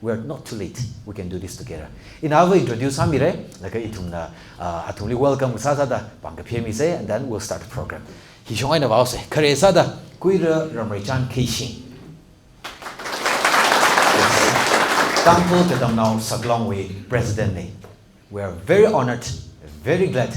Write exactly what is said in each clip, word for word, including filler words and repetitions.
We're not too late. We can do this together. Ina ava introduce sāmira, laga ithumna, uh, athumli welcome sāsāda pāng kaphā misa, and then we'll start the program. Hishong eina vāose, khare sāda, Kuira Ramreichan Keishing. Tangkhul Katamnao Saklongwui President na. We are very honored, very glad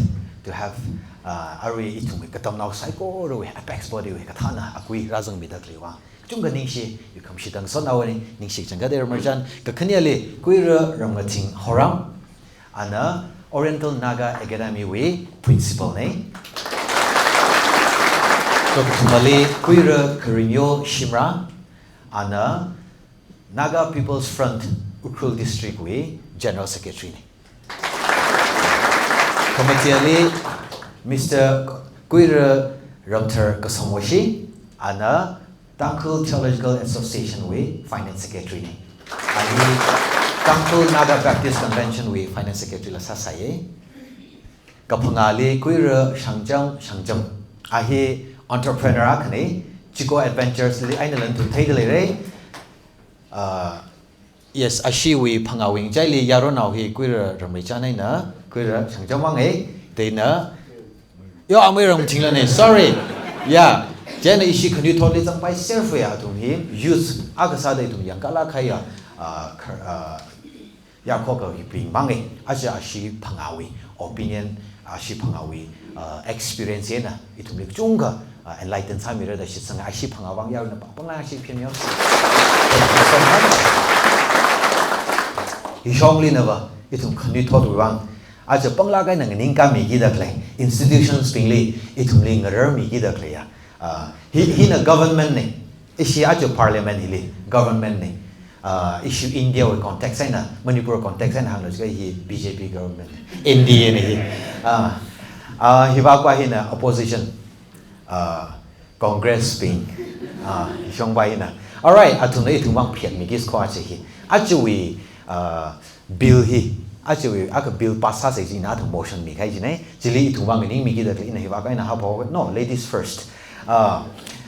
to have, uh, arui ithumwui katamnao saikorawui apex bodywui kathāna akui rāzangmida khaleiwui vang. Chungkha ningshi, yukham shitang sonawani, ningshi changkha de Ramreichan, kakhaneli Kuira Ramngathing Horam, ana Oriental Naga Academy wui principal na. Kakathumali Kuira Kharinyo Shimrah, ana Naga People's Front Ukhrul District wui General Secretary na. Kamachiali Mister Kuira Ramthar Kasomwoshi, ana Tangkhul Theological Association wui Finance Secretary na. Ahi Tangkhul Naga Baptist Convention wui Finance Secretary la sāsāya. Kaphangāli Kuira Shangcham Shangcham. Ahi entrepreneur akhana, Chico Adventures li eina lan thum theida leira. Uh, yes, ashiwui phangāwui ngachaili yaronao hi Kuira Ramreichan eina Kuira Shangcham vang e, teina, yo, amei Ramthingla na, sorry. Ya, chieina ishi khanuithotli zangpai serfu ya athum hi, youth, akha sāda ithum yangkala khaya, uh, khar-, uh, yarkhoka hibing mang e, aja ashi phangāwui opinion, ashi phangāwui, uh, experience eina, ithumli chungkha, uh, enlighten sāmira da shitsanga, ashi phangā vang yarona pāng, pāngla ashi opinion. Thank you so much. Hishongli nava, ithum khanuithotwui vang, aja pāngla kaina nganingkāmikida khalei, institutions bingli, ithumli ngararmikida khalei ya. Ah, hi, hina government na, ishi aja parliament hili government na, ah, ishi India wui context eina, Manipur context eina hānglu jiakha hi B J P government, N D A na hi. Ah, ah, hiva kwa hina opposition, ah, Congress bing, ah, hishong va hina. Alright, athumna ithum vang phiatmiki skho aja hi. Ajawui, ah, bill hi, ajawui, akha bill pass sāsa jina athum motion mikahai jina, chili ithum vang nganingmikida khalei ina hiva kaina haophok, no, ladies first. Ah,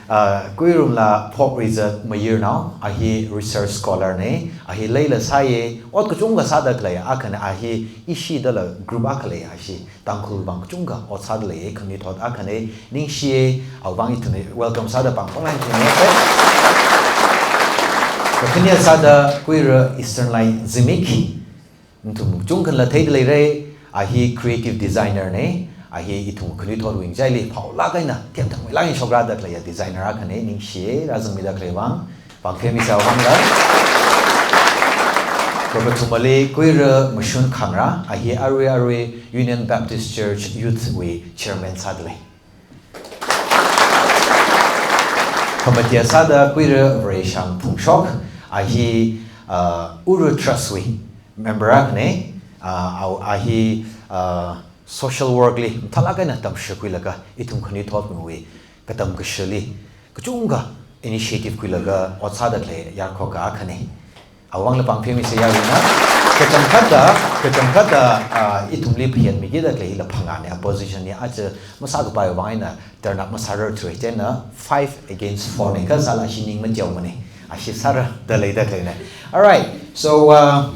ah, Kuirumla Phokrizat Mayirnao, ahi research scholar na, ahi leila sāya, ot kachungkha sāda khalei, akhana ahi ishidala group akha lei ashi, Tangkhul vang kachungkha ot sāda lei, khanuithot akhana, ningshiya, awui vang ithumna welcome sāda pāng pāngla ningshi. Kakhane sāda Kuira Eastern Light Zimik, nathum chungkhanala theida leira, ahi creative designer na, ahi ithum khanuithotwui ngachaili phaolāk eina themthangmeilāk eina shokrāda khalei ya designer akhana, ningshiya, rāzangmida khalei vang, pāng phāmisa awui vangla. Kakathumali Kuira Mashun Khangra, ahi arui arui Union Baptist Church Youth wui chairman sāda lei. Kamathea sāda Kuira Vareishang Phungshok, ahi, uh, Uru Trust wui member akhana, uh, au-, ahi, uh, social work li mathālāk eina tamshakhuilaga, ithum khanuithotwui katam kashili kachungkha initiative khuilaga ot sāda khalei yarkhoka akhana. Awui vangla pāng phāmisa yarona. Kachangkhatta, kachangkhatta, ah, ithumli phiatmikida khalei hila phangāna, opposition hi aja masākapai vang eina turn up masārarthuwa, chieina five against four na, kha sāla ashi ning machaomana, ashi sārada leida khaleina. Alright, so, uh,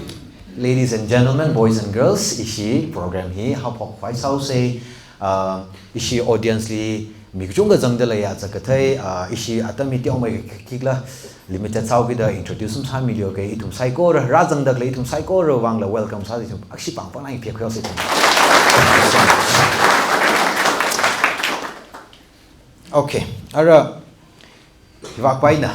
ladies and gentlemen, boys and girls, ishi program hi haophok khavai sāusa, uh, ishi audience li mi kachungkha zangda leiya, zak kathei, ah, ishi atam hi teomeikha khikhala limited sāhaokida introduce masāmilu kha ithum saikora, rāzangda khalei ithum saikora vangla welcome sāda ithum akhashi pāng pāngla ningshi khuihaosa ithum. Okay, ara, hiva kaina.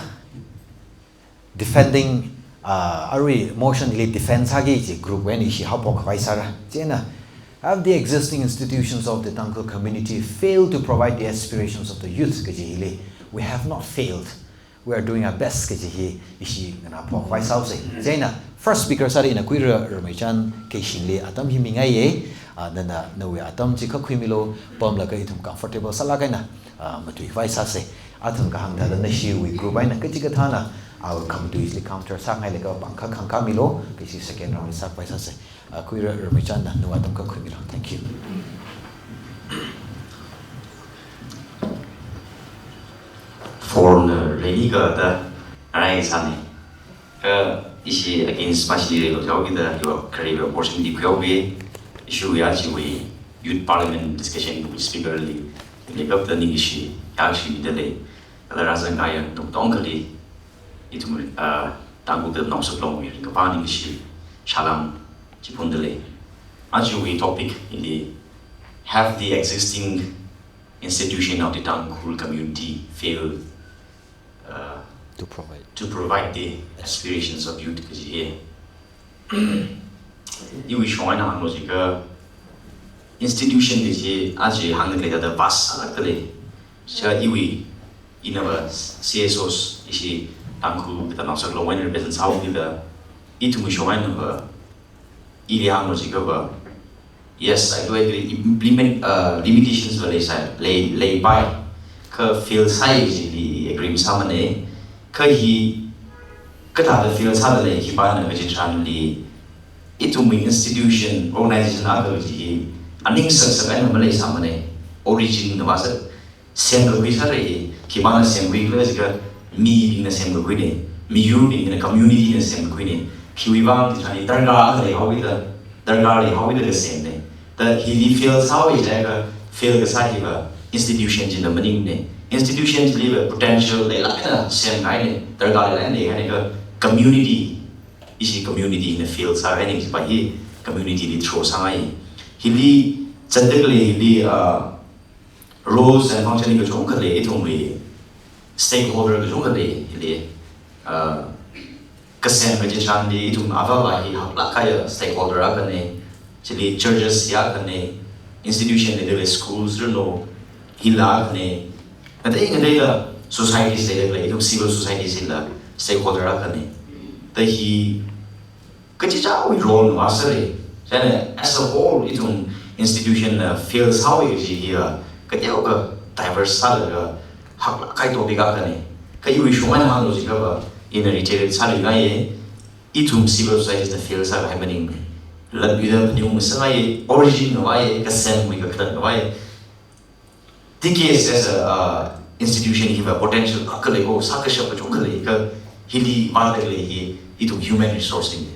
Defending, uh, arui motion li defend sāki kaji group wui eina ishi haophok khavai sāra. Chieina, have the existing institutions of the Tangkhul community failed to provide the aspirations of the youth kaji hili, we have not failed. We are doing our best kaji hi ishi nganāphok khavai sāusa. Chieina, first speaker sāda ina Kuira Ramreichan Keishingli atam hi mingaiya, uh, nana nawui atam chi khuimilu, pamlaga ithum comfortable sālāk eina, uh, matui khavai sāsa. Athang kahāng thāda nashiwui group eina kachikathāna, awui khamatui chili counter sāngailaga pāng kha khangkāmilu, kaji second round li sākhavai sāsa. Ah, Kuira Ramreichan na nawui atam khuimilu. Thank you. Forum na ready kahaida, arai sāni. Kha Ishi against mashi lo jau kita, iwa kari wa portion di kuyau be, issue ya chi we youth parliament discussion with speaker li, ni kap ta ni ishi, ya shi mi dale, ala razan kaya, tung tong kali, ithum, uh, Tangkhul ta nong suk long we, kapani ishi, shalam, chipun dale. Achi we topic in the, have the existing institution of the Tangkhul community failed, uh, to provide. to provide the aspirations of youth kaji hi. Iwi shong eina hānglo jiakha institution kaji aja hāngda khalei thāda vast sālāk dalei. Sha iwi ina va C S Os ishi Tangkhul katamnao saklong eina represent sāhaoda ithumwui shong eina va ili hānglo jiakha va, yes, I do agree. Implement, uh, limitations va leisai, lei, leipai. Kha fail sāi jili agree masāmane. Kha hi kathāda fail sāda lei, khipāna kaji tharanli ithumwui institution, organization akha kaji hi aning saksak eina maleisāmane. Origin na va sa semkakhui sāra, khipāna semkakhui khala jiakha mibingna semkakhuine, miyurbingna, community na semkakhuine, khiwui vang kaji tharanli darkar akha leihaoda, darkar leihaoda kasemne. Ta hili fail sāhaowa jiakha, fail kasā hi va institution china maningne. Institution chili va potential leilāk eina semkahaine, darkar leilāk eina leihaine, kha community, ishi community na fail sāhaine, kaji pa hi community li throw sāngai. Hili zatda khalei hili, uh, roles and function kachungkha lei, ithumwui stakeholder kachungkha lei, hili, uh, kasem kaji tharanli ithum avāva hi haklāk kahai stakeholder akhane, chili churches hi akhane, institution leida khalei schools rino, hila akhane, ngatei ngateila societies leida khalei, ithum civil societies hila stakeholder akhane. Ta hi kachichāwui role na va sāra. Chieina as a whole ithum institution na fail sāhaowa kaji hi a, kateokha diverse sālaga haklāk kahai topic akhane. Kha iwui shong eina hānglo jiakha va, ina reiterate sāluingaiye, ithum civil society na fail sākahai maningne. Latluida phaningung sāngaiye, origin na vāye, kasemwui kakhalat na vāye. T K S as a, uh, institution hi va potential akha lei ko, sākashap kachungkha lei, kha hili vāda khalei hi ithum human resource ne.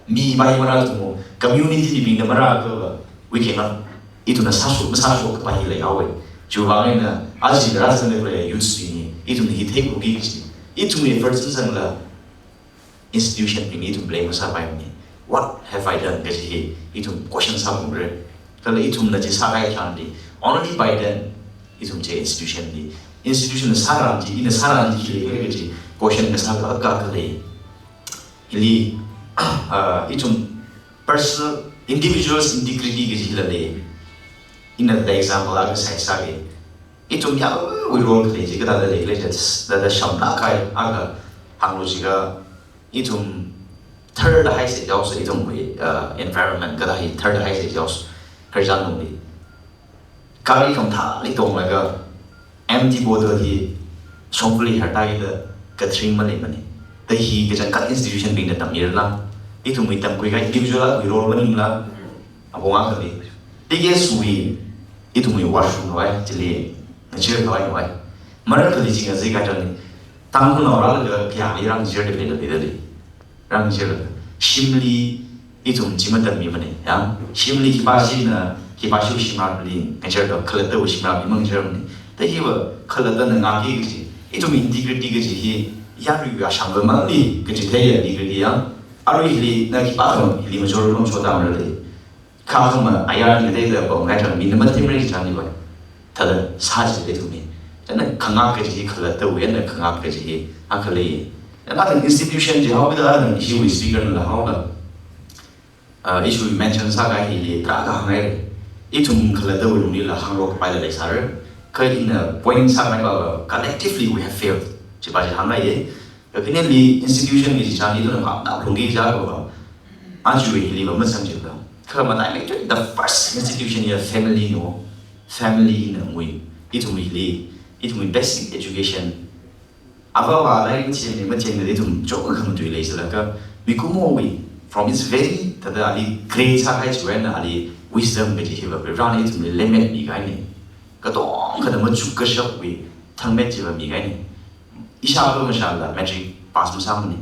Mi va hi marāthum, community mibingna marākha va, we cannot, ithumna sāshok, masāshok pa hi leihaowa. Chiwui vang eina, aja razan khalei youths bing hi, ithumna hi theikhuiki kaji, ithum efforts sangla, institution bingli ithum blame masāpaimane. What have I done kaji hi ithum question sāphalungra. Kala ithumna chi sākahai tharanli, only by then ithum chi institution li, institution na sāra chi, ina sāra chi khi lei kaji question kasā akha khalei. Hili, uh, ithum personal, individual's integrity kaji hila lei. Ina the example akha sāsāke. Ithum yangwui role khalei chi kathāda lei, lei thāda shamlāk kahai akha hānglo jiakha, ithum tharda haisa jihaosa, ithumwui, uh, environment kathā hi tharda haisa jihaosa, khararchan lungli. Gari khamathāli tonglaga empty bottle hi shongfali hartākida kathring maleimane. Ta hi kachangkhat institution bingna tammirala, ithumwui tamkhui kahai individual akhawui role maningla, apong akhali. T K S wui, ithumwui washroom na vai, chili ngachee khavai na vai. Marar akhali chi ngazek kahai tharanli, Tangkhulnao rālaga khayāli rāngazerda leida leidalei. Rāngazerlaga, shimli ithum chi matammimane, ya. Shimli khipāshina, khipāshiwui shimrāli ngazerda, khalattawui shimrāli mangazermane. Ta hi va khalattana ngāki kaji, ithum integrity kaji hi, yaruiwui ashangva mangli kachitheiya integrity ya. Arui hili na khipākha hili machor longchot tamralei. Kha khama ayar ngateida pamkahai tharan mina mathimra chitharanli va, thāda sāchida ithumna. Chieina khangak kaji hi khalattawui eina khangak kaji hi akha lei. Chieina athang institution jihaoda athang ishiwui speaker nala haoda, uh, ishiwui mention sākahai hili tarākha hānghaira. Ithum khalattawui lunglila hāngrok kapaila leisāra. Kha ina point sākahai va, va collectively we have failed. Chi pa chi hāngngaiye. Kakhaneli institution kaji chang ithumna mapna lungki jiakha va, aja hili va mazang jilala. Kha mataimei tui the first institution ya family no, family na ngui. Ithumwui hili, ithumwui basic education. Avāva lairik mathemli, mathemli ithum chungkha khamatui leisālaga, mikumowui, from its very, thāda ali grade sākahai chiwui eina ali wisdom kaji hi va, Varena ithumli lemmet mikahaine. Katongkhana machuk kashakwui thangmet chi va mikahaine. Ishāva mashāla matric pass masāmane.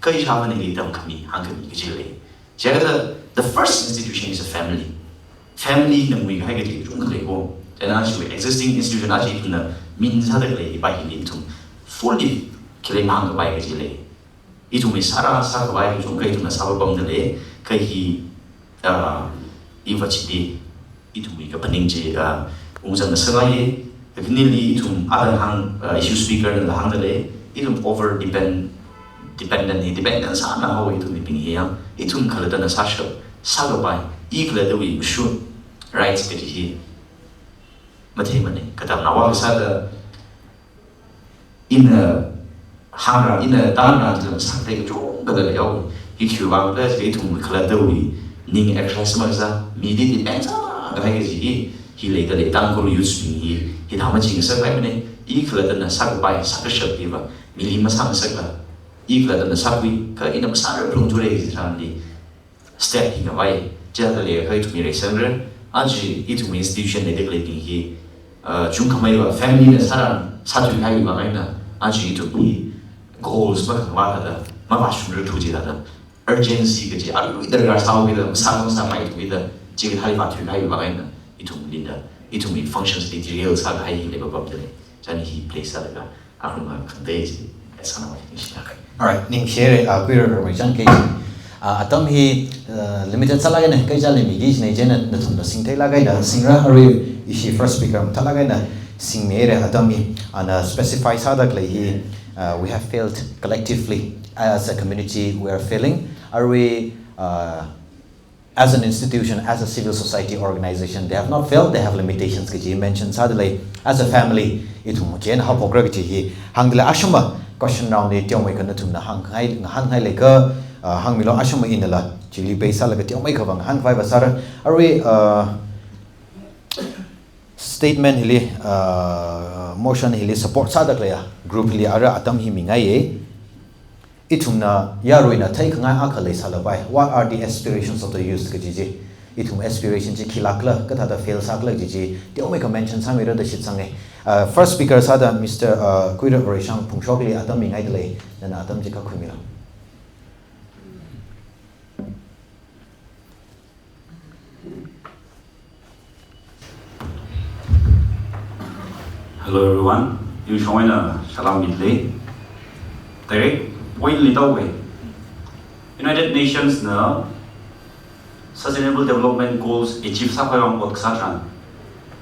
Kha ishāvāna ili tamkhami, hāngkhami kaji lei. Chieina the first institution is a family. Family na nguikahai kaji kachungkha lei ko. Chieina aja existing institution aja ithumna min sāda khalei hiva hili ithum fully khilei mang kapai kaji lei. Ithumwui sāra sākhavai kachungkha ithumna sāpapamda lei, kha hi, ah, iva chili, ithumwui kaphaning chi, ah, ungzang ngasakngaiya, kha khanili ithum athang hāng, ah, issue speaker nala hāngda lei, ithum over depend, dependent hi, dependent sāna haowa ithumwui bing hi yang, ithum khalattana sāshap, sākapai, i khalattawui mashun, rights kaji hi, matheimana, katamnao sāda, ina hāngra, ina tangra, ina sāthei kachungkha da lei yao. Hi khiwuivang khala jiakha ithum khalattawui ning exercise masā, mili depend sākahai kaji hi, hi leida lei Tangkhul youths bing hi, hithā machingasakpaimana, i khalattana sākapai, sākashap hiva, mili masāngasakla, i khalattana sākhui, kha ina masārar phalungthure kaji tharanli, step hi ngavai, chithāda leiakha ithum hi reisangra, aja ithum institution leida khaleibing hi, uh, chungkhameiva family na sāran, sāthuikahaiwui vang eina, aja ithum hi goals makhangvā thāda, mavāshungrarthu jida thāda, urgency kaji, aruida rāsāhaokida, masā masāpai thuida, chikathā hi vāthuikahaiwui vang eina, ithum linda, ithumwui functions li derail sākahai hi leipapamda lei, chieina hi place sālaga, akhama khangatei chi, sāna mai ningshi. Alright, ningshire, ah, Kuirar Varmeichang kei. Ah, atam hi, ah, limited sālāk eina, kaichāli miki kajina, chieina nathumna singtheilāk eina singra, arui ishi first speaker mathālāk eina singmire atam hi, ana specify sāda khalei hi, ah, we have failed collectively as a community, we are failing. Arui, ah, as an institution, as a civil society organization, they have not failed, they have limitations kaji mention sāda lei, as a family, ithum chieina haophokra kaji hi hāngda lei. Ashama question round li teomeikha nathumna hāngngai, ngahānngai leiakha, ah, hāngmilu, ashama inala, chili base sālaga teomeikha vang hāngkhavai vāsāra. Arui, ah, statement hili, ah, motion hili support sāda khaleiya group hili ara atam hi mingaiye. Ithumna yaruina theikhangai akha leisālapai. What are the aspirations of the youth kaji chi? Ithum aspiration chi khilākla, kathāda fail sākhala kaji chi, teomeikha mention sāmira da shitsange. Uh, first speaker sāda Mister, uh, Kuirar Varmeichang Phungshokli atam mingaida lei, nana atam chi khuimilu. Hello everyone, iwui shong eina salam midalei. Direct point li tāhaowe. United Nations na Sustainable Development Goals achieve sākhavai vang ot kasā tharan,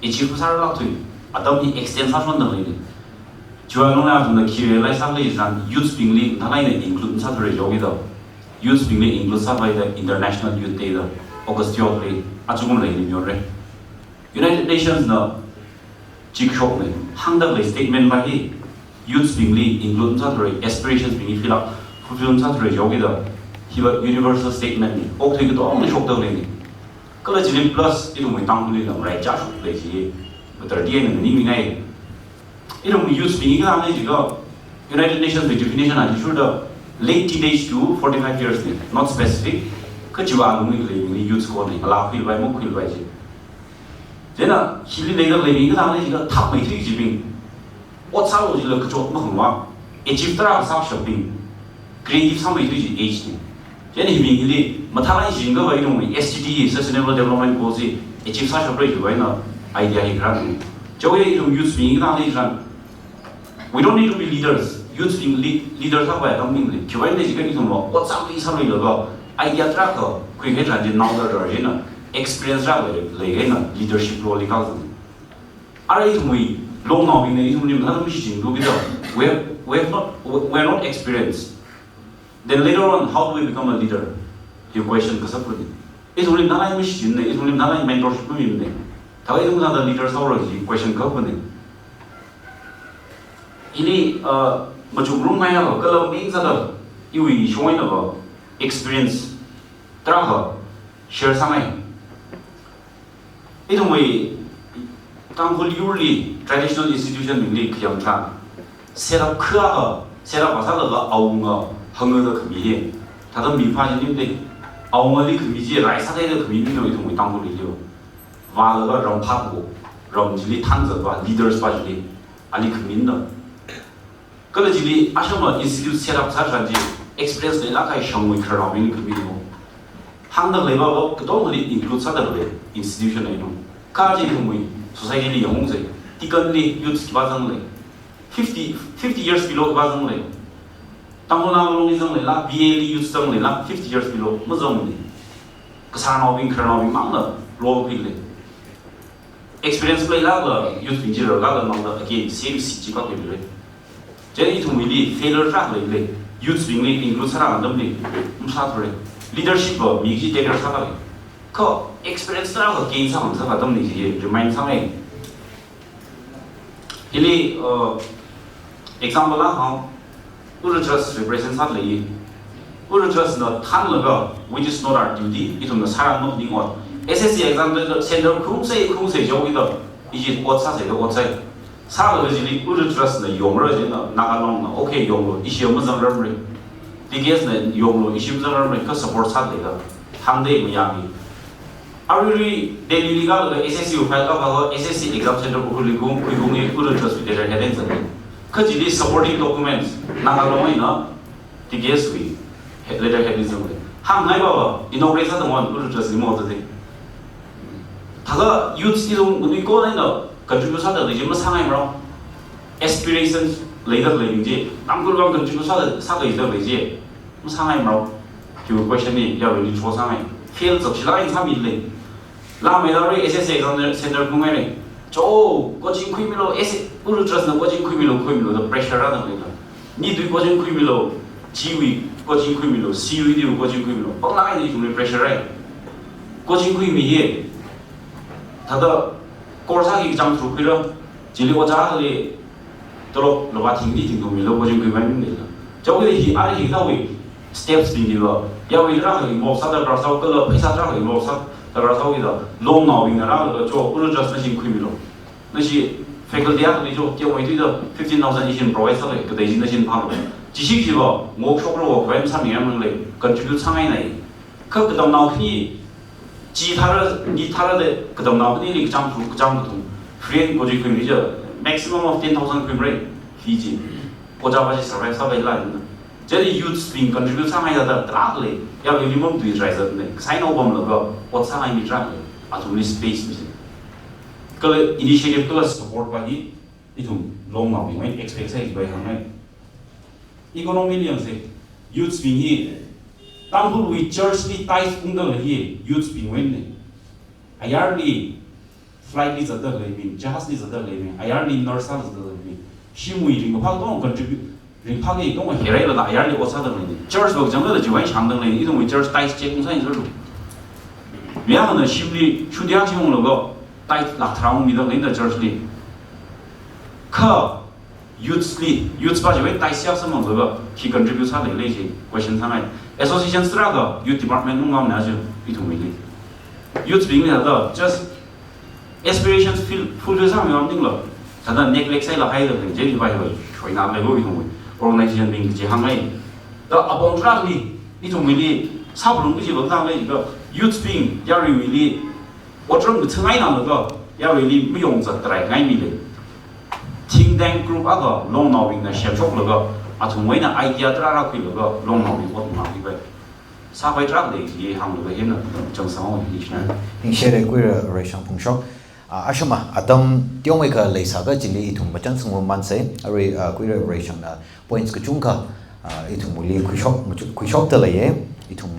achieve masārarlāk thuwa, atam hi extend sāshonda leina. Chiwui alungli athumna khi realize sākhala jiakha, youths bingli mathālāk eina include masāthura jihaoki da. Youths bingli include sākhavai da International Youth Day da, August twelve li, ajakum leili miyonra. United Nations na chikshokna hāngda khalei statement va hi, youths bingli include masāthura, aspirations bing hi philak fulfill masāthura jihaoki da, hiva universal statement na, okathui katongli shokda leina. Kala chili plus, ithumwui Tangkhulli lam rai chāshok lei chi, mathāda eina maningmingai. Ithumwui youths bing hi kathāna jiakha, United Nations wui definition athishurda, late teenage to forty-five years na, not specific, kha chiwui alungli khalei bingli youths kona, ngalā khuipai, makhuipai chi. Chieina, hili leida khalei bing kathāna jiakha, thakmeithui kajibing, ot sālu jila kachot makhangvā, achieve tarākha sāshapbing, creative sāmeithui kaji age na. Chieina hibing hili, mathālāk eina shichinkhava ithumwui S D G, Sustainable Development Goals hi achieve sāshapra chiwui eina idea hi kharā na. Chiwui eina ithum youths bing hi kathāna jiakha, we don't need to be leaders. Youths bing lead, leaders sākhavai atam maningla. Khiwui eina jiakha ithumva ot sākhui sāluilaga, idea tarākha khuikahai tharan chi naoda rāra jina, experience tarākha lei, leikahai eina leadership role li kazang. Ara ithumwui longnaobingna ithumli mathālāk mashichinluiki da. We have, we have not, we, we are not experienced. Then later on, how do we become a leader? Hi question kasak khuni. Ithumli mathālāk eina mashichinna, ithumli mathālāk eina mentorship mamimana. Thākha ithum kathāda leader sāra kaji question kakhuni. Hili, uh, machukngarumngai ya, kala main sāda, iwui shong einava, experience tarākha share sāngai. Ithumwui Tangkhul yurli traditional institution bingli khayang tharan, set up kha, set up sālaga awunga hānga da khami hi. Thāda mipā chi maningla, awungali khami chi rai sāda khami maningla ithumwui Tangkhulli lei. Vālaga ram phākho, ram chili thanzatva, leaders va chili, ali khamina. Kala chili ashama institute set up sā tharan chi, Experience leilāk kahai shangwui khararnaobing khami no. Hāngda leiva va katongali include sāda lei institution eina. Kha chi ithumwui society li yangungsei. Deaconli youth khipā zanglei. Fifty, fifty years below khipā zanglei. Tangkhul Naga Longli zangleila, B A li youth zangleila, fifty years below mazanglei. Kasānaobing, khararnaobing mangna role khuilei. Experience leilākla youth bing chi rarlākla mangda again same seat chi pākhuilei. Chieina ithumwuili failure tarākha leilei. Youth bingli include sārā atamli masāthurei. Leadership va mi chi tenure sālākei. Kha experience tarākha gain sāngasaka atamli chi remind sāngai. Hili, uh, example akha hāng, Ura Trust represent sālei. Ura Trust na thānlaga, which is not our duty, ithumna sāra nok ning ot. S S C exam da center khungsei, khungsei jihaoda, ishi ot sāsei da ot sāi. Sālaga chili Ura Trust na yongra china, Naga Long na, okay yonglu, ishi mazangrarmara. T K S na yonglu, ishi mazangrarmara, kha support sālei da. Hāngda mayāmi. Aruirui Delhi li kālaga S S C file kāphalala S S C exam center Ukhrulli khuiung, khuiungli Ura Trust wui letterhead eina zanga. Kha chili supporting documents, Naga Long eina T K S wui he-, letterhead eina zanga. Hāngngai va va, inaugurate sāda ngon Ura Trust li mo tade. Thākha youths li lung nui ko eina contribute sāda lei chi masāngaimara. Aspirations leida lei chi, Tangkhul vang contribute sāda, sāda leida lei chi. Masāngaimara. Hiwui question hi, yaruili cho sāngai. Fail zak shila in sāmilei. Lamei larui S S C exam center khuingailei. Cho, coaching khuimilu, S S C, Ura Trust na coaching khuimilu, khuimilu, da pressure rāda leila. Ni tui coaching khuimilu, G wui coaching khuimilu, C U E T wui coaching khuimilu. Pānglāk eina ithumli pressure rāi. Coaching khuimi hi. Thāda course akha kachāng thru khuira. Chili ojāli tolop lava thingdi thingthumilo, coaching khuipaimila. Chaowui hi, ara hi thāwui steps bing diva. Yaruili rākha involve sāda rāsao kala, pheisā rākha involve sāda rāsao kida. Longnaobingna rālaga cho, Ura Trust na singkhuimilo. Nashi faculty akhali cho, tiawai tuida fifteen thousand ishin provide sālei, kadei chi nashin phālo. Chi shik chiva, ngokshokra wo, khavai masāmingai manglei, contribute sāngainai. Kha katamnao khani, chi thāra, ni thāra de, katamnao khanili kachāng thru, kachāng kathum. Free eina coaching khuimi chi, maximum of ten thousand khuimara, fee chi. Ojā va chi survive sāpaila na. Chili youths bing contribute sāngai thāda tarākha lei, yaruili mamatuirai zatna. Sign up pamlaga, ot sāngaimi tarākha lei, athumli space mi. Kala initiative kala support va hi, ithum longnaobingwui expect sāi chiva hāngngai. Economy li yangsei, youths bing hi, Tangkhulwui church li tithe ungda lei hi, youths bingwuina. Ayarli flight li zatda leimi, jahaz li zatda leimi, ayarli nurse sāda zatda leimi. Shimwui ringkaphā tong contribute, ringphāli tong herailala ayarli ot sāda leini. Church va kachangla chiwui shangda leini, ithumwui church tithe check ungsai zalu. Mi akhana shimli, shudi akha shim unglaga, tithe lakh tharā ungmida leida church li. Kha, youths li, youths va chiwui tithe siak samang va, khi contribute sālei lei chi, question sāngai. Associations tarākha, youth department ungmamna chi, ithumwuili. Youths bingli thāda, just aspirations feel, fulfill sāmi vam tinglo. Thāda neglect sālāk haida lei, chi va hi va, shoina leibo ithumwui. Organization bing chi hāngngai. Da apong tarāli, ithumwuili, sāphalung kaji va hānglei, youths bing, yaruiwuili, otram kathang eina laga, yaruili mayong zat tarai ngaimilei. Think tank group akha longnaobingna semshoklaga, athumwuina idea tarā rākhuilaga, longnaobing ot ngakhui pai. Sāpai tarākha lei chi hānglaga hina, chang sāngai hi china. Ningshire Kuira Reishang Phungshok. Ah, ashama, atam tiongwui kha leisāka chili ithum machānsanglu mansei, arui, ah, Kuira Reishangna points kachungkha, ah, ithumwuili khuishok, machu-, khuishokda leiye, ithum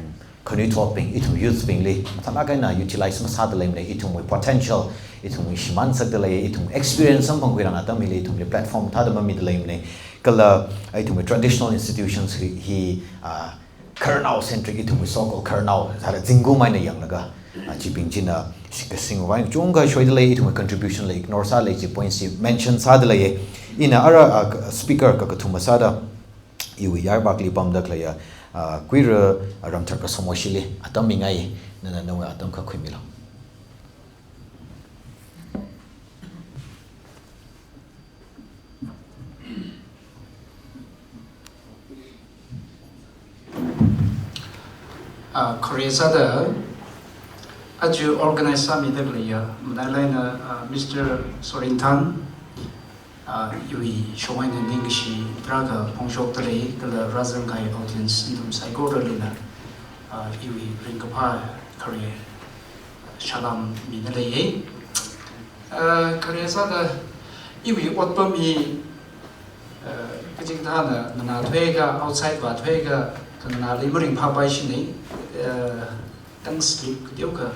khanuithotbing, ithum youths bingli, mathālāk eina utilize masāda leimana, ithumwui potential, ithumwui shimān sakda lei, ithum experience samphangkhui rāna atam hili, ithumli platform thāda mamida leimana. Kala, ithumwui traditional institutions hi, hi, ah, khararnao centric, ithumwui so-called khararnao, thāda zingkum eina yanglaga, ah, chibing china, shi-, kasing vai, chungkha shoida lei, ithumwui contribution la ignore sālei chi points chi mention sāda leiye. Ina ara, ah, speaker kakathuma sāda, iwui yarvakli pamda khaleiya, ah, Kuira, ah, Ramthar Kasomwashili, atam mingai, nana nawui atam kha khuimilu. Ah, khare sāda, aja organize sāmida khaleiya, matailāk eina, ah, Mister Sorinthan, Ah, iwui shong eina ningkashi tarākha phongshokdalei, kala rāzangkahai audience nathum saikoralila, ah, iwui ringkaphā khare salam minaleiya. Ah, khare sāda iwui otpam hi, ah, kachikathāna nganāthuiakha, outside vāthuiakha, khanganāli maringphāpaishina. Ah, tang slip kateokha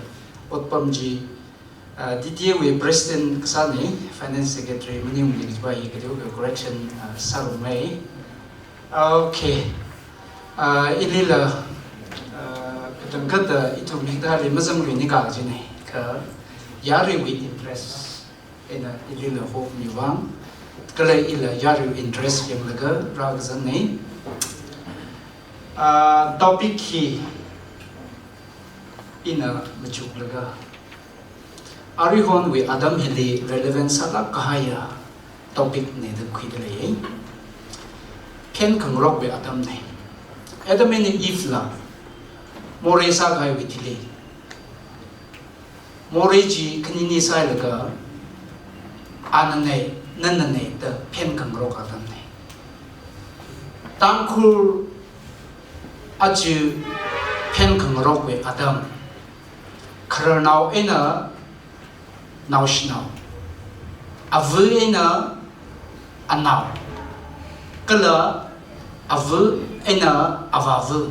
otpam chi, ah, D T A wui president kasāna, finance secretary maningungli kajipa hi kateokha correction, ah, sārumai. Okay. Ah, ilila, ah, katang kata ithum hikathāli mazanglui nikā kajina. Kha yaruiwui interest eina ilila hokmiwui vang, kala ila yaruiwui interest yanglaga rākazangna. Ah, topic hi ina machuklaga, aruihonwui atam hili relevant sālāk kahaiya topic na da khuidalei. Phenkhangarokwui atamna. Adam eina Eve la morei sākahaiwui thili, morei chi khanini sāhailaga, anana, nanana da phenkhangarok atamna. Tangkhul aja phenkhangarokwui atam. Khararnao eina naoshinao, ava eina anao, kala ava eina avāva,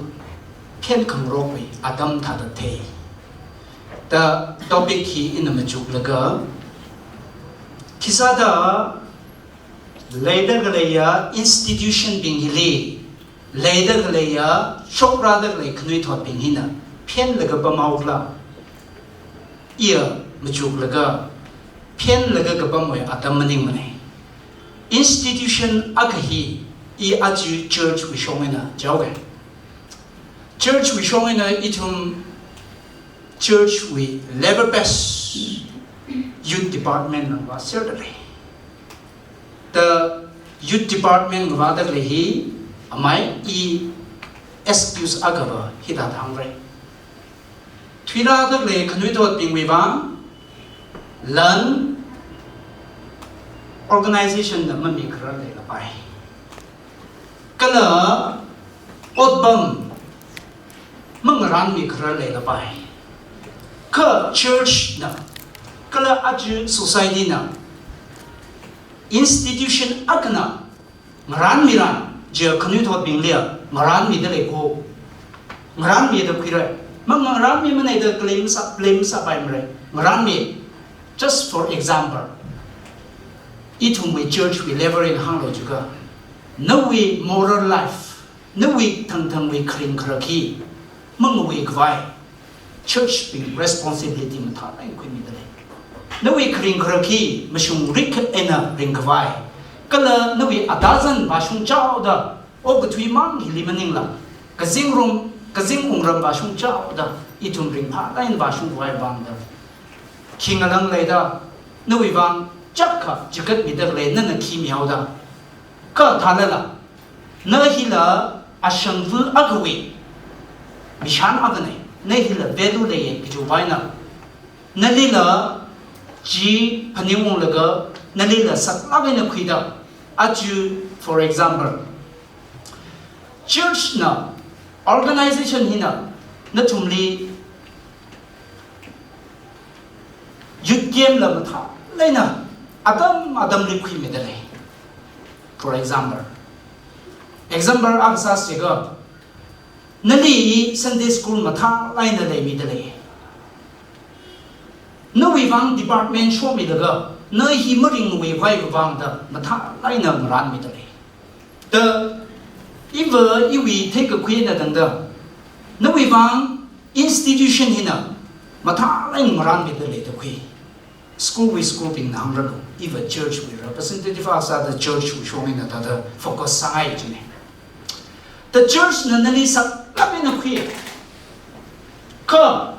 phenkhangarokwui atam thāda thei. Da topic hi ina machuklaga, khisāda leida khaleiya institution bing hili, leida khaleiya shokrāda khalei khanuithotbing hina phenlaga pamhaokhala, iya machuklaga, phenlaga kapamwui atam maningmana. Institution akha hi, i aja church wui shong eina jihaoga. Church wui shong eina ithum church wui level best youth department na vāserdalei. Da youth department ngavāda khalei hi, amai i excuse akhava hithāda hāngra. Thuirāda khalei khanuithotbingwui vang lan organization na mamikharar leilapai. Kala otpam mangarānmikharar leilapai. Kha church na, kala aja society na, institution akhana ngarānmiran, chiya khanuithotbingli ngarānmidalei ko. Ngarānmida khuira. Mangarānmimana da claim sā, claim sāpaimara. Ngarānmi. Just for example, ithumwui church wui level eina hānglu jiakha, nawui moral life, nawui thangthangwui kharing kharak hi mangawui khavai church bing responsibility mathālāk eina khuimidalei. Nawui kharing kharak hi mashung rikkhat eina ringkhavai, kala nawui adazan vāshung chaoda, okathui mang hili maningla, kazingram, kazing wungram vāshung chaoda, ithum ringphālāk eina vāshungkhavai vangda, khi ngalang leida, nawui vang chapkha chigatmidalei nana khi mihaoda. Kha thālala, na hila ashangva akhawui mishan akhana, na hila value leiya kajiwui vang eina, nalila chi phaningunglaga, nalila saklāk eina khuida, aja, for example, church na, organization hina nathumli youth camp la mathālāk eina atam atamli khuimidalei. For example, example akha sāsi jiakha, nali Sunday school mathālāk eina leimidalei. Nawui vang department shomilaga, na hi maringwui khavai vangda mathālāk eina ngarānmidalei. Da, iva iwui theikakhui eina tangda, nawui vang institution hina mathālāk eina ngarānmidalei da khui. School wui school bingna hāngralu, iva church wui representative akha sāda church wui shong eina thāda focus sāngai jina. Da church na nali saklāk eina khui. Kha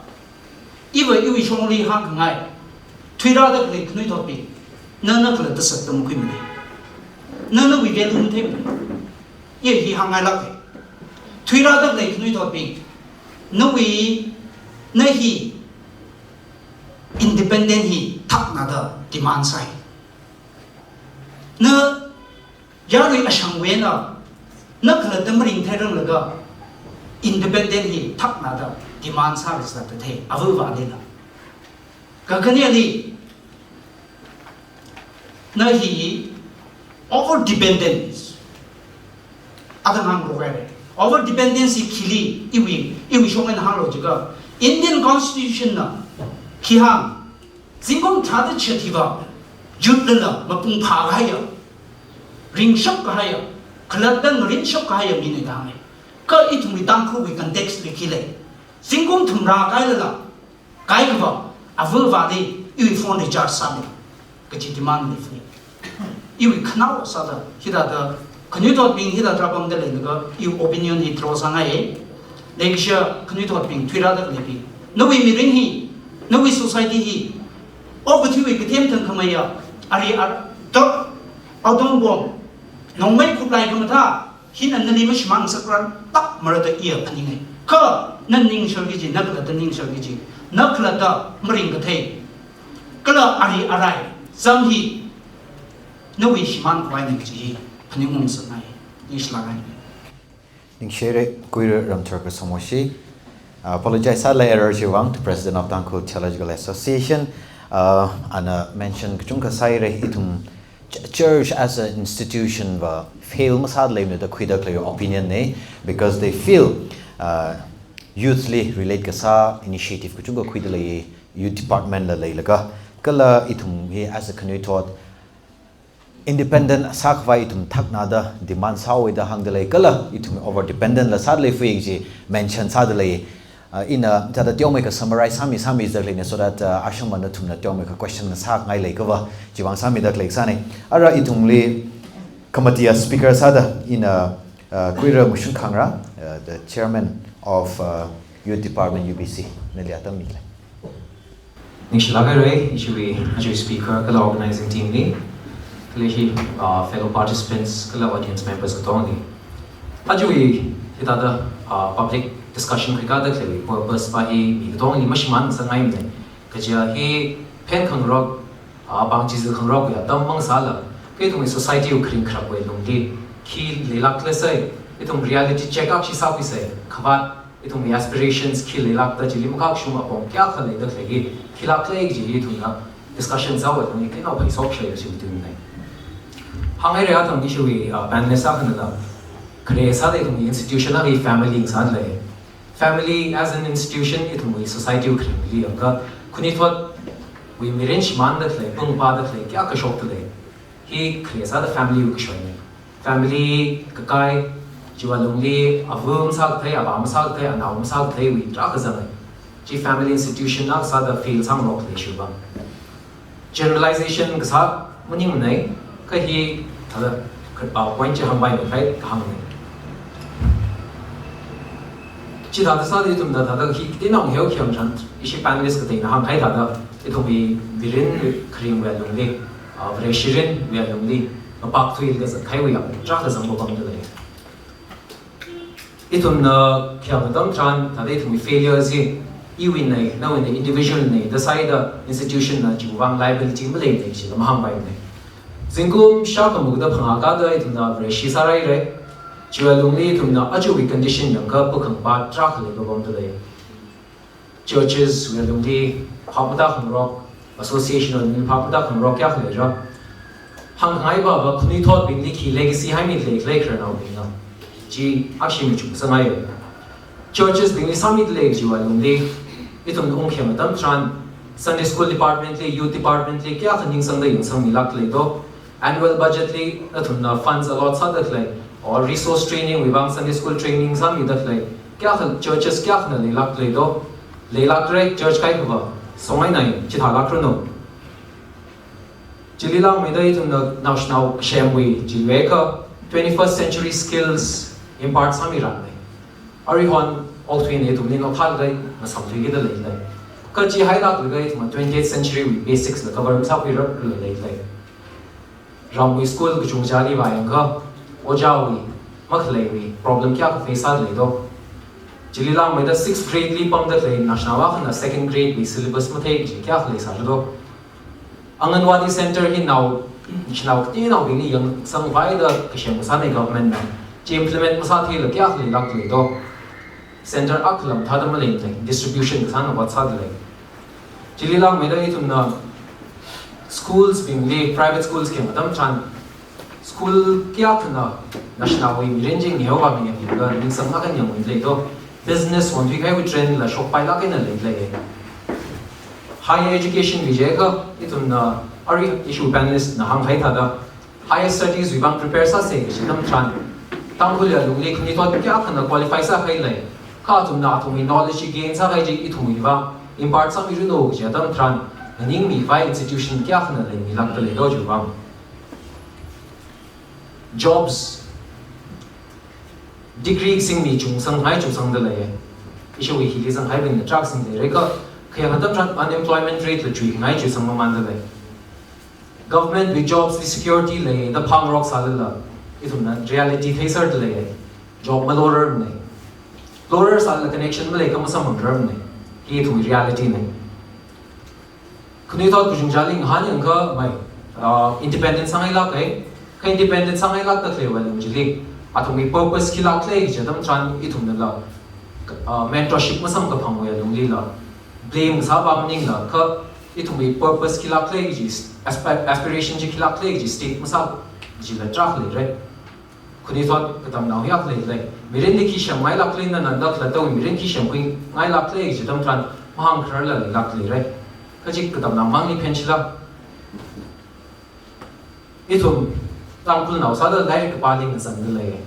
iva iwui shongli hāngkhangai. Thuirāda khalei khanuithotbing, na na khalatta sāda makhuimana. Na nawui value matheimana. I hi hāngngailāka. Thuirāda khalei khanuithotbing, nawui, na hi independent hi thakna da demand sāi. Na yarui ashangwui eina, na khalatta maringthei ranglaga, independent hi thaknada demand sāra sāda thei, avāvali na. Kakhaneli, na hi over dependence. Ada ngang rogai re. Over dependence hi khili, iwui, iwui shong eina hānglo jiakha, Indian Constitution na khi hāng, zingkum tharāda chishat hiva, youth lala mapung phākahaiya, ringshap kahaiya, khalatta ngarinshap kahaiya mina da hānga. Kha ithumwui Tangkhulwui context li khi lei. Zingkum thumrā kailala, kaikhava, avāvali, iwui phone recharge sāmi, kaji demand leifai. Iwui khanao sāda, hithāda, khanuithotbing hithāda pamda leilaga, iwui opinion hi draw sāngai. Leikashiya khanuithotbing, thuirāda khaleibing, nawui mirin hi, nawui society hi, okathuiwui kathem thangkhameiya, ari ar, tok, atom bomb, nongmei khuplai khamathā, hina nali mashimān ngasakra, tak marada iya phaningai. Kha, na ningshar kaji, na khalatta ningshar kaji, na khalatta maringkathei, kala ari arai, zam hi, nawui shimān khavai na kaji hi, phaningung ngasakngai, ningshilākngai. Ningshire, Kuira Ramthar Kasongmoshi. Uh, apologize sālei error chiwui vang, to President of Tangkhul Theological Association. Uh, ana mention kachungkha sāhaire, ithum ch-, church as an institution va fail masāda leimana da khuida khalei opinion na, because they feel, uh, youth li relate kasā initiative kachungkha khuida lei, youth department la leilaga. Kala ithum hi as a khanuithot, independent sākhavai ithum thaknada demand sāhaowa da hāngda lei, kala ithum over dependent la sāda leifai kaji mention sāda lei. Uh, ina thāda teomeikha summarize sāmi, sāmida khaleina, so that, uh, ashangman nathumna teomeikha question ngasāngai leiakhava, chiwui vang sāmida khalei sāna. Ara ithumli khamatiya speaker sāda ina, uh, Kuira Mushun Khangra, uh, the chairman of, uh, Youth Department U B C, nali atam mila. Ningshilāk haire, ishiwui, ajawui speaker, kala organizing team li, kala hi, uh, fellow participants, kala audience members katongli. Ajawui, hithāda, uh, public discussion khuikāda khalei purpose va hi mi katongli mashimān ngasakngaimana. Kaja hi phen khangarok, uh, pāng chizil khangarokwui atam mang sāla, kha ithumwui society wui kharing kharapwui lungli khi leilāk khala sai, ithum reality check akha sākhuisa, khavāt ithumwui aspirations khi leilākta chili makhakshung apong kayākha leida khalei hi, khilāk khala kaji hi ithumna discussion sāhaowa, ithumna khanao phaishoksai kaji ithumna. Hānghaira atam ishiwui, uh, panelist akhanala, khare sāda ithumwui institution akha family sāda lei. Family as an institution, ithumwui society wui kharingli yangakha, khanuithotwui mirin shimānda khalei, pung pāda khalei, kayākha shokta lei. Hi khare sāda family wui kashoina. Family kakai, chiwui lungli ava masākathei, avā masākathei, anao masākatheiwui tarākha zanga. Chi family institution akha sāda fail sāngarok khalei shiva. Generalization kasā maningmana, kha hi thāda, kha, ah, point chi hāngpaimei kahai kahāngna. Chithāda sāda ithumna thāda hi kateonao heo khayang tharan, ishi panelist kateina hāngkahai thāda, ithumwui mirin kharingwui lungli, ah, Vareshi mirinwui lungli, mapak thuilaga zatkahaiwui ya, tarākha zangpapamda lei. Ithumna khayang atam tharan, thāda ithumwui failure chi, iwuina, nawuina, individual na, da sāhaida institution na chiwui vang liability maleimana chila mahāngpaimana. Zingkum shākhamukda phangā kāda ithumna Vareshi sāhaira. Chiwui lungli ithumna ajawui condition yangakha pakhangpa tarākha leipapamda lei. Churches wui lungli phap matākhangarok, association wui lungli phap matākhangarok kayākha leira. Hāngkhangai pava khanuithotbingli khi legacy haimida lei khala khararnaobingna. Chi akhashi machuk sāngai. Churches bingli sāmida lei chiwui lungli, ithum ungkhayang atam tharan, Sunday school department li, youth department li, kayākha ningsangda yangsangmilāk leido. Annual budget li, nathumna funds allot sāda khalei, or resource training wui vang Sunday school training sāmida khalei, kayākha churches kayākhana leilāk leido. Leilākra church kaikhava, songainai, chithālākranu. Chili langmeida ithumna naoshinao shemwui, chiwui kha twenty-first century skills impart sāmiranna. Aruihon okathuina ithumli nothaklaga, ngasamthuikida leilei. Kha chi hailāklaga ithumna twentieth century wui basics la cover masākhuirarla leilei. Ramwui school kachungkhali vāyangakha, ojāwui, makhaleiwui, problem kayākha face sāda leido. Chili langmeida sixth grade li pamda khalei naoshinao akhana second grade wui syllabus mathei kaji kayākha leisāra do. Anganwadi center hi nao National kati nao bingli yangsangvai da kasem kasāna government na. Chi implement masātheila kayākha leilākda lei do. Center akha lam thāda maleilei, distribution kasāna vātsāda lei. Chili langmeida ithumna schools bingli, private schools khayang atam tharan, school kayākhana national wui mirin chi ngeovāmi ya hila, ningsang ngakhan yangwui lei do. Business won thui kahaiwui trend la shokpailāk eina leilei. Higher education wui jiakha, ithumna arui ishi panelist na hāngkahai thāda, higher studies wui vang prepare sāsa kaji atam tharan, Tangkhul alungli khanuithot kayākhana qualify sākahai lei. Kha athumna athumwui knowledge gain sākahai chi ithumwui vang impart sāmiranu kaji atam tharan, nganingmivai institution kayākhana leimilākda lei do chiwui vang. Jobs, degree singmi chungsang ngai chungsangda lei. Ishiwui hili zangkahaibingna tarākha singda lei. Kha khayang atam tharan unemployment rate la chuingai chuisang mamanda lei. Government wui jobs li security leida phangarok sālala, ithumna reality theiserda lei. Job malorarmana. Lorarsālala connection maleikha masamphangrarmana. Hi ithumwui reality na. Khanuithot kachungkhali ngahān yangakha mai, ah, independent sāngailāka. Kha independent sāngailākda khaleiwui alung chili, athumwui purpose khilāk lei kaji atam tharan ithumnala, ah, mentorship masamkaphangwui alunglila, blame sāvā maningla, kha ithumwui purpose khilāk lei kaji, aspi-, aspiration chi khilāk lei kaji state masā kajila tarākha leira. Khanuithot katamnao hiyākha leilei. Mirinli khi semngailāk lei, nana da khalattawui mirin khi semkhuingailāk lei kaji atam tharan mahāngkhararla leilāk leira. Kaji katamnao mangli phenshila. Ithum Tangkhulnao sāda lairik kapāli ngazanda lei.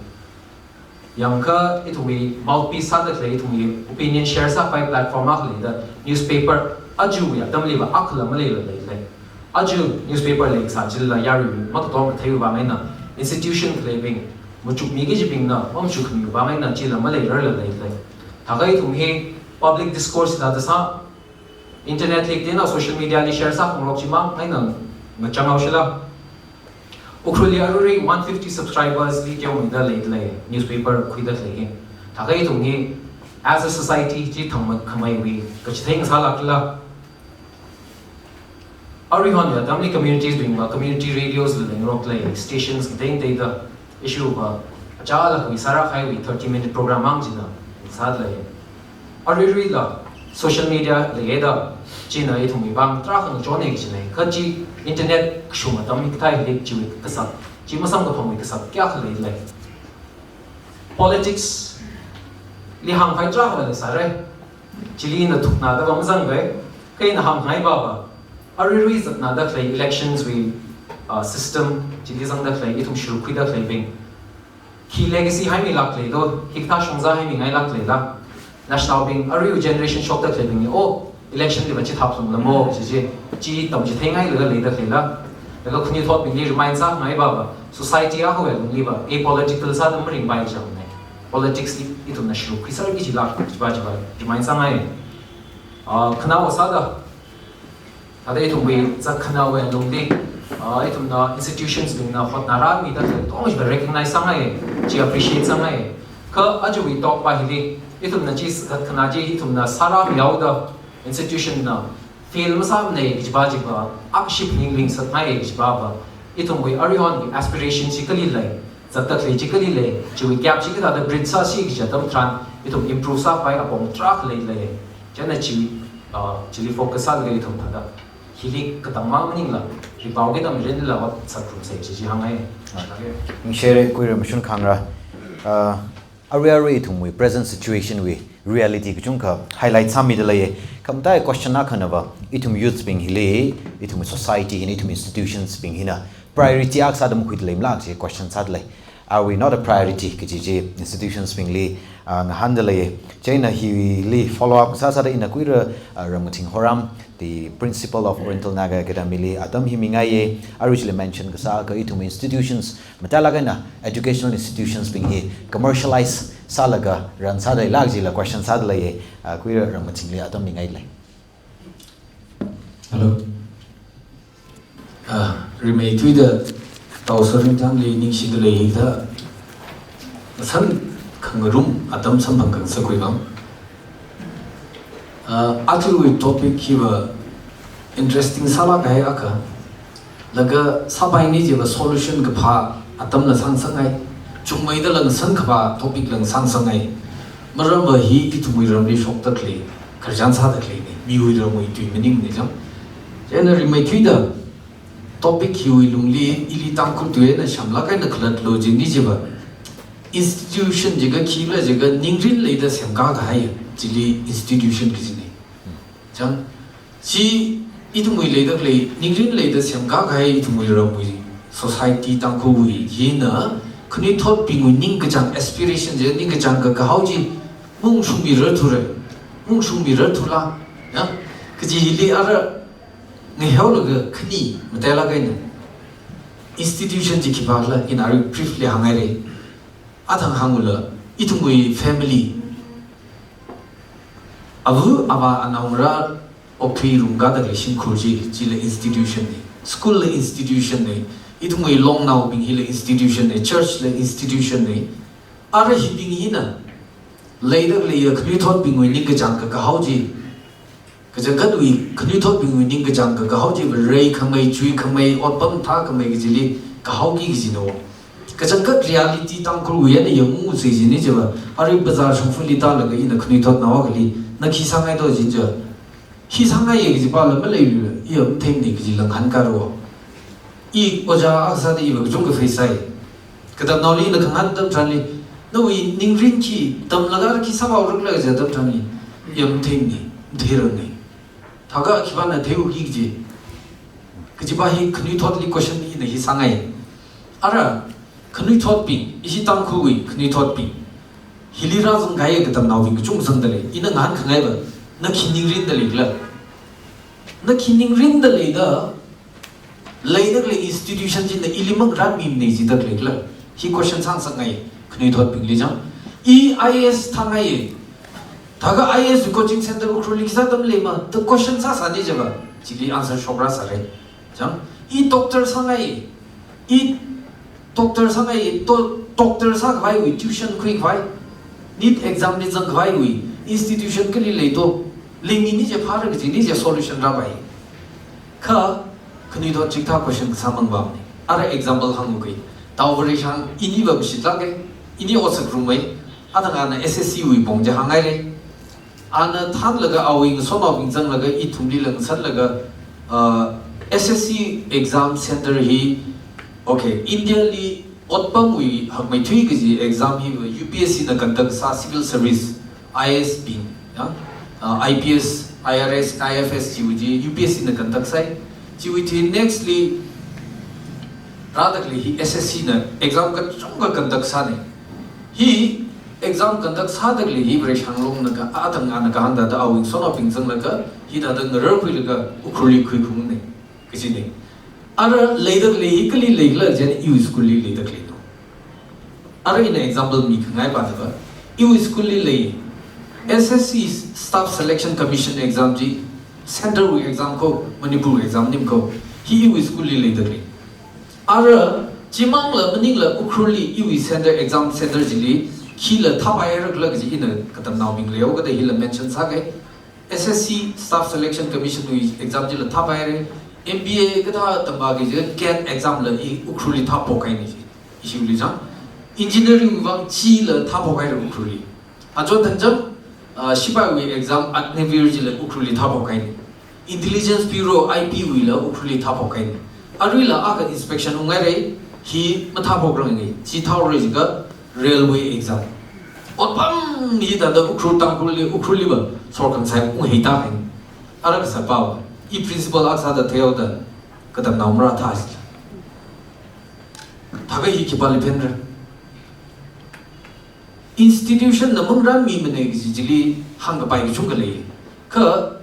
Yangakha ithumwui mouthpiece sāda khalei, ithumwui opinion share sākhavai platform akha leida newspaper, ajawui atamliva akhala maleila leilei. Aja newspaper leikasā chila yaruiwui makatom katheiwui vang eina, institution khaleibing, machukmi kajibingna mamachukkhamiwui vang eina chila maleirarla leilei. Thākha ithum hi public discourse hithāda sā, internet li kateonao social media li share sākhangarok chimang eina ngachang haoshila. Ukhrulli aruirui one fifty subscribers li teomeida leilei, newspaper khuida khalei hi. Thākha ithum hi as a society chi thangmeikhameiwui kachithei ngasālākla. Aruihon atamli communities bingva community radios la leingarok lei, stations katei kateida, ishiva achālakha sārākahaiwui thirty minute program mang china sāda lei. Aruiruila social media leida, china ithumwui vang tarākha ngachonna kajina. Kha chi internet kashung atam hikathā hili chiwui kasak, chi masamkaphangwui kasak kayākha leilei. Politics li hāngkhavai tarākha leisāra. Chili ina thuknada vang mazangkha, kha ina hāngngai baba, aruirui zatnada khalei elections wui, ah, system, chili zangda khalei, ithum shurkhuida khaleibing, khi legacy haimilāk lei do, hikathā shongza haimingailāk leila. National bing, aruiwui generation shokda khaleibingli, oh, election liva chithā phalunglamo, chi chi, chi tamchitheingailaga leida khaleila. Laga khanuithotbingli remind sāngai baba, society akhawui alungliva apolitical sāda maringpai chang ne. Politics li ithumna shurkhuiser kajila, chiva chiva remind sāngai. Ah, khanao sāda, thāda ithumwui zatkhanāwui alungli, ah, ithumna institutions bingna hotnarāmida khalei katonga chiva recognize sāngai, chi appreciate sāngai. Kha ajawui talk pa hili, ithumna chi zatkhanā chi ithumna sārāmihaoda, institution na fail masāmana kajiva chiva, akha ship ning ring satngai kajiva va, ithumwui aruihonwui aspiration chi kali lei, zatda khalei chi kali lei, chiwui gap chi kathāda bridge sāsi kaji atam tharan, ithum improve sākhavai apong tarākha leilei. Chieina chi, ah, chili focus sālaga ithum thāda, hili katang mang maningla, ribao kida mirinla ot sākharumsa chi chi hāngngai. Ningshire Kuira Mashun Khangra. Ah, arui arui ithumwui present situation wui reality kachungkha highlight sāmida leiya. Kha matai question akhanava, ithum youths bing hili, ithum society hina, ithum institutions bing hina priority akha sāda makhuida leimala kaji question sāda lei. Are we not a priority kaji chi institutions bingli, ah, ngahānda leiya. Chieina hili follow up sāsāda ina Kuira, ah, Ramkathing Horam, the principal of Oriental Naga Academy li atam hi mingaiya. Arui chili mention kasākha ithum institutions, matailāk eina educational institutions bing hi commercialize sālaga run sāda leila kajila question sāda leiya. Ah, Kuira Ramkathingli atam mingailei. Hello. Ah, rimeithuida Tao Sir Ringthangli ningshida lei hithā, san khangarum atam samphang khangasak khuivang. Ah, actually topic hiva interesting sālāk kahai akha. Laga sāpaini jiva solution kaphā atamla sāngasakngai. Chungmeida lang sāngkaphā topic lang sāngasakngai. Maramva hi ithumwui ramli shokda khalei, khararchan sāda khaleina. Miwui ramwui tui maningmana chang. Chieina rimeithuida topic hiwui lungli ili Tangkhul tui eina shamlāk eina khalatlu jini jiva, institution jiakha khila jiakha ningrin leida semkā kahai, chili institution kajina. Chang, chi ithumwui leida khalei, ningrin leida semkā kahai ithumwui ramwui society Tangkhulwui hina khanuithotbingwui ningkachāng, aspiration chi, ningkachāng kakahao chi maungshungmirar thura, maungshungmirar thula. Ya, kaji hili ara ngaheolaga khani matailāk eina institution chi khipākhala ina arui briefly hānghaira. Athang hāngula, ithumwui family, ava avā anaongarā okthui rungkāda khalei shimkhur chi, chila institution na, school la institution na, ithumwui longnaobing hila institution na, church la institution na. Ara hibing hina leida khaleiya khanuithotbingwui ningkachāng kakahao chi, kachangkhatwui khanuithotbingwui ningkachāng kakahao chiva reikhamei, chuikhamei, otpam thākhamei kajili kahaoki kajina. Kachangkhat reality Tangkhulwui eina yangungsa jini jiva, arui bazar shongfali tālaga ina khanuithotnao akhali, na khi sāngai do jin jiakha, hi sāngaiya kaji pāla maleiluila, iya matheimana kajila ngahānkāra. I ojā akha sāda iva kachungkha face sāi. Katamnaoli ina khangahān atam tharanli, nawui ningrin khi tamlaga khi sāhaorakhala kaji atam tharanli, iya matheimana, matheiranga. Thākha khipāna theiuki kaji, kaji pā hi khanuithotli question ina hi sāngai. Ara khanuithotbing, ishi Tangkhulwui khanuithotbing, hili rāzangkahai katamnaobing kachungkha zangda lei. Ina ngahānkhangaiva, na khi ningrinda leikhala? Na khi ningrinda leida, leida khalei institution china ili mangarānmimana jida leikhala? Hi question sāngasakngai khanuithotbingli chang. I I A S thāngaiya. Thākha I A S coaching center Ukhrulli khi sāda maleima da question sāsāni jiva, chili answer shokra sāra. Chang, i doctor sāngai, i doctor sāngai, to, doctor sākhavaiwui tuition khuikhavai, NEET exam li zangkhavaiwui institution kali lei to, leimini jiakha phāra kajini jiakha solution rāpai. Kha khanuithot chikathā question kasā mang vāmana. Ara example hānguki. Tao Vareishang iniva mashitlāka, ini otsak rumei, athang ana S S C wui pong chi hānghaira. Ana thānlaga awui ngasotnaobing zanglaga ithumli lang sālaga, uh, S S C exam center hi, okay, India li otpamwui hakmeithui kaji exam hiva U P S C na conduct sā, civil service, I A S bing, ya, uh, I P S, I R S, I F S chiwui chi U P S C na conduct sāi. Chiwui chi next li rāda khalei hi S S C na exam kachungkha conduct sāna. Hi exam conduct sāda khalei hi Vareishang Longna ka, athang ana kahāngda da awui ngasotnaobing zanglaga, hithāda ngararkhuilaga Ukhrulli khuikhaungna kajina. Ara leida khalei hi kali leikhala jiakha iwui school li leida khaleina. Ara ina example mikhangai pāda va, iwui school li lei. S S C Staff Selection Commission exam chi, center wui exam ko, Manipur wui exam nim ko, hi iwui school li leida khalei. Ara chimangla maningla Ukhrulli iwui center, exam center chili khila thāpairakhala kaji ina katamnaobing leihaokada hila mention sākei. S S C Staff Selection Commission wui exam chila thāpaira. M B A kathā tamvāki jiakha CAT exam la i Ukhrulli thāphokhaina ji. Ishiwuili chang, engineering vang chila thāphokhaira Ukhrulli. Achon thangcham, uh, sipaiwui exam Agniveer chila Ukhrulli thāphokhaina. Intelligence Bureau, I B wuila Ukhrulli thāphokhaina. Aruila akha inspection unghaira, hi mathāphokrang ngai, chi thāhaora jiakha railway exam. Otpam hithāda Ukhrul Tangkhulli, Ukhrulli va sorkhangsai unghaida haina. Ara kasā pao, i principal akha sāda theihaoda katamnao marāthā sila. Thākha hi khipāli phenra? Institution na mangarānmimana kaji chili hāngkapai kachungkha lei. Kha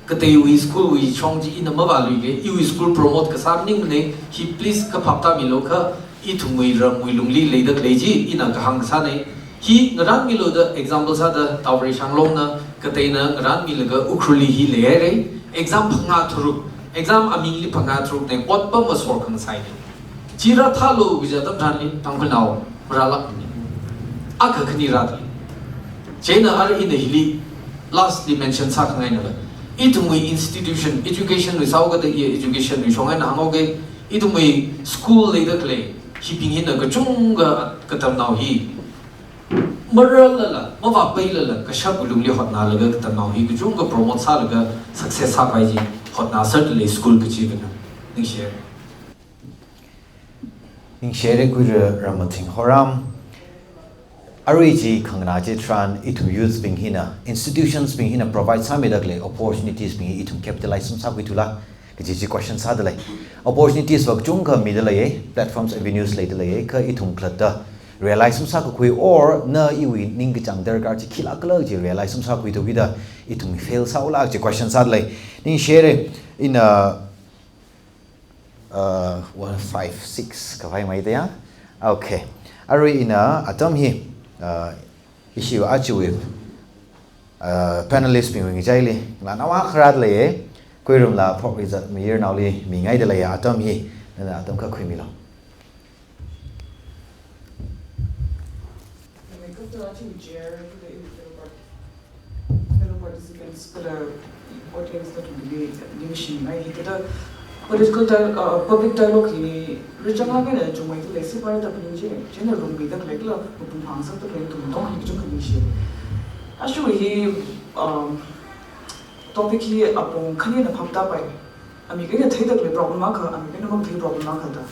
kateiwui school wui shong chi ina mavāluike, iwui school promote kasā maningmana, hi please kaphap tāmilu kha ithumwui ramwui lungli leida khalei chi ina kahāng kasāna. Hi ngarānmilu da example sāda Tao Vareishang Longna kateina ngarānmilaga Ukhrulli hi leihaira. Exam phangā tharuk, exam amingli phangā tharukna, otpam va sorkhangasaina. Chi rāthālu kaja atam tharanli Tangkhulnao marālākmana. Akha khani rāda. Chieina ara ina hili lastly mention sākhangaina va, ithumwui institution, education wui sāhaokada i education wui shong eina hānghaoke, Ithumwui school leida khalei hibing hina kachungkha katamnao hi mararlala, mavāpailala, kashap lungli hotnalaga katamnao hi kachungkha promote sālaga success sāpai chi hotnasāda lei school kachi khanā. Ningshi. Ningshi Kuira Ramathing Horam. Arui chi khanganā chitharan ithum youths bing hina, institutions bing hina provide sāmida khalei opportunities bing hi ithum capitalize sum sākhuithula, kaji chi question sāda lei. Opportunities va kachungkha mida leiya, platforms, avenues leida leiya, kha ithum khalatta realize sum sākakhui or na iwui ningkachāng darkar chi khilākhala chi realize sum sākhuida khuida ithum fail sāula chi question sāda lei. Ningshi, ina, uh, one, five, six khavai maida ya. Okay. Arui ina atam hi, uh, ishi achiwui, uh, panelist bingwui ngachaili, la nawa kharat leiya, Kuirum la Phokrizat mayarnaoli mingaida leiya atam hi, nana atam kha khuimilu. Mai kafta achi chair, kala iwui fellow part-, fellow participants, kala audience nathumli ningshingai hi thāda political dia-, uh, public dialogue hi rāchang lāk eina chungmeida lei, sipai da phaning chi, chieina rungmeida khalei kala mapung phāngasakda khalei nathum tongli kachungkha ningshi. Ashi hi, um, topic hi apong khani eina phaptāpai. Amik eina theida khalei problem akha, amik eina makathei problem akha da.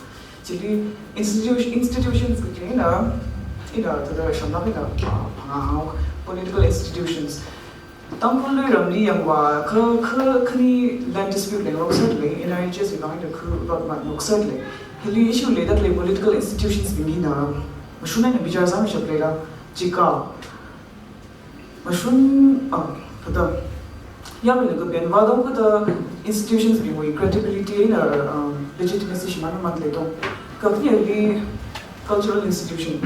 Chili institu-, institutions kaji eina, ina thāda shamlāk eina, ah, phangā hao, political institutions. Tangkhul luiramli yangva, kha, kha, khani land dispute leingarok sāda lei, N R L H S wui vang eina khu roadmap ngarok sāda lei. Hili issue leida khalei political institutions bing hina, mashun eina bichar sāmishap leila, chika. Mashun, ah, thāda, yaruina kapen vādong kachida institutions bingwui credibility eina, ah, legitimacy shimānmamān leidong. Kakhaneli cultural institution.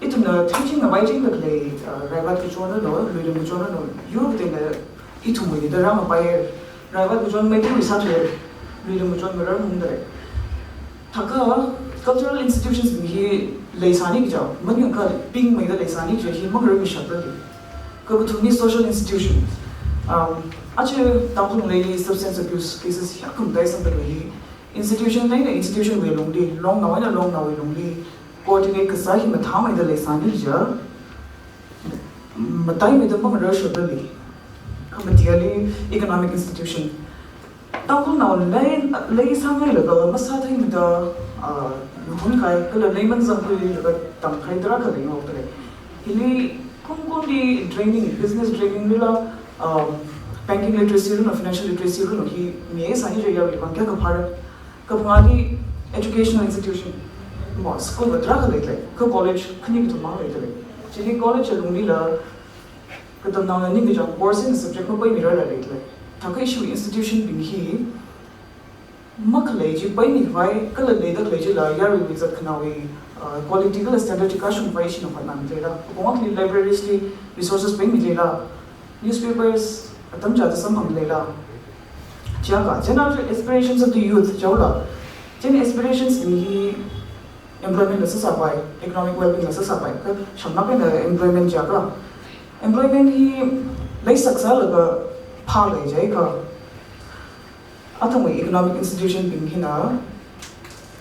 Ithumna theiching ngavaichingda khalei, ah, raivat kachon no, luiram kachon no, yur kateina ithumwui da rāngapaiya. Raivat kachon Meiteiwui sāthuiya, luiram kachon mararmamānda lei. Thākha cultural institutions bing hi leisāni kaja, maningakha pingmeida leisāni kaja hi mangararmishapra di. Kakathumli social institution. Um, aja Tangkhul ngaleili substance abuse cases hi akhum dai samphangda lei hi. Institution eina institution wui lungli, longnao eina longnaowui lungli, coordinate kasā hi mathāmeida leisāni kaja, mataimeida mangararshapra di. Khamatili economic institution. Tangkhulnao lei, leisāngailaga masātheimeida, ah, luhun kahai, kala leiman zangkhuilaga tamkahai tarākha leingarokda lei. Hili kumkumli training, business training lila, um, banking literacy runo, financial literacy runo hi mihaisāni kaja yaruiwui vang kayākha phāra. Kaphangāli educational institution, mo, school va tarākha leida lei, kha college khani kathum mang leida lei. Chili college alunglila, katamnaona ningkachāng course eina subject mapaimirarla leida lei. Thākha ishiwui institution bing hi makhalei chi paimikhavai, kala leida khalei chila yaruiwui zatkhanāwui, uh, quality kala standard chi kashungkhavai ishina hotnāmida leila. Apong akhali libraries li resources paimida leila. Newspapers atam chāda samphangda leila. Chiakha, chieina aspirations of the youth chaola. Chieina aspirations bing hi employment la sāsāpai, economic well-being la sāsāpai, kha shamlāk eina employment chiakha. Employment hi leisak sālaga phālei jiakha. Athumwui economic institution bing hina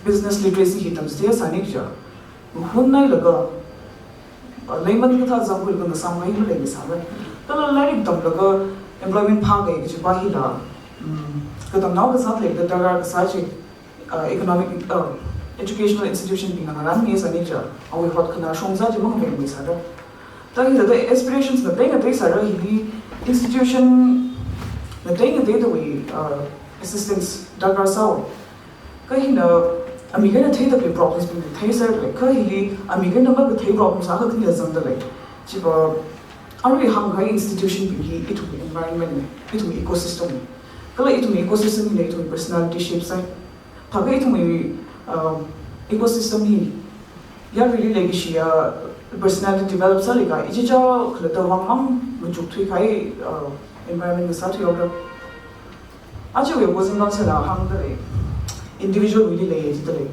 business literacy hi tamchitheisāni kaja. Hun nailaga, uh, leiman kathā zangkhuilaga ngasāmei hi maleimisāra. Kala lairik tamlaga employment phākahai kajipa hila, um, katamnao kasā leida darkar kasā chi, uh, economic, uh, educational institution bingna ngarānmisāni kaja, awui hotkhanā shongza chi mangavengmisāra. Thāda hithāda aspirations ngatei ngateisāra hili institution ngatei ngateidawui, uh, assistance darkar sāwa. Kha hina amik eina theida khalei problems bing theisāra, kha hili amik eina makathei problems akha khani zangda lei. Chiva arui hāngkahai institution bing hi ithumwui environment na, ithumwui ecosystem na. Kala ithumwui ecosystem hina ithumwui personality shape sāi. Thākha ithumwui, um, ecosystem hi yaruili leikashiya personality develop sālaga, ichichā khalatta vang mang machukthuikahai, uh, environment ngasāthuihaora. Ajawui opposing counsel la hāngda lei, individual wuili leiya jida lei.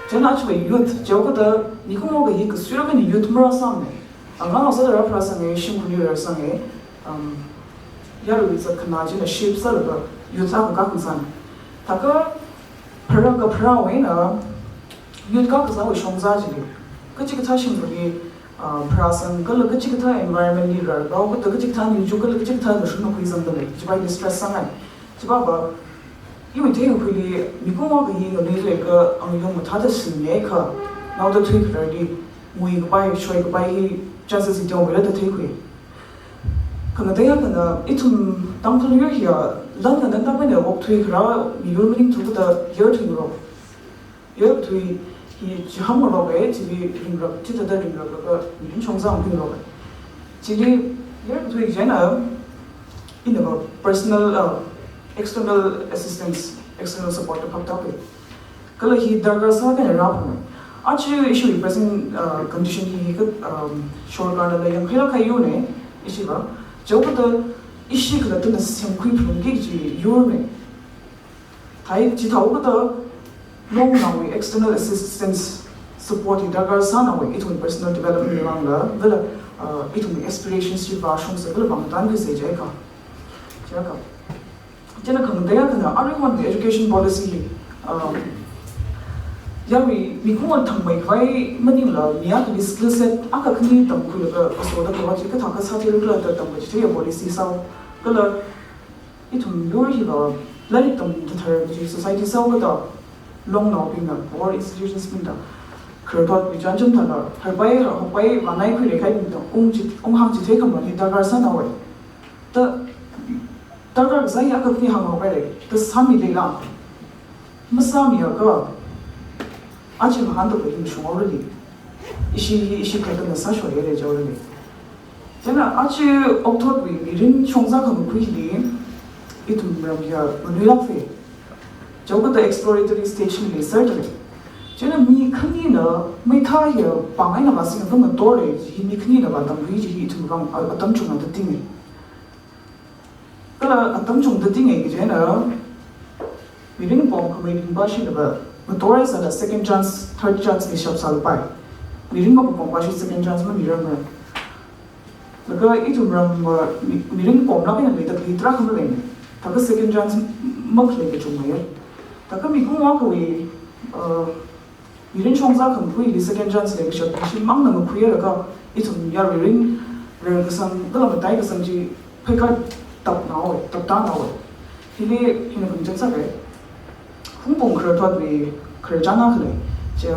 Chieina ajawui youth, chaokathā, mikumo kahi kasuira kani youth marāsāmana. Anganao sāda rāpharāsānga, shimkhurli rāsānga, um, yaruiwui zatkhanā china shape sālaga youth akha kakhansāna. Thākha pharā kapharāwui eina, youth kakazāwui shongzā chili, kachikathā shimkhurli, ah, pharāsang kala kachikathā environment li rālaga, kala kachikathā ningchuk kala kachikathā kashung khuisang dalei, chiva ili stress sāngai. Chiva va, iwui theikakhuili, mikumo kahi ngalei leilaga, angayung mathāda singakha, naoda thuikhararli, nguikapai, shoikapai hi chances hi teomeira da theikhui. Khangateiya akhana, ithum Tangkhul yur hiya, lan nganantamana okthui kharā miyur maningthu kathā yarthui ngarok. Yarthui hi chihān ngaroka, chili ringrak, chithāda ringraklaga mirin shongzā ungphingaroka. Chili yarthui chieina, ina va personal, uh, external assistance, external support da phaptāka. Kala hi darkar sākahai rāphunga. Aja ishiwui present, uh, condition hi, hi ka, um, sorkarnala yangkhailāk kahai yurna, ishi va. Chiwui kathāda ishi khalattana semkhui phalungki kaji yurna. Thai, chithāhaokida longnaowui external assistance support hi darkar sānaowui, ithum personal development vangla, vela, uh, ithum aspirations chiva shongsa kala vang tan khuisa jiakha. Jiakha. Chieina khangateiya akhana, aruihonwui education policy hi, um, yarui mikumo thangmeikhavai maningla, mi akhali skill set akha khani tamkhuilaga, asoda khavai chi kathā kasā theilu kala da tamkhui chitheiya policy sāo. Kala ithum yur hiva, lairik tamda thar kaji society sāhaokida, longnaobingna, or institutions bingna, khararthotwui chānjam thāda, harpai, harpai, vānai khuirei kahaibingna, ungchi, unghāngchithei khamatei darkar sānaowui. Da, darkar kasā hi akha khani hānghaopaira, da sāmileila. Masāmiakha, aja mahānda khalei hi mashungaorali. Ishi, ishi khalattana sāshoihaira jihaorali. Chieina aja okathuiwui mirin shongzā khangakhuli, ithum ram hiya manuilākva. Chiwui kathāda exploratory stage li leiserdalei. Chieina mi khanina, maithā hiya pāng eina vāsingakha ngatora, hi mi khanina vātamkhui chi hi ithum vang a-, atam chungda tinga. Kala atam chungda tinga kaji eina, mirin pongkhamei ringpāshilava, ngatora sāda second chance, third chance mishap sālapai. Mirin mapongpāshi second chance mamirarmara. Laga ithum ram, uh, mi-, mirin ponglaga eina leida khalei tarākha maleimana. Thākha second chance makhalei kachungmeiya. Thākha mikumo akhawui, uh, mirin shongzā khangakhuli second chance leikashap shimāngna ngakhuilaga, ithum yaruirin, rer kasang, kala matai kasang chi, pheikar tapnaowui, taptānaowui. Hili, hina khangachang sāra. Hungpung khararthotwui khararchan akha lei. Chi,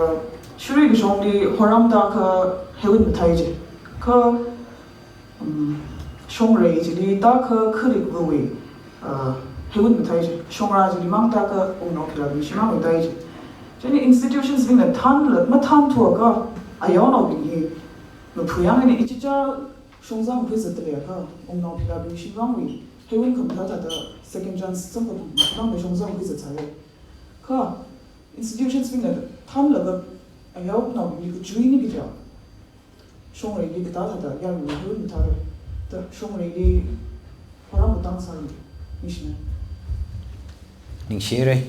shirui kashongli horam tākha heiwun mathei ji. Kha, um, shongrei chili tākha kharik vawui, uh, heiwun mathei ji. Shongra chili māng tākha ungnao philabi shimāngwui thei ji. Chieina institutions bingna thānla, mathānthuakha, ayaonaobing hi, maphuiyangi ni ichicha shongzā khuizatda leiakha, ungnao philabi shimāngwui, heiwun khamathā thāda second chance samkaphang shimāngwui shongzā khuizatsāra. Kha, institutions bingna thānlaga, ayaonaobingli kachuini kaja. Shongreili katā thāda, yaruili heiwun mathāra. Da shongreili horam katang sāra. Ningshina. Ningshira,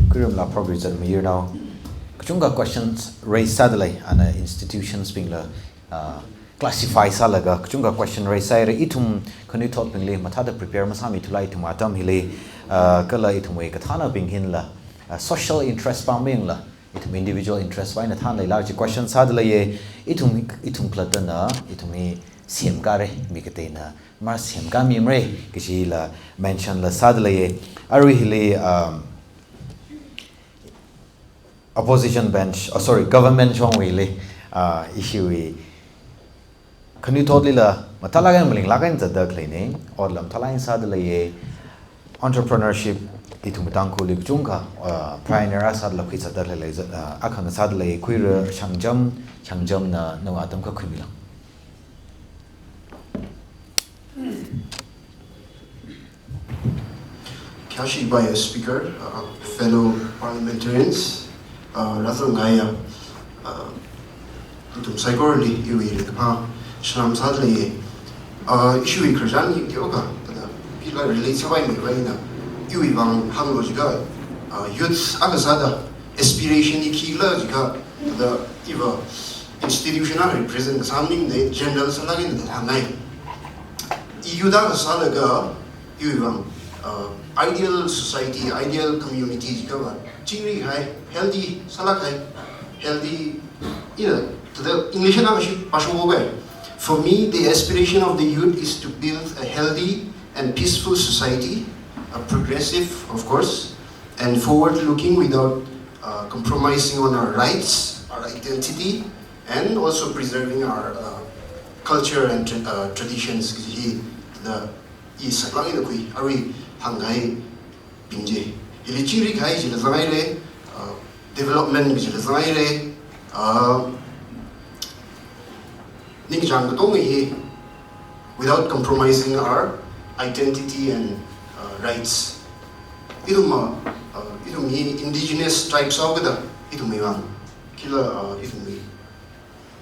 Khuiramla Prof Richard Mayirnao. Kachungkha questions raise sādalei, ana institutions bingla, ah, classify sālaga, kachungkha question raise sāhaira, ithum khanuithotbingli mathāda prepare masāmithula ithum atam hili, ah, kala ithumwui kathānabing hinla, ah, social interest pāng bingla, ithum individual interest va eina thānleila chi question sādaleiya, ithum, ithum khalattana, ithum hi semkara, mi kateina masemkāmimara, kajila mention la sādaleiya. Arui hili, um, opposition bench, oh sorry, government shongwuili, uh, ishiwui khanuithotlila, mathālāk eina malinglāk eina zatda khaleina, otla mathālāk eina sādaleiya, entrepreneurship, ithum Tangkhulli kachungkha, uh, pioneer sāda khuizatda khalei, uh, akha ngasādalei, Khuira Shangjam, Shangjamna, nawui atam kha khuimilu. Khayāshi Bhai as speaker, uh, fellow parliamentarians, uh, rāzangngaiya, uh, nathum saikorali iwui ringkaphā salam sādalei. Uh, ishiwui khararchan hi teokha, thāda, pila relate sāpaimeipaina, iwui vang hānglu jiakha, uh, youth akha sāda, aspiration hi khikhala jiakha, thāda, iva, institution akha represent kasā maningla, general sālaga eina thāda hāngngai. I youth akha sālaga, iwui vang, uh, ideal society, ideal community jiakha va, chingri hai, healthy sālāk hai, healthy, you know, to the English na kashi pasho gai. For me, the aspiration of the youth is to build a healthy and peaceful society, a progressive, of course, and forward-looking without uh, compromising on our rights, our identity, and also preserving our uh, culture and tra- uh, traditions. Hi the i saklāng ina khui, arui hāngkahai bing chi. Hili chingri kahai chila zanghaira, uh, development chila zanghaira, uh, ningchāng katonga hi, without compromising our identity and uh, rights. Ithum, uh, ithum hi indigenous tribes haokida, ithum hi vang. Kila, uh, ithum hi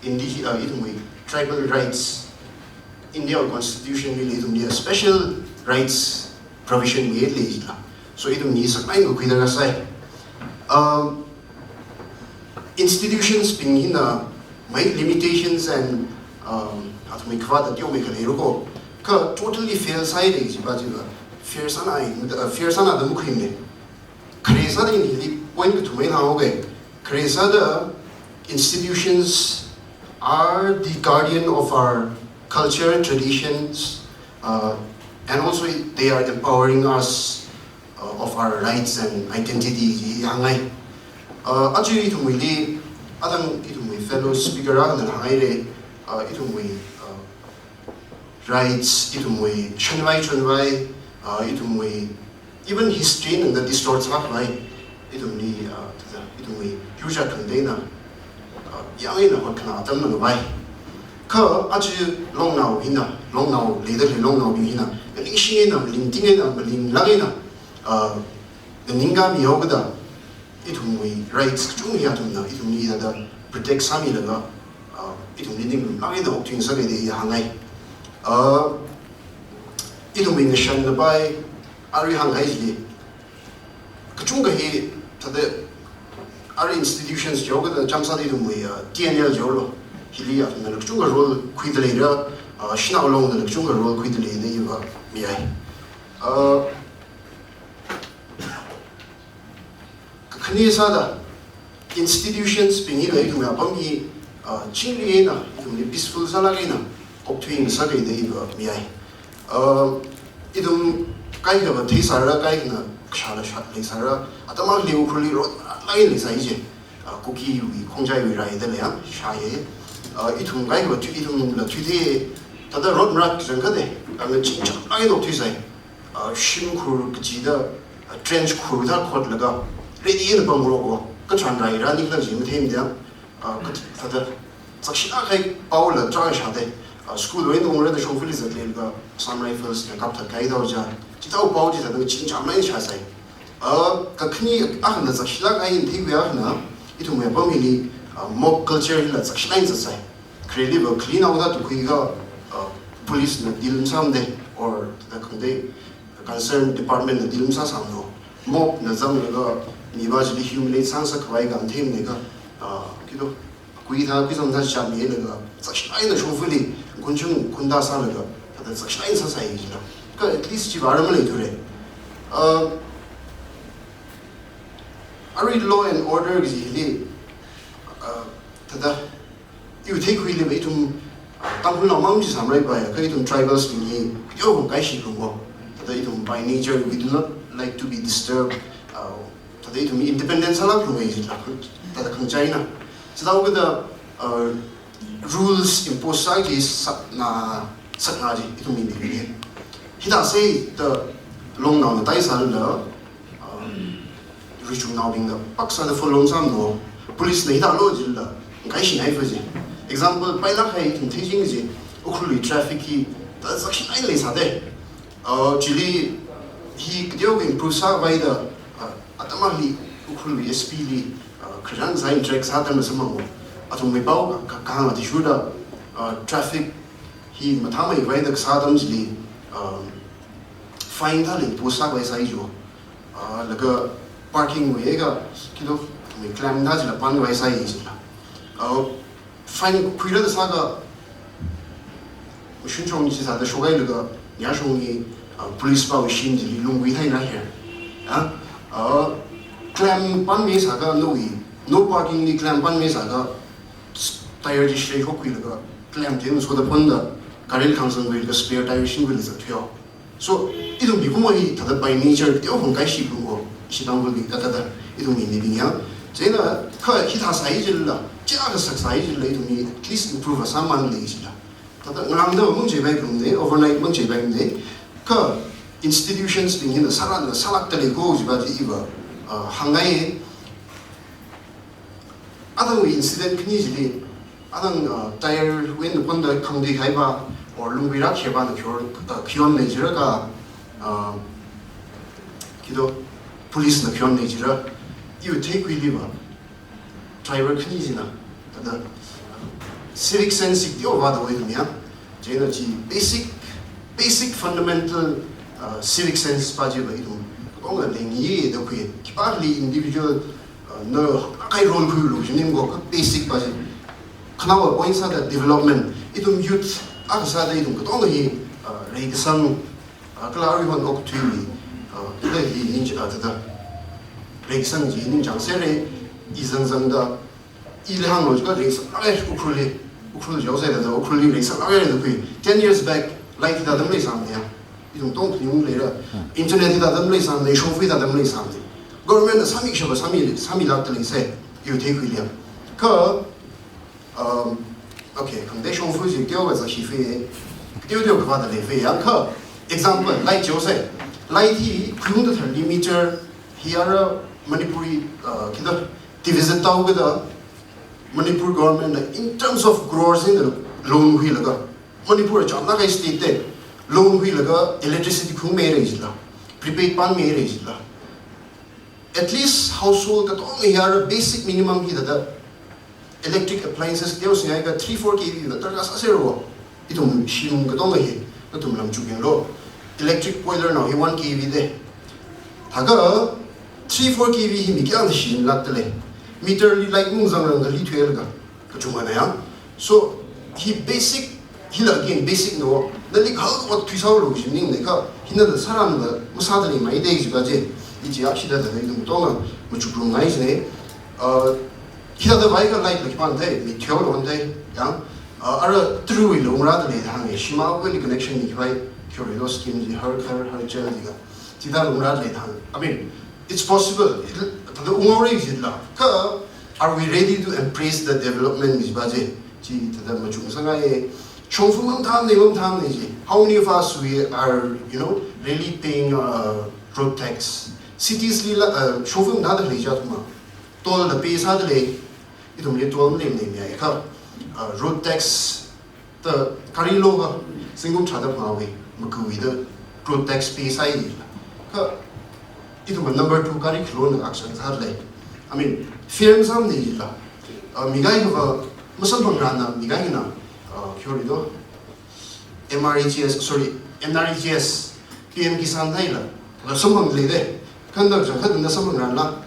indi- uh, ithumwui tribal rights, India constitution li ithumli special rights provision mi leila. So ithumli saklāng kakhuida kasai. Um, institutions bing hina mai limitations and um, athumwui khavāt da teo mai khalei roko. Kha totally fail sāhaira jiva jiva. Fair sānai, uh, fair sāna da mukhuimei. Khare sāda ina hili point kathum eina hānghaoga. Khare sāda institutions are the guardian of our culture, traditions, uh, and also they are empowering us uh, of our rights and identity hi hāngngai. Uh, aja ithumwuili, adang ithumwui fellow speaker akhana hānghaira, uh, ithumwui uh, rights, ithumwui shanvai chonvai, uh, ithumwui even history nangda distort sākhavai, ithumli, uh, tada, ithumwui yurja khangateina, uh, yang eina hotkhana atam nangvai. Kha aja longnao hina, longnao leida khalei longnaobing hina, kaningshing eina, malingting eina, malinglāk eina, uh, nganingkami haokida, ithumwui rights kachung hi athumna ithumli tada protect sāmilaga, uh, ithumli ninglumlāk eina okthuingasaka da i hāngngai. Uh, ithumwui ngashanlapai, arui hānghai chili, kachungkha hi tada arui institutions jihaokida chāmsāda ithumwui, uh, T N L jihaolu. Hili athumna kachungkha role khuida leira, uh, Shanao Long na kachungkha role khuida lei da iva mihai. Uh, Kakhane sāda institutions bing hila ithumwui apam hi, uh, chingri eina, ithumli peaceful sālāk eina okthuingasaka da iva mihai. Uh, ithum kaikhava theisāra, kaikhana kashāla shālāk leisāra, atam akhali Ukhrulli rot lāk eina leisai chi. Uh, Kukiwui, Khongjaiwui rai da leiya, shāya. Uh, ithum kaikhava thui, ithumla thuithei, tada rot marat kachangkhatta, kachingchanglāk eina okthuisai. Uh, shimkhur kachida, uh, trench khurda khotlaga, ready eina pamroko, katharan rai rāni khala chi matheimada, uh, ka- tada, zakshilāk kahai paola tarākha shāda, uh, school wui eina ungra da shongfali zatlaga, Assam Rifles na kapthat kahai da oja, chithāda pao chi tada kachingchanglāk eina shāsai. Uh, kakhane akhana zakshilāk kahai eina theikhuiya akhana, ithumwui apam hili, uh, mob culture hila zakshilāk eina zatsai. Khareli va clean out da tukhuiakha, uh, police na deal masāmada, or tada khangatei concerned department na deal masāsāmano. Mob na zanglaga, mi va chili humiliate sāngasakkhavai kha matheimada kha, uh, kito, khuida, khuisangda chami laga, zakshilāk eina shongfali, khunchung khunda sālaga, tada zakshilāk eina sāsai jila. Kha at least chiva rāmaleithura. Uh, arui law and order kajili, uh, tada, iwui theikhuili va ithum, uh, Tangkhulnao mang chi sāmaraipai, kha ithum tribals bing hi, kyo hong kai shi lungko. Tada ithum by nature, we do not like to be disturbed. Uh, tada ithum independence sālāk lungai jila, tada khangachei eina. Chithāhaokida, uh, rules impose sā chi sakna, sakna chi ithum mi bing hi. Hithāsāda longnaona taisālala, um, Ruichumnaobingna paksāda follow masāmano, police na hithālu jila, ngaishing haifa chi. Example, pailāk kahai ithum theichinga chi, Ukhrulli traffic hi, tada zakshilāk eina leisāda. Uh, chili hi kateokha improve sākhavai da, uh, atam akhali Ukhrulwui S P li, uh, kharān sā interact sā atamla samphangko. Athumwui pao ka, ka, kahāng athishurda, uh, traffic hi mathāmeikhavai da kasā atam chili, um, fine thāla impose sākhavai sāi jo. Ah, laga parking wuiakha, kito, mi clam thā chila pan vai sai chila. Ah, fine khuira da sākha, mashun chong chi sāda shokhailaga, nya shong hi, Uh, police pao shin jili lungwi thai na her. Ya, uh, claim pan me sākha no wi, no parking li claim pan me sākha tire ji shre hok khuilaga claim ji so da pon da gari khang sang khuilaga spare tire shin khuilaga zat thuyo. So, ithum mikumo hi thada by nature teo hong kai shi lung ho, shi tang kul bi ka thada ithum mi ni bing ya. Chieina kha hithā sāi jila, chia ka sak sāi jila ithum mi at least improve sāman le jila. Thada ngarang da mang je bai lung ne, overnight mang je bai ne. Kha institutions bing hina sāran da sālak ta le ko jiba ji iva, uh, hāngngai. Athang incident khani jili, athang, uh, tire wui eina pon da khangdi khaiba, or lungwi rak kheba na khyor, uh, khyon nei jira ka, uh, kido, police na khyon nei jira, iu thei khuili ba, driver khani jina, thada, civic sense ik teo ba da wai dunia, jena ji basic, basic fundamental, uh, civic sense pa ji ba idu, kong a lengi da khui, kipar li individual, uh, no, akai role khuilu, jinim go, ka basic pa ji. Khanawa point sāda development, itum youth, aka sāda itum katong hi, uh, rei kasang, uh, kala ari hon ok thui, uh, ida hi ning, uh, thada. Rei kasang ji ning chang sere, i zang zang da, i le hānglo jika rei sang, ai, Ukhrul li, Ukhrul jau sere da, Ukhrul li rei sang, ai, da khui. Ten years back, light da dam rei sang ya. Itum tong phi yung le ra. Internet da dam rei sang, le shongfui da dam rei sang. Government na sāmi shaba sāmi, sāmi lak ta le se, iu thei khui liya. Ka, um, okay, khang de shongfui ji teo ga za shi fei. Teo teo ka da le fei. Yang ka, example, light jau se. Light hi, kuyung da thar meter, hi ara Manipuri, uh, kida, division tau kida, Manipur government na in terms of crores in the loan hui laga. Manipur cham na kai state te loan hui laga electricity khung me rei jila, prepaid pan me rei jila. At least household katong hi ara basic minimum hi da electric appliances teo singai ka three four K V da tarka sa sero. Itum shim katong hi, itum lam chuk yang lo. Electric boiler nao hi one K V de. Thaga three four K V hi mi kya na shim lak tele. Meter li light mung zang rang ka li thuel ka. Kachunga na ya. So, hi basic, hi la again basic no, na li khal wat thui sao lo jim ning ne ka, hi na da saran da, masa da ni mai de ji ba je, i ji a shi da da ni dung tong a, mu chuk lung ngai ji ne. Uh, hi da da bai ka light la ki pan thai, mi theo lo thai, ya. Uh, ara tru wi lo ra da le hang e, shima ko ni connection ni bai, kyo ri lo scheme ji, har, har, har chel ji ka. Ji da lo ra da le hang. I mean, it's possible. It, ta da ung o re ji la. Ka, are we ready to embrace the development ji ba je? Ji ta da machung sa ngai. Shongfu mam tham ne, mam tham ne ji. How many of us we are, you know, really paying, uh, road tax? Cities li la, uh, shongfu mam da le ja ma. Toll da pay sa da le. Itum le toll le ne ya ka. Uh, road tax ta kari lo ka, singum chada pa we, makui da road tax pay sai la. Ka, ithum number two kari kilo na action sa le. I mean, firm sam ni la. Uh, mi gai ka, masam pang rana, mi gai na, uh, kyo ri do. M R H S, sorry, N R H S, P M Kisan thai la. La sam pang le de. Kan da ja ka da sam pang rana.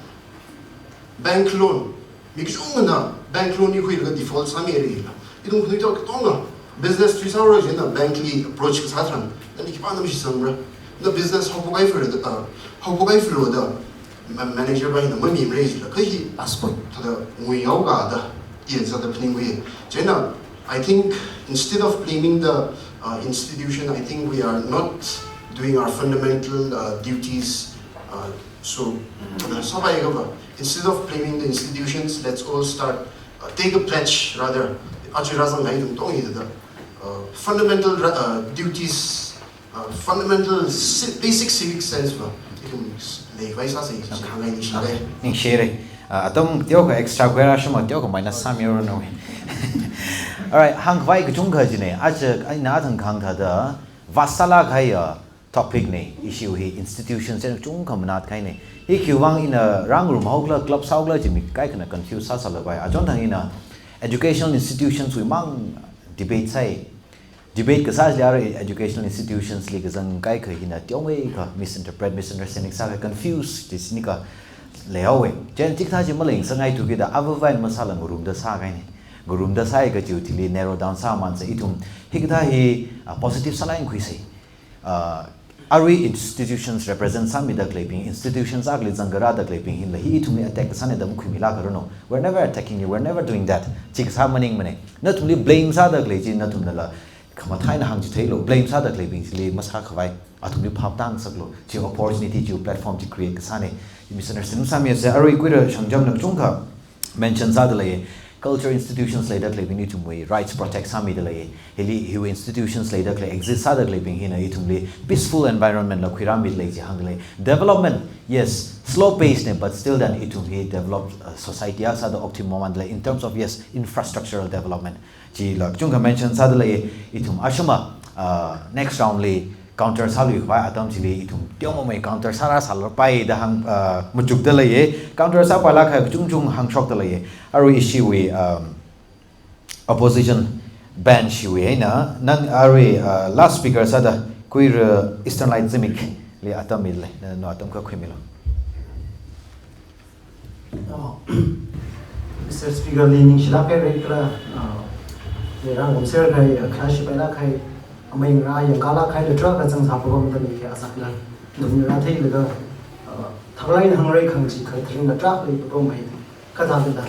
Bank loan, mi kachungana bank loan ni khuilaga default sāmi ri la. Itung khui to katonga business thui sāra jina bank li approach kasā tharan, nani khipāna mashitsang ra. Na business haophok ai fur da, haophok ai fur da, ma-, manager ba hina mami ri la. Kha hi passport thada ngui yao ga da, iyan sāda phaning ngui. China, I think instead of blaming the, uh, institution, I think we are not doing our fundamental, uh, duties, uh, So, mm, thada sāpai ka ba, instead of blaming the institutions, let's all start, uh, take a pledge, rather, achi razang lai tung tong hi da, uh, fundamental ra-, uh, duties, uh, fundamental ci-, basic civic sense ba, ikum s-, lei vai sa se, okay, hāngngai ni shi lei. Ning share. Uh, atam teo ka extra kwera shima teo ka minus sa miro no. Alright, hāngvai kachungkha jine, aja, ai na thang khang thada, vasala kaya, topic ne, issue hi institutions chungkha manat khai ne. Hi khiwuivang ina rang room haokhala, club haokhala jimi kaikhana confuse sāsāla bai. Achon thang ina educational institutions wui mang debate sai. Debate kasā jila educational institutions li kazang kaikha hina tiong e ka misinterpret, misunderstanding sākha confuse jisini ka lei haowe. Jen chikathā ji maleng sāngai thuki da avavai masāla ngarum da sākai ne. Ngarum da sai ka chiu thili narrow down sāman sa ithum. Hikathā hi, ah, positive sālai khui sai. Uh, arui institutions represent sāmida khaleibing, institutions akhali zangkharāda khaleibing hila hi ithumli attack kasāna da makhuimilākaranu. We're never attacking you, we're never doing that. Chi kasā maningmana. Nathumli blame sāda khalei chi nathumnala khamathā eina hāngchitheilu, blame sāda khaleibing chili masākhavai, athumli phap tāngasaklu, chi opportunity, chi platform chi create kasāna. Misunderstand masāmisa, arui kuira shangchamna kachungkha mention sāda lei, culture institutions leida khaleibing ithumwui rights protect sāmida lei, hili hiwui institutions leida khalei exist sāda khaleibing hina ithumli peaceful environment la khuirāmida lei chi hānglei. Development, yes, slow pace na, but still then ithum hi developed, uh, society akha sāda okthuimamanda lei in terms of, yes, infrastructural development. Chila kachungkha mention sāda lei, ithum ashama, uh, next round li counter sāluikhavai atam chili ithum teomamei counter sārāsālapai da hāng, uh, machukda lei, counter sāpailākkahai kachungchung hāngshokda lei. Arui ishiwui, um, opposition bench wui eina, nang arui, uh, last speaker sāda kuira Eastern Light Zimik li atam mida lei, na, no atam khuimilu. Oh, Mister Speaker li ningshilāk haira kala, ah, leirāngarumser kahai, ah, kala shipailāk kahai, amei ngarā yangkālāk kahai la tarākha zangsā papamda lei, azakla. Nung rātheilaga, ah, thaklāk eina hāngra khangachi khatharingla tarākha lei papamhai. Kathāda,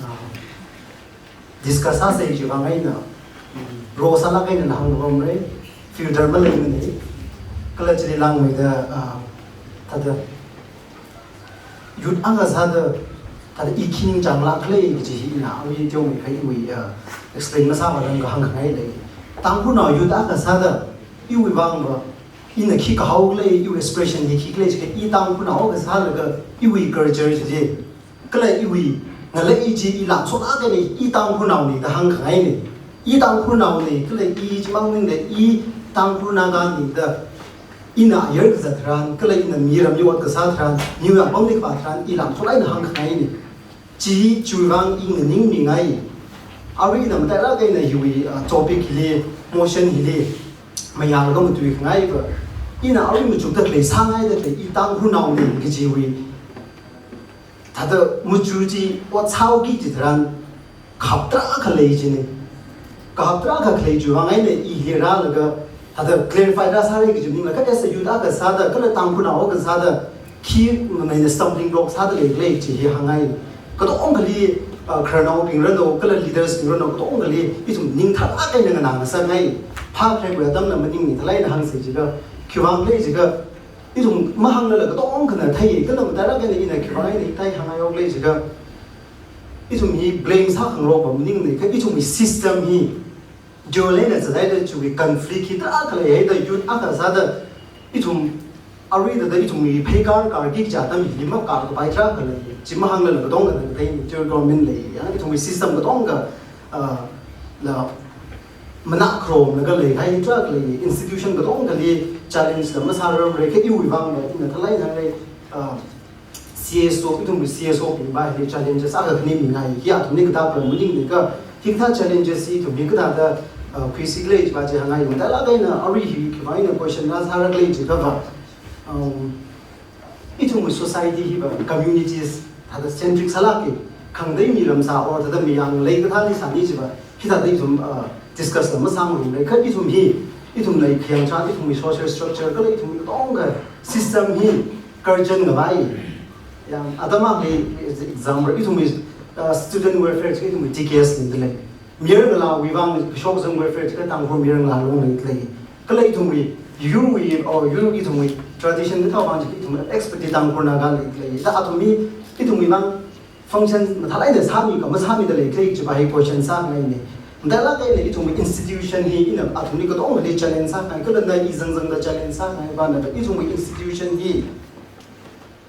ah, discuss sāsa chiwui vang eina, mm, raw sālāk eina hāngpapamra, filter maleimana, kala chili langmeida, ah, thāda, youth akha sāda, thāda i khi ningchānglāk khala kaji hi ina, arui teomeikha iwui, ah, explain masāpalang kahāng khangai lei. Tangkhulnao youth akha sāda, iwui vangva, ina khi kahao khala, iwui expression hi khi khala, chikha i Tangkhulnao akha sālaga, iwui culture chi, kala iwui ngalei chi i lamsot akha eina i Tangkhulnaona da hāngkhangaina. I Tangkhulnaona, kala i chimang maningla i Tangkhul Nagana da ina ayar kazat tharan, kala ina miramli ot kasā tharan, miwui apamli kavā tharan, i lamsot eina hāngkhangaina. Chi, chiwui vang i nganingmingai. Arui ina matailāk eina hiwui, ah, topic hili, motion hili, mayālaga matuikhangaiva. Ina arui machukda khalei, sāngaida khalei, i Tangkhulnaona kajiwui thāda machuk chi ot sāhaoki kaji tharan, kahap tarākha lei jina. Kahap tarākha khalei chiwui vang eina i hili rālaga, thāda clarify rāsāra kaji maningla, kha as a youth akha sāda, kala Tangkhulnao akha sāda, khi mameina stumbling block sāda leikhala chi hi hāngngai. Katongali, ah, khararnaobing ranu, kala leaders bing ranu, katongali ithum ning tharlāk eina nganāngasakngai. Phākharewui atamla maningmana, thalai eina hāngsa jiakha, khiwui vang khala jiakha, ithum mahānglala katongkhana thei, kala matailāk eina ina khiwui vang eina hithāda hāngngai khala jiakha, ithum hi blame sākhangarokva maningmana, kha ithumwui system hi, jo leina zadaida chiwui conflict hi tarākha leihaida youth akha sāda, ithum arui thāda ithumwui pheikar karki kaji atam hili makar kapai tarākha lei, chi mahānglala katongkhana thei, chi government lei, ya, ithumwui system katongkha, ah, la, manā kharomlaga leihai tarākha lei, institution katongali challenge la masārarmara, kha iwui vangva ina thalai eina hāngra, ah, C S O, ithumwui C S O bingva hili challenges akha khani mingai, hi athumli kathāda maningmana, kha hikathā challenges hi ithumli kathāda, ah, khuisi khala chiva chi hāngngai. Matailāk eina arui hi khiwui vang eina question rāsāra khala jiakhava, um, ithumwui society hiva communities thāda centric sālāka, khangatei miramsa or thāda mayang lei kathāli sāni chiva, hithāda ithum, ah, discuss la masāngarumra, kha ithum hi, ithumna khayang tharan ithumwui social structure kala ithumwui katongkha system hi karchan ngavai. Yang atam akhali example, ithumwui, ah, student welfare chi ithumwui T K S li dalei. Mayarngalāwui vang kashok kazang welfare chi kha Tangkhul Mayarngalā Long li dalei. Kala ithumwui, yurwui, or yur ithumwui tradition kathā vang chi ithumwui expertise Tangkhul Naga li dalei. Thāda athum hi, ithumwui vang function mathālāk eina sāmi kha masāmida leikhala chiva hi question sāngaina. Matailāk eina ithumwui institution hi ina athumli katongali challenge sāngai, kala na i zangzangda challenge sāngai, vana ithumwui institution hi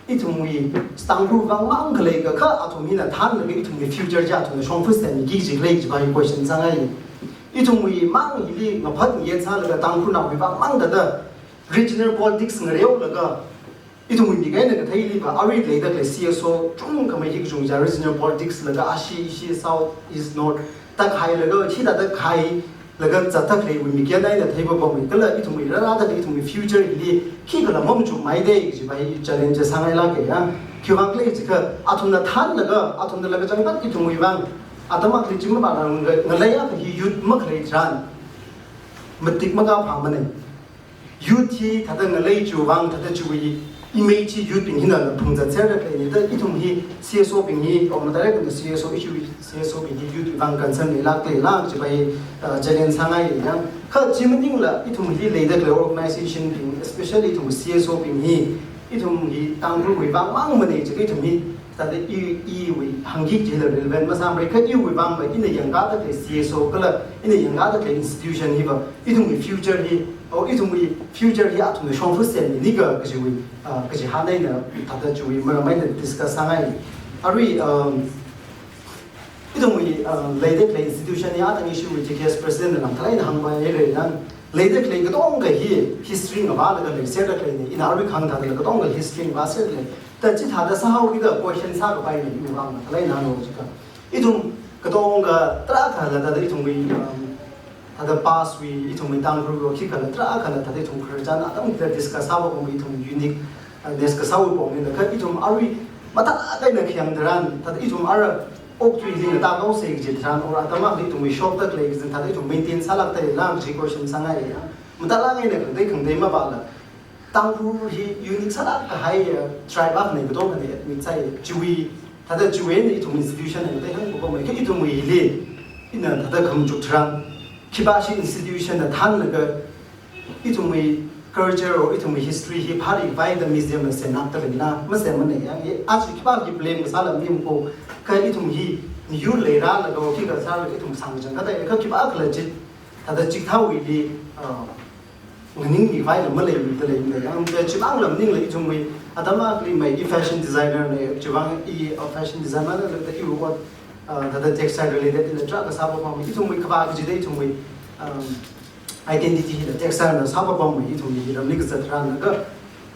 ithumwui Tangkhul vang mang khalei kha, kha athum hina thānlaga ithumwui future chi athumna shongfa semki kajila chiva hi question sāngai. Ithumwui mang hili ngaphat ngayet sālaga Tangkhulnaowui vang mang thāda regional politics ngareolaga, ithumwui mik eina katheiliva arui leida khalei C S O chungkhamei hi kachungkha regional politics laga ashi, ishi, south, east, north, tākhailaga, chithāda khailaga zatda khaleiwui mikyan eina theipapamma, kala ithumwui rārāda khalei ithumwui future hili khikhala mamachukmei da kajiva hi challenge sāngailāka ya. Khiwui vang khala jiakha athumna thānlaga, athumna laga changpat ithumwui vang, atam akhali chi mapāngarang, ngalei akha hi youth makhalei tharan matik makāphāmana. Youth hi thāda ngalei chiwui vang, thāda chiwui image hi youth bing hina phungzat serda khaleina. Thāda ithum hi C S O bing hi, or matailak eina C S O issue, C S O bing hi youth wui vang concern leilak leilak chiwui, uh, challenge sāngai yang. Kha chi maningla ithum hi leida khalei organization bing, especially ithum C S O bing hi, ithum hi Tangkhulwui vang mangmana chiakha ithum hi thāda i, iwui hāngki kajila relevant masāmara, kha iwui vang va ina yangkāda khalei C S O kala ina yangkāda khalei institution hiva ithumwui future hi, or ithumwui future hi athumna shongfa semminika kajiwui, ah, kaji hāngna eina thāda chiwui maram eina discuss sāngai. Arui, um, ithumwui, uh, leida khalei institution hi athang ishiwui T K S president na lamthalai eina hāngpaira yang, leida khalei katonga hi history ngavālaga leiserda khaleina, ina arui kahāng thāda katonga history ngavāserda khalei. Thāda chithāda sāhaokida question sākapaina, iwui vang mathālak eina hānglo jiakha, ithum katonga tarākhala thāda ithumwui, um, thāda past wui ithumwui Tangkhulwui khikhala tarākhala thāda ithum khararchan atam kida discuss sāpamwui ithum unique, uh, ness kasāwui pongna. Kha ithum arui mathālak eina khayang tharan, thāda ithum ara okthuili ngatāhaosa kaji tharan, or atam akhali ithumwui shokda khalei kaji thāda ithum maintain sālak dalei kaji question sāngai ya. Mathālak eina khangatei khangatei mavāla, Tangkhul hi unique sālak kahai, uh, tribe akhana katonga eina admit sāi. Chiwui, thāda chiwui eina ithum institution na ngatei hāngpapamei, kha ithumwui hili ina thāda khamachuk tharan, khipāshi institution na thānlaga ithumwui culture or ithumwui history hi phāri khavai da museum na semlak dalei na, masemmana yang. Hi aja khipākha blame kasāla maningmana, kha ithum hi miyur leirālaga khi kasāla ithum sāngchang kata, kha khipākhala chi thāda chikathāwuili, uh, nganingmi khavaila maleimida leimana yang. Thāda chimang lam maningla ithumwui atam akhali mai i fashion designer na, chiwui vang i, uh, fashion designer na, thāda iwui ot, uh, thāda textile related na tarākha sāpapamei, ithumwui khavā kajida ithumwui, um, identity hila textile na sāpapamei, ithumwui hiramli kazat tharan. Kha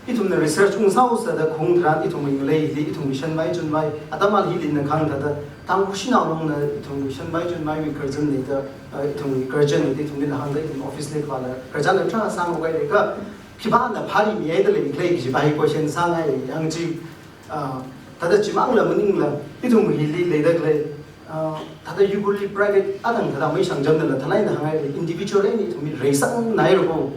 ithumna research ungsāhaosa da khaung tharan ithumwui ngaleili ithumwui shanvai chunvai, atam akhali ina kahāng thāda Tangkhul Shanao Long na ithumwui shanvai chunvaiwui khararchan leida, uh, ithumwui khararchan leida ithumli hāngda ithum office li khavāla khararchan la tarākha sāngarokhai lei, kha khipāna phārimihai dalei khalei kaji va hi question sāngai yang chi, uh, thāda chimang lam maningla ithum hili leida khalei, uh, thāda Ukhrulli private athang thāda mai shangchamnala thalai eina hāngngai lei, individual eina ithum hi reisangnaira ko.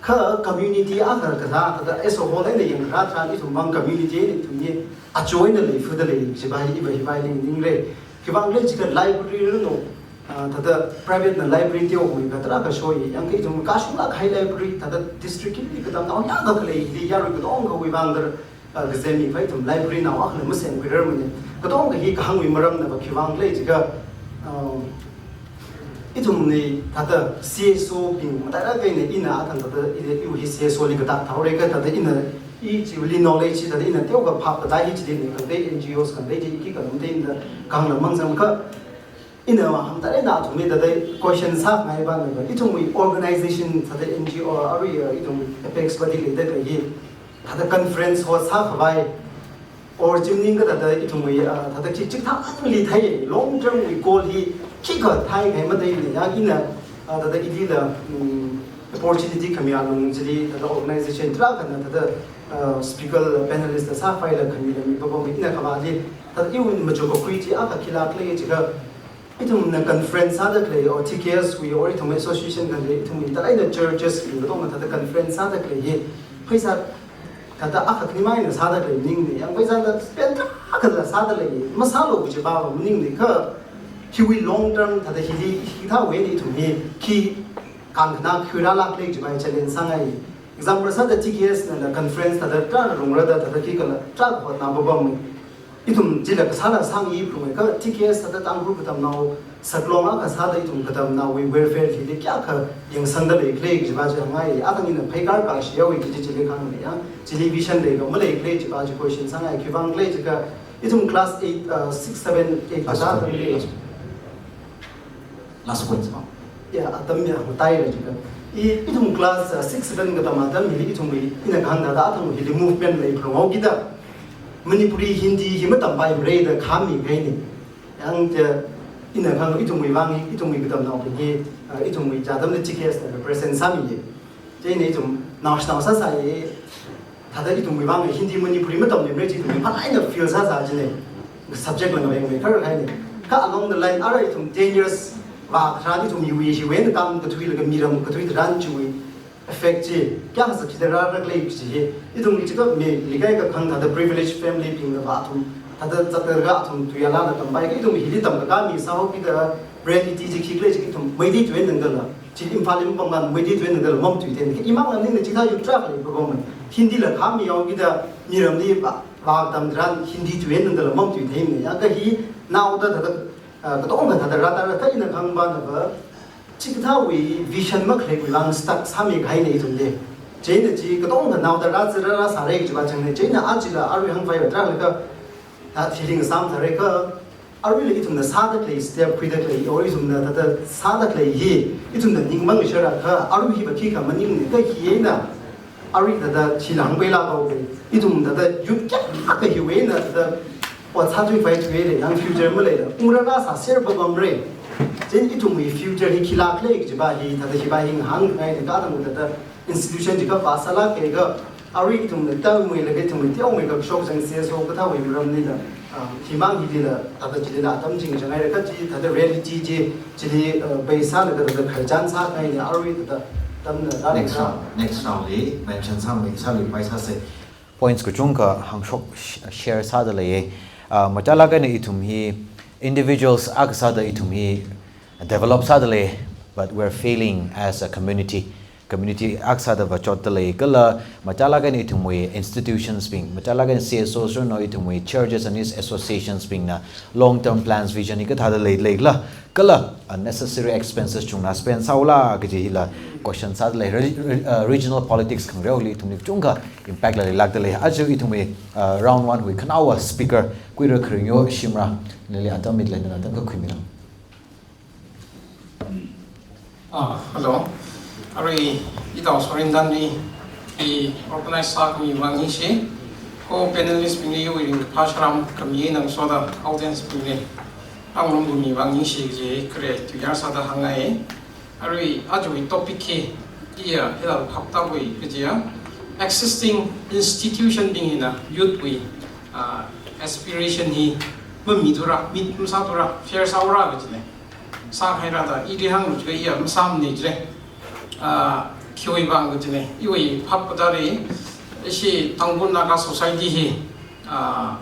Kha community akha kasā, thāda as a whole eina yangkharā tharan ithum vang community eina ithum hi achoina leifada lei, chiwui vang iva hiva hi ningra. Khiwui vang khala jiakha library rano, ah, thāda private na library teomeikha tarākha shoi, yang kha ithum kashunglak kahai library, thāda district hili katamnao yāngkha khalei, hili yarui katongawui vang dar, ah, kazem mi phai ithum library nao akhala masemkhuirarmana. Katonga hi kahāngwui maramna va khiwui vang khala jiakha, ah, ithumna thāda C S O bing matailak eina ina athang thāda i, iwui hi C S O li katak thaora kha thāda ina i chili knowledge thāda ina teokha phap katai hi chili na khangatei N G Os khangatei chi khikha lamtei ina kahāngla mangsang kha ina mahāngda eina athumli thāda question sāngai vana va ithumwui organization thāda N G O arui, uh, ithum apex body leida khalei hi thāda conference host sākhavai, or chi maningakha thāda ithumwui, ah, thāda chi chikathāli thei, long term wui goal hi khikha thei kahai matailei yang ina, ah, thāda ilila, mm, opportunity khami alung chili thāda organization tarākhana thāda, ah, speaker panelist sākhavai la khamila mipapamei, ina khavāli thāda iwui machuk kakhui chi akha khilak lei jiakha, ithumna conference sāda khalei, or T K S wui, or ithum association khalei, ithum thalai eina churches wui katonga thāda conference sāda khalei hi pheisā thāda akha khani maina sāda khalei maningmana, yang pheisā thāda spend tarākhala sāda lei, masālu kajiva maningmana, kha hiwui long term thāda hili hikathāwui eina ithum hi khi kankhanā khuirālak lei kajiva challenge sāngai. Example sāda T K S nala conference thāda tarākha rungra da thāda khikhala tarākha hotnā papamei. Ithum chila kasāla sāngi phalunga kha T K S thāda Tangkhul katamnao saklong akha sāda ithum katamnaowui welfare hili kayākha yangsangda leikhala kajiva chi hāngngai, athang ina pheikar kashihaowa kaji chili kahāngna yang, chili vision leikhala maleikhala kajiva chi question sāngai, khiwui vang khala jiakha ithum class eight, uh, six, seven, eight last kasā point, atamli. Last point, last point, ma'am. Ya, atam ya, matailei jiakha. I, ithum class, uh, six, seven katam atam hili ithumwui, ina kahāng thāda athang hili movement leiphalunghaokida Manipuri Hindi hi matampai mara da khami kahaina. Yang te ina kahāng ithumwui vang hi, ithumwui katamnaobing hi, uh, ithumwui chi atamli T K S na represent sāmiya. Chieina ithum naoshinao sāsai, thāda ithumwui vang Hindi Manipuri matamnimara chi ithum phalai eina feel sāsā china. Subject la ngaveng veng kar kahaina. Kha along the line, ara ithum ten years vākatharan ithum hiwui, hiwui eina kam kathuilaga miram kathui tharan chiwui effect chi, kayākha sākida rāra khalei chi hi, ithum chi kha mi, leikashi kakhang thāda privileged family bingna va athum, thāda zatlaga athum tuiyāla na tampai, ithum hili tamkakā mi sāhaokida reality chi khikhala chi ithum Meitei tuiwui eina tangdala, chi Imphal li mapamngarum Meitei tuiwui eina tangdala mamatuithei, imang lam ningna chithā yur tarākha leipapam, Hindi la khami haokida miramli va, va tamtharan Hindi tuiwui eina tangdala mamatuithei ne, ya kha hi naoda thāda, ah, katonga thāda rātara kha ina kahāng va na va, chikathāwui vision makhalei khuilang stuck sāmikahaina ithumli. Chieina chi katonga naoda rāzā rāra sāra kajiva chang ne. Chieina achila arui hāngkhavai va tarākha, ah, feeling sāmasāra kha, aruila ithumna sāda khalei step khuida khalei, or ithumna thāda sāda khalei hi, ithumna ningmang shara kha, arui hi va khikha maningne kha hi eina, arui thāda chila hāngpaila pao kha, ithum thāda youth kayākha hiwui eina thāda ot sāthuipai thuihaira, yang future maleila, ungra rāsāser papamra. Chieina ithumwui future hi khila khala kajiva hi, thāda hiva hi ngahānngaina, kathāda thāda institution chi kha va sālāka kha, arui ithumna tamkhuilaga ithumwui teomeikha shokzang CSO kathāwui maramlila, ah, himang hilila, thāda chilila atam chingchang haira kha chi, thāda reality chi, chili, ah, base sālaga thāda khararchan sākahaina, arui thāda tamna rāra. Next round, next round li mention sāmi, sāluipai sāsa. Points kachungkha hāngshok sh-, share sāda leiya. Ah, machālāk eina ithum hi individuals akha sāda ithum hi develop sāda lei, but we're failing as a community. Community akha sāda vachotda lei, kala machālāk eina ithumwui institutions bing, machālāk eina CSOs runo ithumwui churches and its associations bingna long term plans, vision hi kathāda lei, leila, kala unnecessary expenses chungna spend sāhaola kaji hila question sāda lei. Re-, re-, uh, regional politics khangareoli ithumli kachungkha impact la leilākda lei. Aja ithumwui, uh, round one wui khanaowa speaker Kuira Kharingyao Shimrah, nali atam mitlei, nana atam kakhuimira. Ah, hello. Arui itao Sorindanli hi organize sākhami vang ningshi. Kha panelist bingli iwui ringkaphā salam khami eina ngasoda audience bingli ngarumkhami vang ningshi kaji khare tuiyār sāda hāngngai. Arui ajawui topic hi iya hila hapta wui kajiya existing institution bing hina youth wui, ah, aspiration hi mamithura, meet masāthura, fair sāhaora kajina. Sāhaira da, ili hānglu jiakha iya masāmana jira. Ah, khiwui vang kajina, iwui phap kathāli, ishi Tangkhul Naga Society hi, ah,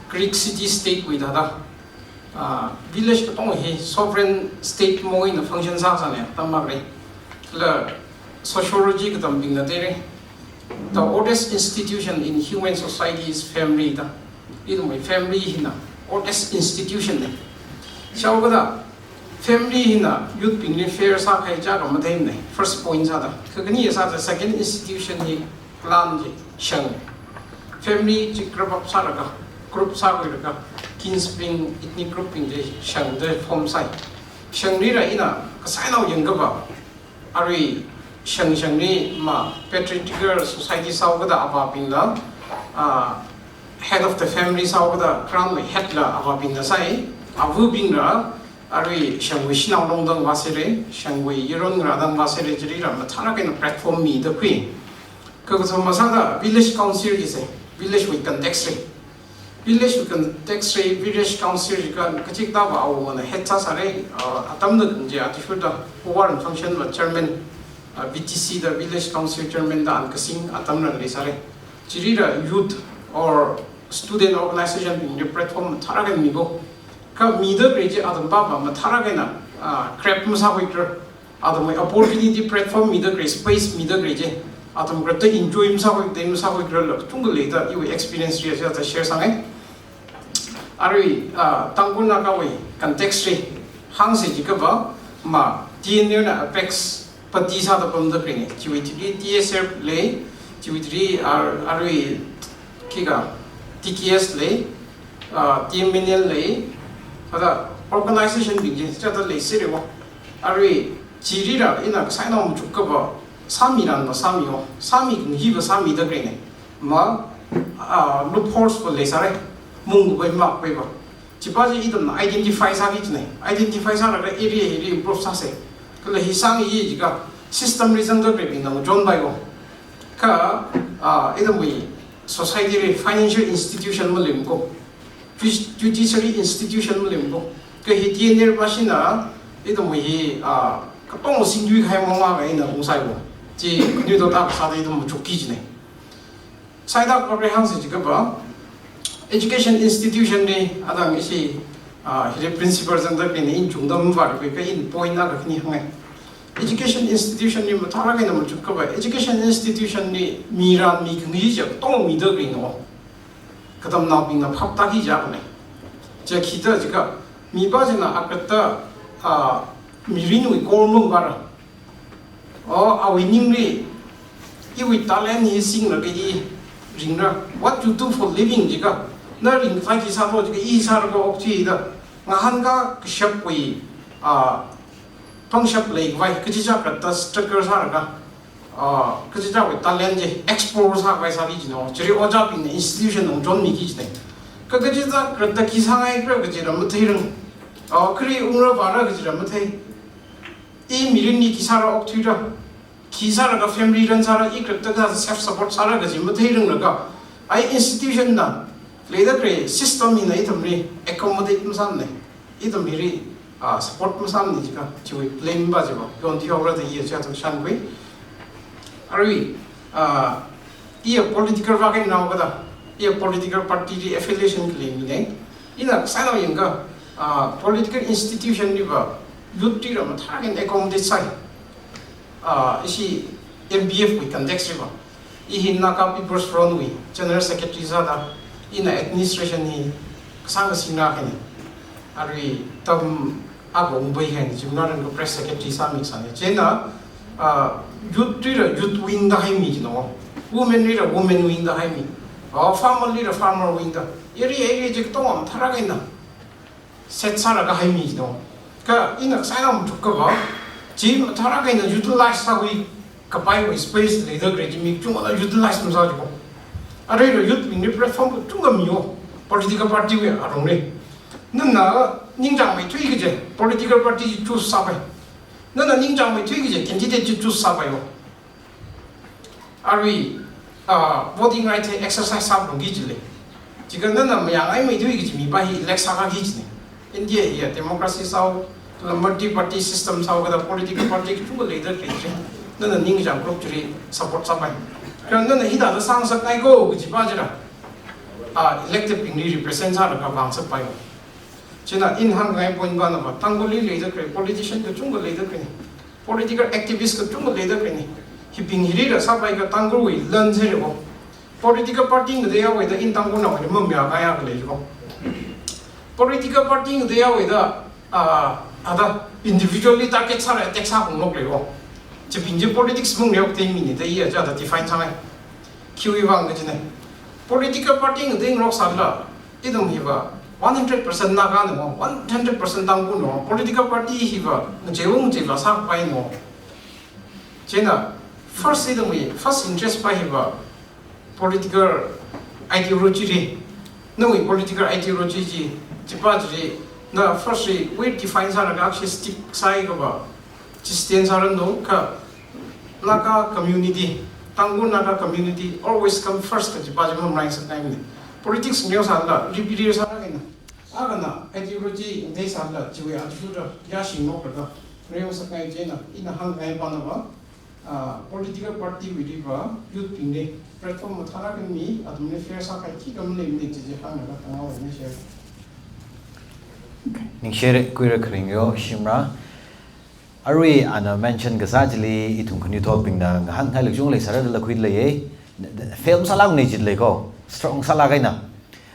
Greek city state wui thāda, ah, village katonga hi sovereign state mong eina function sāsāna, tam makre. La sociology katambingna theira. The oldest institution in human society is family da. Ithumwui family hina oldest institution na. Chihaokada family hina youth bingli fair sākahai chiakha matheimana. First point sāda. Kakhane sāda second institution hi clan chi, shang. Family chi group up sālaga, group sākhuilaga, kins bing, ethnic group bing chi shang da form sāi. Shanglila ina kasānao yangkapa, arui shang shangli ma patriarchal society sāhaokada avābingla, ah, head of the family sāhaokada clan wui head la avābingna sāi, avabingla arui shangwui shanao longda vāsāra, shangwui yaron ngarāda vāsāra, chilila mathālāk eina platform mida khui. Kakathuma sāda village council jisai, village wui context li. Village wui context li, village council jiakha kachikathāva awungana head sāsāra, ah, atamna khangaji athishurda power and function va chairman, ah, VTC da village council chairman da ana kasing atamna leisāra. Chilila youth or student organization bingli platform mathālāk eina miko. Kha mida khalei chi atam papa mathālāk eina, ah, grab masākhuikhala. Athumwui opportunity platform mida khalei, space mida khalei chi, athum kharda enjoy masākhui, tei masākhuikhala kachungkha leida iwui experience li aja share sāngai. Arui, ah, Tangkhul Nagawui context li hāngsa jiakhava, ma, TNL na apex party sāda pamda khaleina. Chiwui thili TSF lei, chiwui thili ar-, arui khikha TKS lei, ah, TMNL lei, thāda organization bing chi chithāda leiserra va. Arui chilila ina kasānao machukakhava sāmiranva sāmiyo, sāmikhangayiva sāmida khaleina. Ma, ah, loopholes va leisāra, mungkhavai makhavaiva. Chiva chi ithumna identify sāki kajina. Identify sālaga area hili improve sāsa. Kala hi sāngayi jiakha system li zangda khaleibingna ngachonpaiyo. Kha, ah, ithumwui society li financial institution maleimako. Ju-, judiciary institution maleimako. Kha hi TNL pashina ithumwui hi, ah, katonga singthuikahai mong akha eina ungsaiwo. Chi khanuithot akha sāda ithum machukki kajina. Sāda kha hāngsi jiakha va, education institution li, adang ishi, ah, hili principal zangda khalei ina chungda mavākhui kha ina point akha khani hānga. Education institution li mathālāk eina machukkha va, education institution li miran mikhangayi chi katong mida khalei no. Katamnaobingna phap tāki jiakha ne. Chi khida jiakha, mipā china akata, ah, mirinwui kor mung vāra. O, awui ningli, iwui talent hi singlaga i ringra. What you do for living jiakha, na ringkasā khi sālo jiakha, i sālaga okthuida. Ngahānkā kashapwui, ah, pangshap leikhavai, kachichā kathāda struggle sālaga, ah, kachichāwui talent chi explore sākhavai sāli kajina. Chili ojābingna institution ong chonmiki kajina. Kha kachichā kathāda khi sāngaikhala kajila matheirang. Ah, kali ungra vāra kajila mathei. I mirinli khi sālaga okthuira, khi sālaga family run sāra, i kathāda self support sāra kaji matheiranglaga, ai institution na, leida khalei system hina ithumli accommodate masāmana. Ithum hili, ah, support masāmana jiakha, chiwui blame va chiva, yon thihaora da i chi athum shānkhui. Arui, ah, i a political vākhainao kada, i a political party li affiliation khalei mina. Ina sānao yangkha, ah, political institution li va, youth li ra mathālāk eina accommodate sāi. Ah, ishi M P F wui context li va. I hi Naga People's Front wui General Secretary sāda, ina administration hi kasāng kasingna khaini. Arui tam akha ungpai khaini, chimna ran ka press secretary sāmi sāni. Chieina, ah, youth li ra youth wing da haimi kajina. Women li ra women wing da haimi. Oh, farmer li ra farmer wing da. Area, area chi katong mathālāk eina set sālaga haimi kajina. Kha ina sānao machukkha va, chi mathālāk eina utilize sākhui kapaiwui space leida khalei chi mi kachungana utilize masā jiakha. Arui ra youth bingli platform kachungkha miyo, political party wui alungli. Nana ningchāngmeithui kaji political party chi choose sāpai. Nana ningchāngmeithui kaji candidate chi choose sāpaiyo. Arui, ah, voting right exercise sāphalungki kajilei. Jiakha nana mayāngai meithui kaji mipā hi elect sākaki kajina. India hi ya democracy sāo, kala multi party system sāo, kala political party kachungkha leida khalei chi. Nana ningchāng group chili support sāpai. Kala nana hithāda sāngasakngai ko kaji pā chila, ah, elected bingli represent sālaga vāngasakpai. Chieina ina hāngngai point pāna va, Tangkhulli leida khalei politician kachungkha leida khalei, political activist kachungkha leida khalei. Hibing hili ra sāpai kha Tangkhulwui lan sāra ko. Political party ngateiya wui da ina Tangkhulnaowui mamayākaya khalei ko. Political party ngateiya wui da, ah, ada individually target sāra attack sākhangarok lei ko. Chibing chi politics mung neo tei mina da i a chāda define sāngai. Khiwui vang kajina. Political party ngateirok sālala, ithum hi va one hundred percent Naga no, one hundred percent Tangkhul no, political party hi va ngacheiwui ngacheiva sāpai no. Chieina first ithumwui first interest pā hi va political ideology li. Nawui political ideology chi, chi pā chili, na first li well define sālaga chi stick sāhaiakha va, chi stand sāra no kha, Naga community, Tangkhul Naga community always come first kaji pā chi mamalai ngasakngai mina. Politics neo sālala, repeat sāra kajina. Akhana ideology ngatei sālala, chiwui attitude ra yāshingngaroklaga neo ngasakngai. Chieina ina hāngngai pāna va, ah, political party wuili va youth bingli platform mathālāk eina mi, athumli fair sākahai khikha maleimana kaji chi hānglaga tanghaowa, ningshi. Ningshi, kuira kharing yo, Shimrah. Arui ana mention kasā chili ithum khanuithotbingna ngahānngai lukchung leisāra da khuilaye. Fail masālākmana jilei ko. Strong sālāk eina.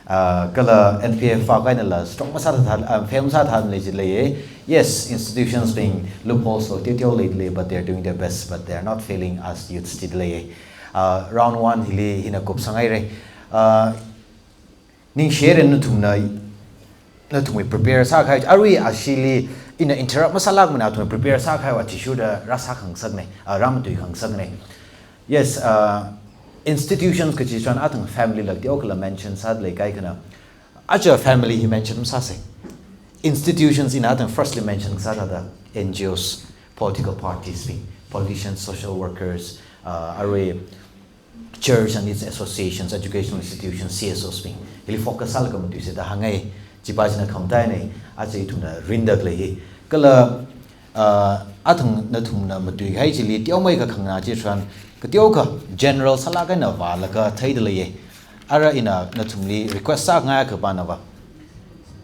Ah, kala N P F vākha einala strong masātha, ah, fail masātha lei jilei. Yes, institutions bing loopholes lo teoteo leilei, but they're doing their best, but they're not failing as youths jilei. Ah, round one hili hina kupsanghaira. Ah, ningshi, nathumna, nathumwui prepare sākahai, arui ashili ina interrupt masālākmana, nathumwui prepare sākahaiwui athishurda rāsākhangasakna, ah, rāmatuikhangasakna. Yes, uh, institutions kachi chān athang family la teokha la mention sāda leikahai khana. Aja family hi mention masāsa. Institutions ina athang firstly mention sāda, the N G Os, political parties bing, politicians, social workers, uh, arui church and its associations, educational institutions, C S Os bing. Hili focus sālaga matuisa da hāngngai, chi pā china khamataina, aja ithumna rinda khalei hi. Kala Uh, athang nathumna matuikahai chili teomeikha khangna chi tharan, kateokha general sālāk eina vālaga theida leiya. Ara ina nathumli request sāngai akha pānava,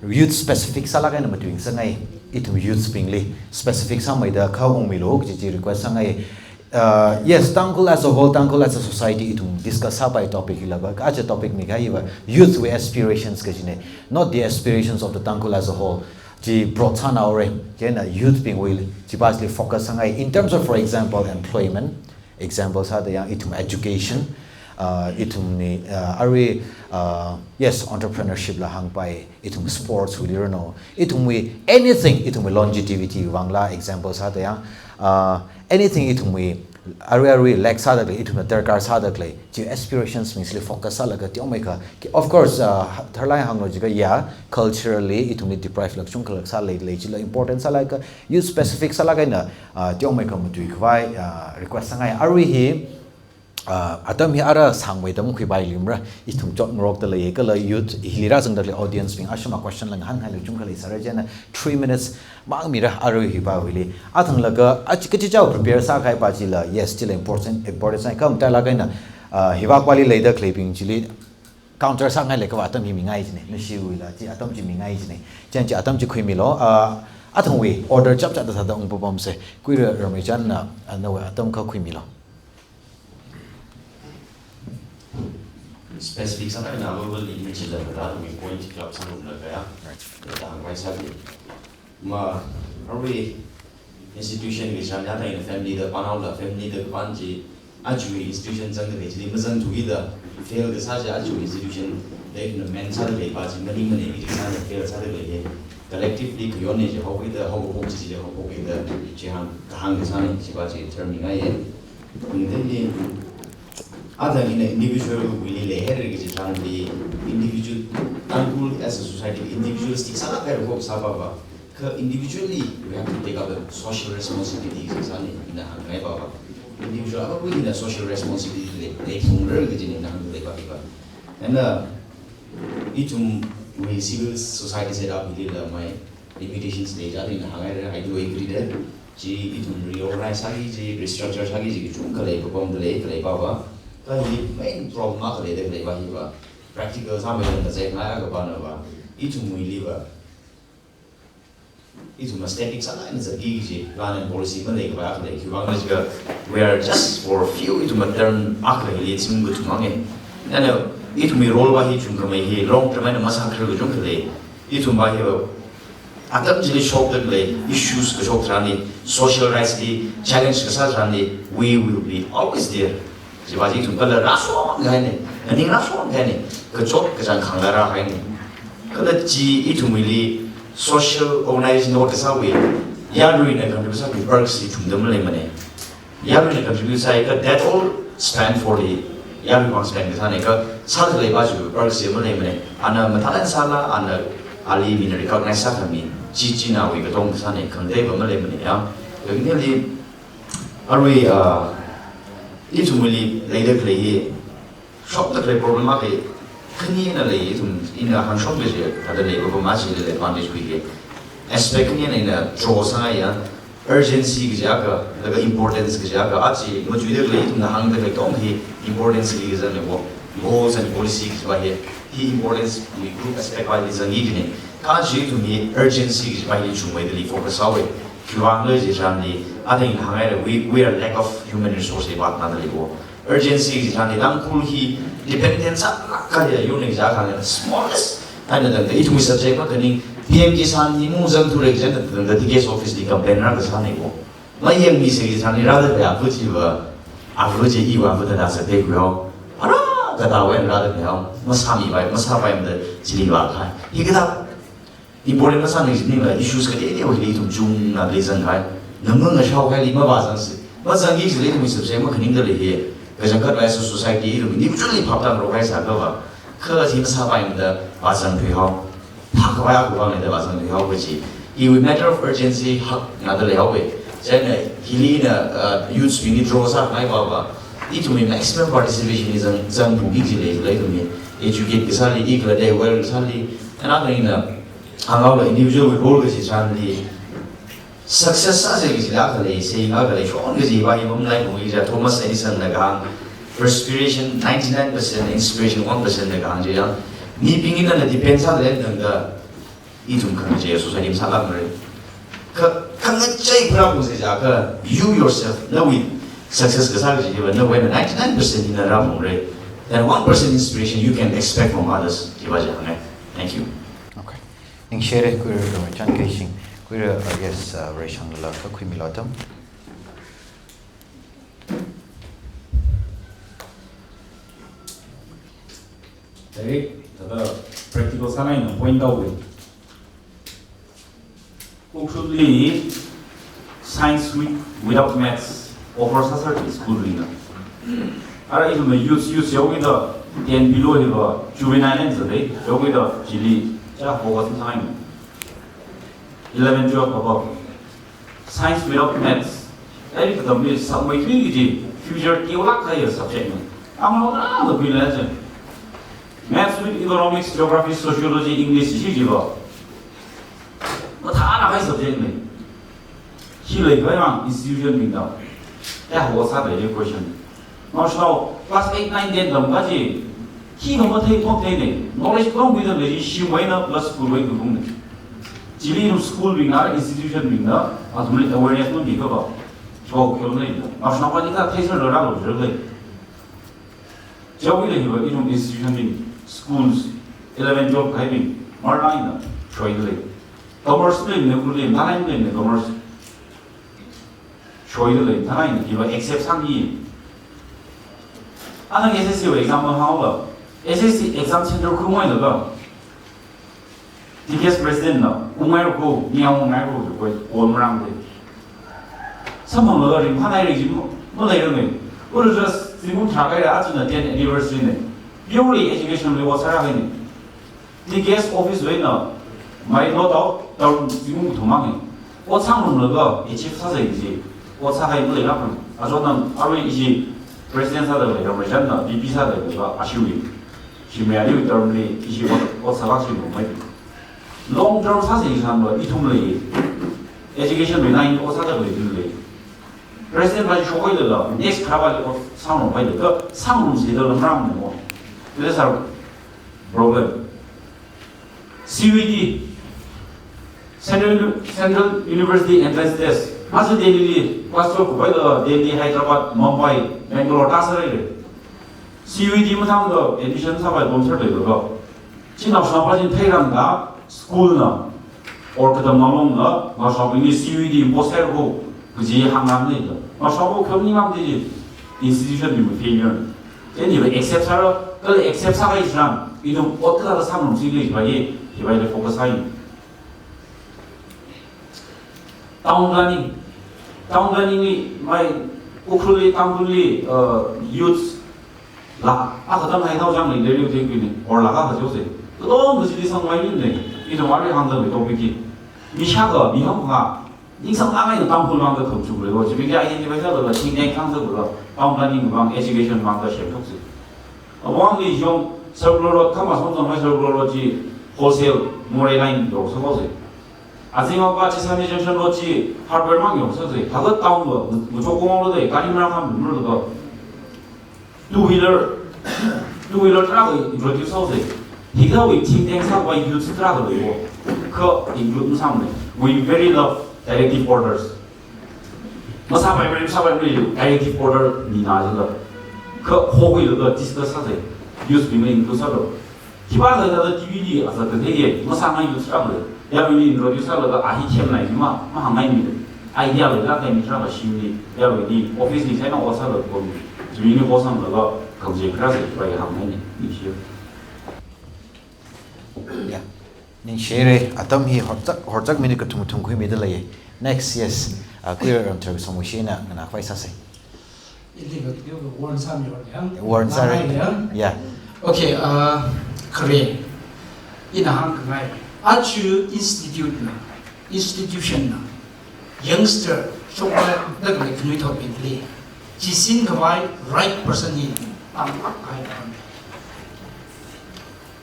youth specific sālāk eina matuingasakngai, ithum youth bingli specific sāmeida kha ungmilu kaji chi request sāngai. Uh, yes, Tangkhul as a whole, Tangkhul as a society ithum discuss sāpai topic hi lava, aja topic mikahaiva youth wui aspirations kajina, not the aspirations of the Tangkhul as a whole. Chi broad sānaora, chieina youth bingwui, chiva chili focus sāngai. In terms of, for example, employment, example sāda yang ithum education, uh, ithumwui, uh, arui, uh, yes, entrepreneurship la hāngpai, ithum sports wuili rano, ithumwui anything, ithumwui longevity vangla example sāda yang, uh, anything ithumwui arui arui lack sāda khalei, ithumna darkar sāda khalei, chi aspirations bing chili focus sālaga teomeikha. Of course, uh, tharlāk eina hānglu jiakha, yeah, culturally ithumli deprive lāk kachungkha lāk sālei, lei chila important sālaga youth specific sālāk eina, uh, teomeikha matuikhavai, uh, request sāngai. Arui hi, uh, atam hi ara sāngmeida makhuipailumra, ithum chotngarokda lei, kala youth hili rāzangda khalei audience bing ashama question la ngahānngai lei kachungkha leisāra, chieina three minutes mang mira arui hiva wuili. Athang laga, achi kachichā prepare sākahaiva chila, yes, chila important, important sāngai, kha matailāk eina, uh, hiva kwali leida khaleibing chili counter sāngai leiakhava atam hi mingai jina, nashiwuila chi atam chi mingai jina. Chieina chi atam chi khuimilu, uh, athangwui order chapchāda thāda ungpapamsa, Kuira Rameichanna, uh, nawui atam kha khuimilu. Specific sāda ina global image la thāda mi point club sāngarumlaga ya. Right. Thāda hāngpai sāki. Ma, arui institution wui chānjam da ina family da pānhaola, family da kapān chi, aja institution zangda khalei chili mazangthuki da, fail kasā chi aja institution da ina main sāda khaleiva chi maningmana, ina sāda fail sāda khalei hi. Collectively khayonna chi haokida, haokaphok chi chi haophokida, chi hāng, kahāng kasāna, chiva chi term mingaiya. Ungdeni, athang ina individual wuili leihaira kaji tharanli, individual, Tangkhul as a society, individualistic sālāk eina haophok sāpava, kha individually, we have to take up a social responsibility kasāna, ina hāngngaiva. Individual akha ina social responsibility lei, leithungra kajina ina hāngda leiva hiva. And, uh, ithumwui civil society setup hilila mai limitations lei jiakha ina hānghaira, I do agree that. Chi ithum reorganize sāki kaji, restructure sāki kaji kachungkha leipapamda lei, khalei pava. Kha hi main problem akha leida khaleiva hiva, practical sāmeida ngazekngai akha pānava, ithumwuiliva, ithumva static sālāk eina zatki kaji plan and policy maleikhavai akha lei. Khiwuivang jiakha, we are just for a few, ithumva term akha hili zim kathum manga. Chieina ithumwui role va hi chungkhamei hi long term eina masākharar kachungkha lei. Ithumva hiva atam chili shokda khalei issues kashok tharanli, social rights li challenge kasā tharanli, we will be always there. Chiva chi ithum kala rāshokkahaina, aning rāshokkahaina, kachot kachāng khangla rākahaina. Kala chi ithumwuili social organization ot kasāwui, yaruina contribute sāki perks chi thumda maleimana. Yaruina contribute sāakha that all spend for the, yarui vang spend kasāna, kha sāda khaleiva chi perks chi maleimana. Ana mathālāk eina sāla, ana ali mina recognize sākhami, chi chinaowui katong kasāna, khangateiva maleimana ya. Kha ina li, arui, uh, ithumwuili leida khalei hi, shokda khalei problem akha khani eina lei, ithum ina hāngshok kaji, thāda leipapam chili advantage khuiki. Aspect khani eina ina draw sāngaiya, urgency kaji akha, laga importance kaji akha, aja machuida khalei ithumna hāngda khalei katong hi importance li kazang leiva, goals and policy kajiva hi, hi importance wui group aspect vali zangki kajina. Kha chi ithum hi urgency kajiva hi chungmeida lei focus sāhaowa. Khiwuivang jiakha tharanli, athang ina hānghaira, we, we are lack of human resource li vātna da leiva. Urgency kaji tharanli Tangkhul hi dependent sālāk kahai yurna jiakha, smallest eina tangda ithumwui subject makhaning P M Kisan hi mazangthura kaji eina tangda T K S office li complain rākasāna ko. Mayangmisa kaji tharanli rāda khalei ava chiva, ava chi iva ava thāda sāda khuihao. Ara kathāwui eina rāda khalei hao. Masāmipai, masāpaimada chili vākahai. Hikathā important masāmida khalei issues kateiteowa hili ithum chungna leizangkahai. Namang ngashaokahaili mavāzangsi. Mazangki kajili ithum subject makhaningda lei hi. Kachangkhat as a society ithum individually phaptāngarokngai sāakhava, kha hi masāpaimada vāzangthuihao. Phākhavai akha vang leida vāzangthuihao kaji. Iwui matter of urgency haknada leihaowa. Chieina hili ina, uh, youths bingli draw sāngai pava, ithumwui maximum participation li zang, zangphuki kaji leila ithumwui educate kasāli, ikhala dei aware kasāli, and athang ina hānghaola individual wui role kaji tharanli, Success sāsei kaji la khalei, saying la khalei, shon kaji va hi mamlai kung ija Thomas Edison na kahāng, perspiration ninety-nine percent, inspiration one percent na kahāng chi ya. Mibing ina depend sālei thangda, ithum khangachei society masālākmara. Kha, khangachei khara kung sāsa kha, you yourself, nawui success kasā kaji va, nawui ninety-nine percent ina rāphungra. Then one percent inspiration you can expect from others. Chi va chi hāngngai. Thank you. Okay. Ningshire, Kuira Rongchan Keishing. Kuira, uh, yes, uh, Reishang la kakhui milu atam. Direct, thāda practical sāngaina point out le. Ukhrulli science week without maths offer sāserda school bingna. Ara ithumna youth, youth yaokida ten below hiva juvenile na zade, yaokida chili cha focus sāngaina. Eleven, twelve above. Science without maths. Ai katamli sāmei thui kaji future teolāk kahai subject na. Ang lo na lo pila je. Maths with economics, geography, sociology, English chi chi va. Mathālāk kahai subject na. Hi leikhavai institution bingna. Ya ho sāda ye question. Naoshinao class eight, nine, ten tamkaji, hi no mathei phoktheina, knowledge katonga khuida lei, shimwui eina plus school wui kaphungna. Chili no school bingna, institution bingna, athumli awareness no mikapa. Cho kyo na ina. Naoshinao pali ka theiser lo rālu jir lei. Chiwui eina hiva ithum institution bing, schools, eleven, twelve kahaibing, marlāk eina shoida lei. Commerce leimana, Ukhrulli, mathālāk eina leimana commerce. Shoida lei, mathālāk eina hiva accept sāmi. Ana S S C wui exam hānghaola. S S C exam center khuingailala, T K S president na, ungngairako, mi ungngairako, koi, kol marāng de. Samphanglaga ringphānai ri ji mo, maleiranga. Ura just zingkum tharā kahaira, ajana ten anniversary na. Purely education li ot sāra kahaina. T K S office wui eina, mai lo tao, term zingkum kathum mang e. Ot sāngarumlaga, achieve sāsei ji. Ot sākahai maleilākra. Ajo nang, arui ishi president sāda lei, Ramreichan na, V P sāda lei, ba, ashiwui. Shimrayali term li, ishi ot, ot sālāk shi no mai. Long term sāsei san ba, ithumli. Education li nine ot sāda lei, ithumli. President va shokhailala, next kharā vali ot sāngarumhailala, sāngarumsi da lam ram mo. That's our problem. C U E T, Central, Central University Entrance Test. Masu Delhi li, class twelve khuipaila, Delhi, Hyderabad, Mumbai, Bangalore, ta sārai le. C U E T mathāngda admission sāpai pom sārai le lo. Chi naoshinao pa chin theirangda, school na, or katam ngalongna, naoshinao ni C U E T post sāhaira ko, kaji hāngngai le. Naoshinao ko kyo ni ngam de ji, institution ni failure. Then you accept sāra, kala accept sākahai chang, ithum ot kala sāngarumsi le, hiva ye, hiva le focus hai. Town planning. Town planning li mai Ukhrulli, Tangkhulli, uh, youths la, a katam hai thao jang le, le, le, le, le, or la ka ha jo se. Katonga chili sangmai ni le, ithum arui hāngda le topic hi. Mi shākha, mi hāngkha, ningsang ngai na Tangkhul vang da kham chuk le, wo, chibing ya identify sālaga, think tank hāngda kula, town planning vang, education vang da share thok se. Awang li yong, Circular Road, kama song song mai Circular Road chi, wholesale, Moreh line, do, so, so se. Azing apa chi Sami Junction Road chi hardware mang yong sāsei. Thaga town lo, muchok kong lo de, kali mara kham mulu lo. Two wheeler, two wheeler truck introduce sāsei. Hikathāwui think tank sākhavai youth truck lo yo. Kha include masāmana. We very love directive orders. Masāpai mari, masāpai mari, directive order mina jila. Kha hokhuilaga discuss sāsei. Youth bingli include sālo. Hiva la la T V li asa kathei ye, masāngai youth sāla. Yaruili introduce sālaga a hi themnai ma, mahāngngaimida. Idea leilākhaimi sāla shimli, yaruili office li saina ot sāla komi. Chibingli ot sālaga, khamjing kharā se, hiva hāngngaina, ningshi. Yeah. Ningshire, atam hi horchak, horchak minute kathum kathum khuimida lei. Next, yes. Uh, Kuira Ramthar Songwuishina, nganākhavai sāsei. Ili ka, ka warn sāmi warn ya. Warn sāra. Ngai ya. Yeah. Okay, uh, khare. Ina hāngkhangai. Aja institute na, institution na, youngster, shokra, dak le khanui thot bingli. Chi sinkhavai right person hi, ang, ai, ang.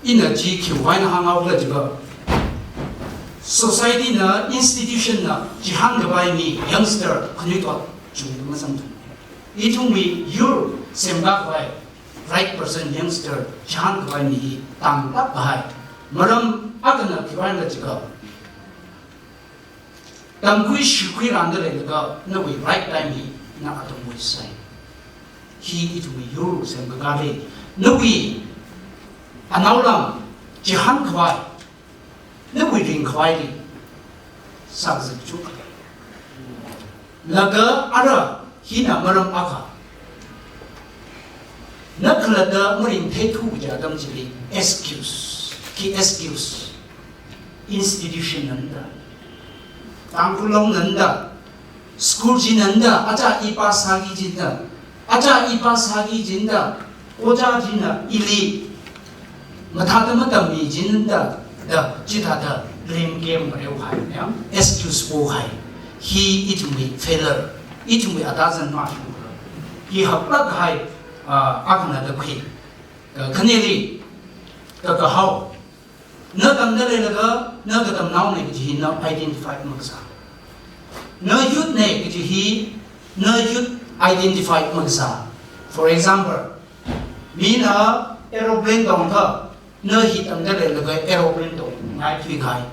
Ina chi khiwui vang hānghaola jiakha, Society na, institution na chihānkhavai mi youngster khanuithot chungda mazangthum. Ithumwui yur semkakhavai right person youngster chihānkhavai mi hi tanglāk kahai. Maram akhana khiwuivangla jiakha, tamkhui shikhui rānda leilaga nawui right time hi na atam waste sāi. Hi ithumwui yur semkakāli, nawui anaolam chihānkhavai, nawui ringkhavaili sākazip chuk. Laga ara hina maram akha. Na khalatta maringtheithu kaja atam chili excuse, khi excuse. Institution nanda, Tangkhul Long nanda, school chi nanda, aja ipa sāki jinda, aja ipa sāki jinda, ojā china ili mathāda matammi jinda, da chithāda blame game mareo hai, ya, excuse po hai. Hi ithumwui failure, ithumwui atazan mashung. Hi haklāk hai, ah, akhana da khui. Ka khaneli, ka kahao. Na tamda leilaga, na katamnaona kaji hi na identify makasā. Na youth na kaji hi, na youth identify makasā. For example, mina aeroplane tongkha, na hi tamda leilaga aeroplane tongngai thuikahai.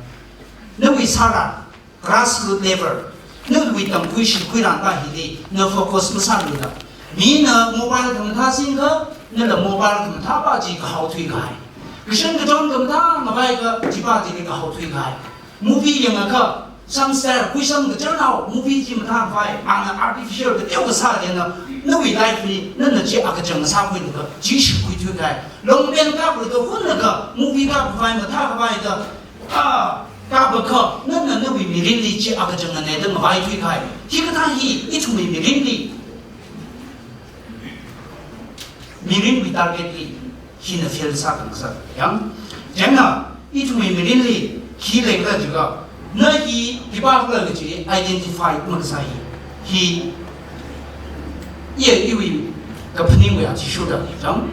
Nawui sāran, grassroot level, nawui tamkhui shikhui rānpa hili na focus masāmida. Mina mobile khamathā singkha, nala mobile khamathāpa chi kahao thuikahai. Kashan kachon khamathā ngavaikha chipa chili kahao thuikahai. Movie yangakha, samstar, khuisam kachonao, movie chi mathākhavai, ana artificial kateo kasā china, nawui life li, nana chi akachang sākhuilaga, chi shikhui thuikahai. Longpen kaplaga hunlaga, movie kapkhavai mathākhavai da, ah, kapakha, nana nawui mirinli chi akachang nganai da ngavai thuikahai. Hikathā hi, ithumwui mirinli, mirinwui target li, hina fail sākhangasak. Yang, chieina, ithumwui mirinli, khi leikhala jiakha, na hi, khipākhala kaji identify makasā hi. Hi, iya iwui kaphaningwui athishurda, yang,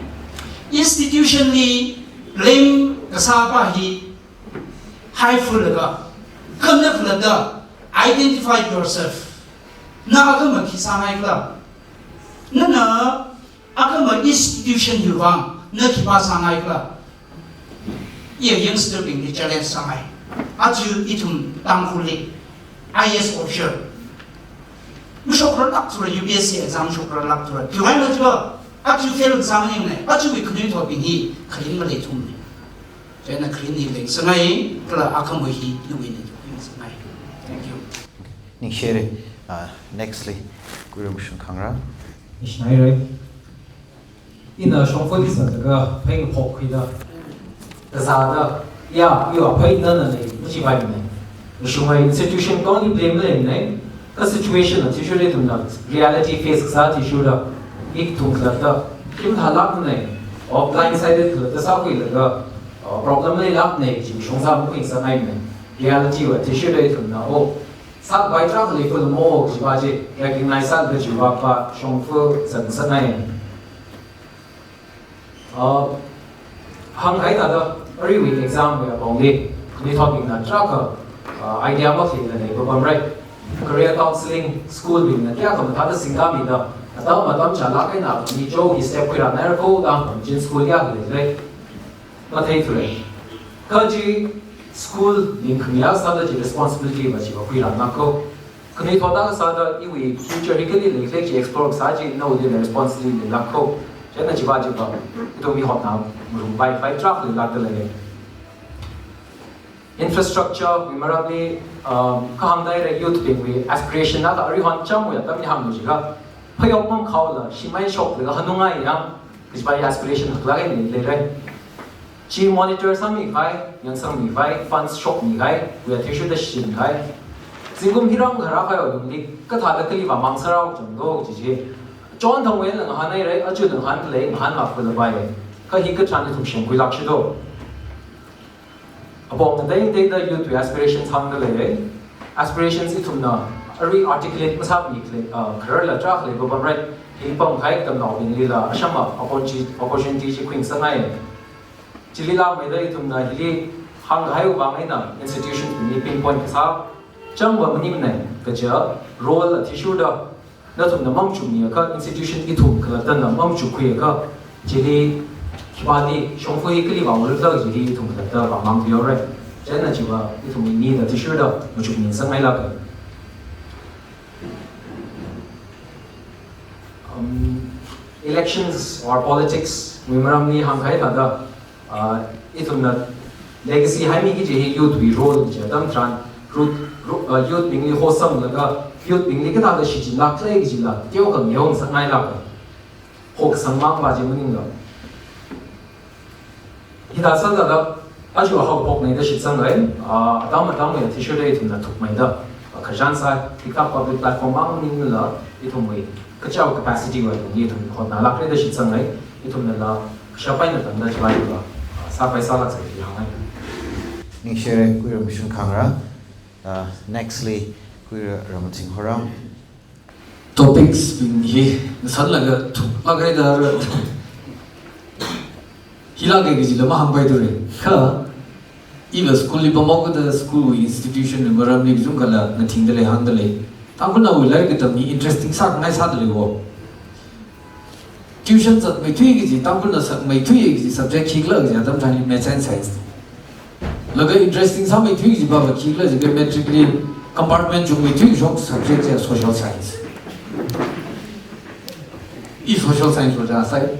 institution li blame kasāpa hi, haifulaga, khanafulaga, identify yourself. Na akhama khi sāngaikhala. Nana akhama institution hiwui vang, na khipā sāngaikhala. Iya youngster bingli challenge sāngai. Aja ithum Tangkhulli I A S officer mashokralāk thura, U P S C exam shokralāk thura. Khiwuivang jiakha, aja fail sāngai ne, ajawui khanuithotbing hi kharing maleithumne. Chieina kharing hi leng sāngai, kala akhama hi nawui ni leng sāngai. Thank you. Ningshire, ah, next li, Kuirum Shun Khangra. Ningshire. Ina shongfa sālaga phei ngaphok khuida, kazāda, ya, ya, phei nana lei, machipaimane. Mashunga institution tongli blame leimane. Ka situation athishurda ithumna, reality face kasā athishurda, ithum khalatta, khim thalākne, or blindsided khalatta sākhuilaga, uh, problem leilākne, chi shongza makhuisāngaimane. Reality wui athishurda ithumna, oh, sākhavai tarākha leiphalungmo, chipa chi recognize sālaga chiwui vangva shongfa sāngasakngai. Uh, hānghai thāda, aruiwui exam wui apongli, khanuithotbingna tarākha, uh, idea makhaleila leipapamra. Career counselling, school bingna kayākha mathāda singkāmida, atam atam chālāk eina, mi cho hi step khuirāngaira kho, da hāngchin school kayākha leilei. Matheithura. Kha chi school bing khamiya sāda chi responsibility va chiva khuirāngai kho. Khanuithot akha sāda iwui future hi kali leikhala chi explore sā chi nawui responsibility leilāk kho. Chieina chiva chiva, ithum mihotna marumpai pai tarākha leilākda lei. Infrastructure wui maramli, um, kahāngda leira youth bingwui aspiration akha aruihon chāmwui atamli hānglu jiakha, phayok mamkhaola shimei shoklaga hanungai yang, kajipa aspiration haklāk eina leira. Chi monitor sāmikhavai, yangsangmikhavai, funds shokmikhavai, wui athishurda shinkhavai. Zingkum hiram kharā khayo lungli, kathāda kali vāmang sārao changdo chi chi. Chonthangwui eina ngahānhaira, aja ngahānlei, ngahānlākpala bai. Kha hi katharan ithum semkhuilākshido. Apong ngatei ngateida youth wui aspirations hāngda leira. Aspirations ithumna arui articulate masāmikhala, ah, khararla tarākha leipapamra. Hi pamkahai katamnaobinglila ashama opportunity, opportunity chi khuingasakngai. Chili langmeida ithumna hili Hāngkahai vang eina institution bingli pinpoint kasā changva maningnei, kaja role athishurda nathumna machukmiakha institution ithum khalattana machukkhuiakha, chili khipāli shongfa kali vang lutla chili ithum khalatta vang mang biore. Chieina chiva ithum nida athishurda machukmi sangngailāka. Um, elections or politics wui maramli hāngkahai thāda, uh, ithumna legacy haimi kaji hi youth wui role kaji atam tharan, youth, ro-, uh, youth bingli hosamlaga, youth bingli kathāda shichinlākle kajila teokha ngayong sangngailāka. Hokasang mang pa chi maningla. Hithāda sāda, aja haophoknei da shitsangngai, ah, atam atamwui athishurda ithumna thukmeida, ah, khararchan sāi, TikTok public platform mang maningla, ithumwui kachao capacity wui alungli ithum hotnālākre da shitsangngai, ithumnala kashap eina tangda chiwui va, ah, sāpai sālāksei da hāngngai. Ningshire Kuiram Mishun Khangra, ah, nextly Kuira Ramathing Horam. Topics bing hi ngasanlaga thuklāk haida ra. Hilāka kajila mahāngpaithura. Kha, iva school li pamhaokada school wui institution wui maramli kachungkhala ngathingda lei, hāngda lei. Tangkhulnaowui lairik katam hi interesting sākhangai sāda leiwo. Tuition zatmeithui kaji, Tangkhulnao zatmeithui kaji subject khikhala kaji atam tharanli maths and science. Laga interesting sāmeithui kaji pava khikhala jiakha matric li compartment chungmeithui kashok subject chiya social science. I social science ojā sāi.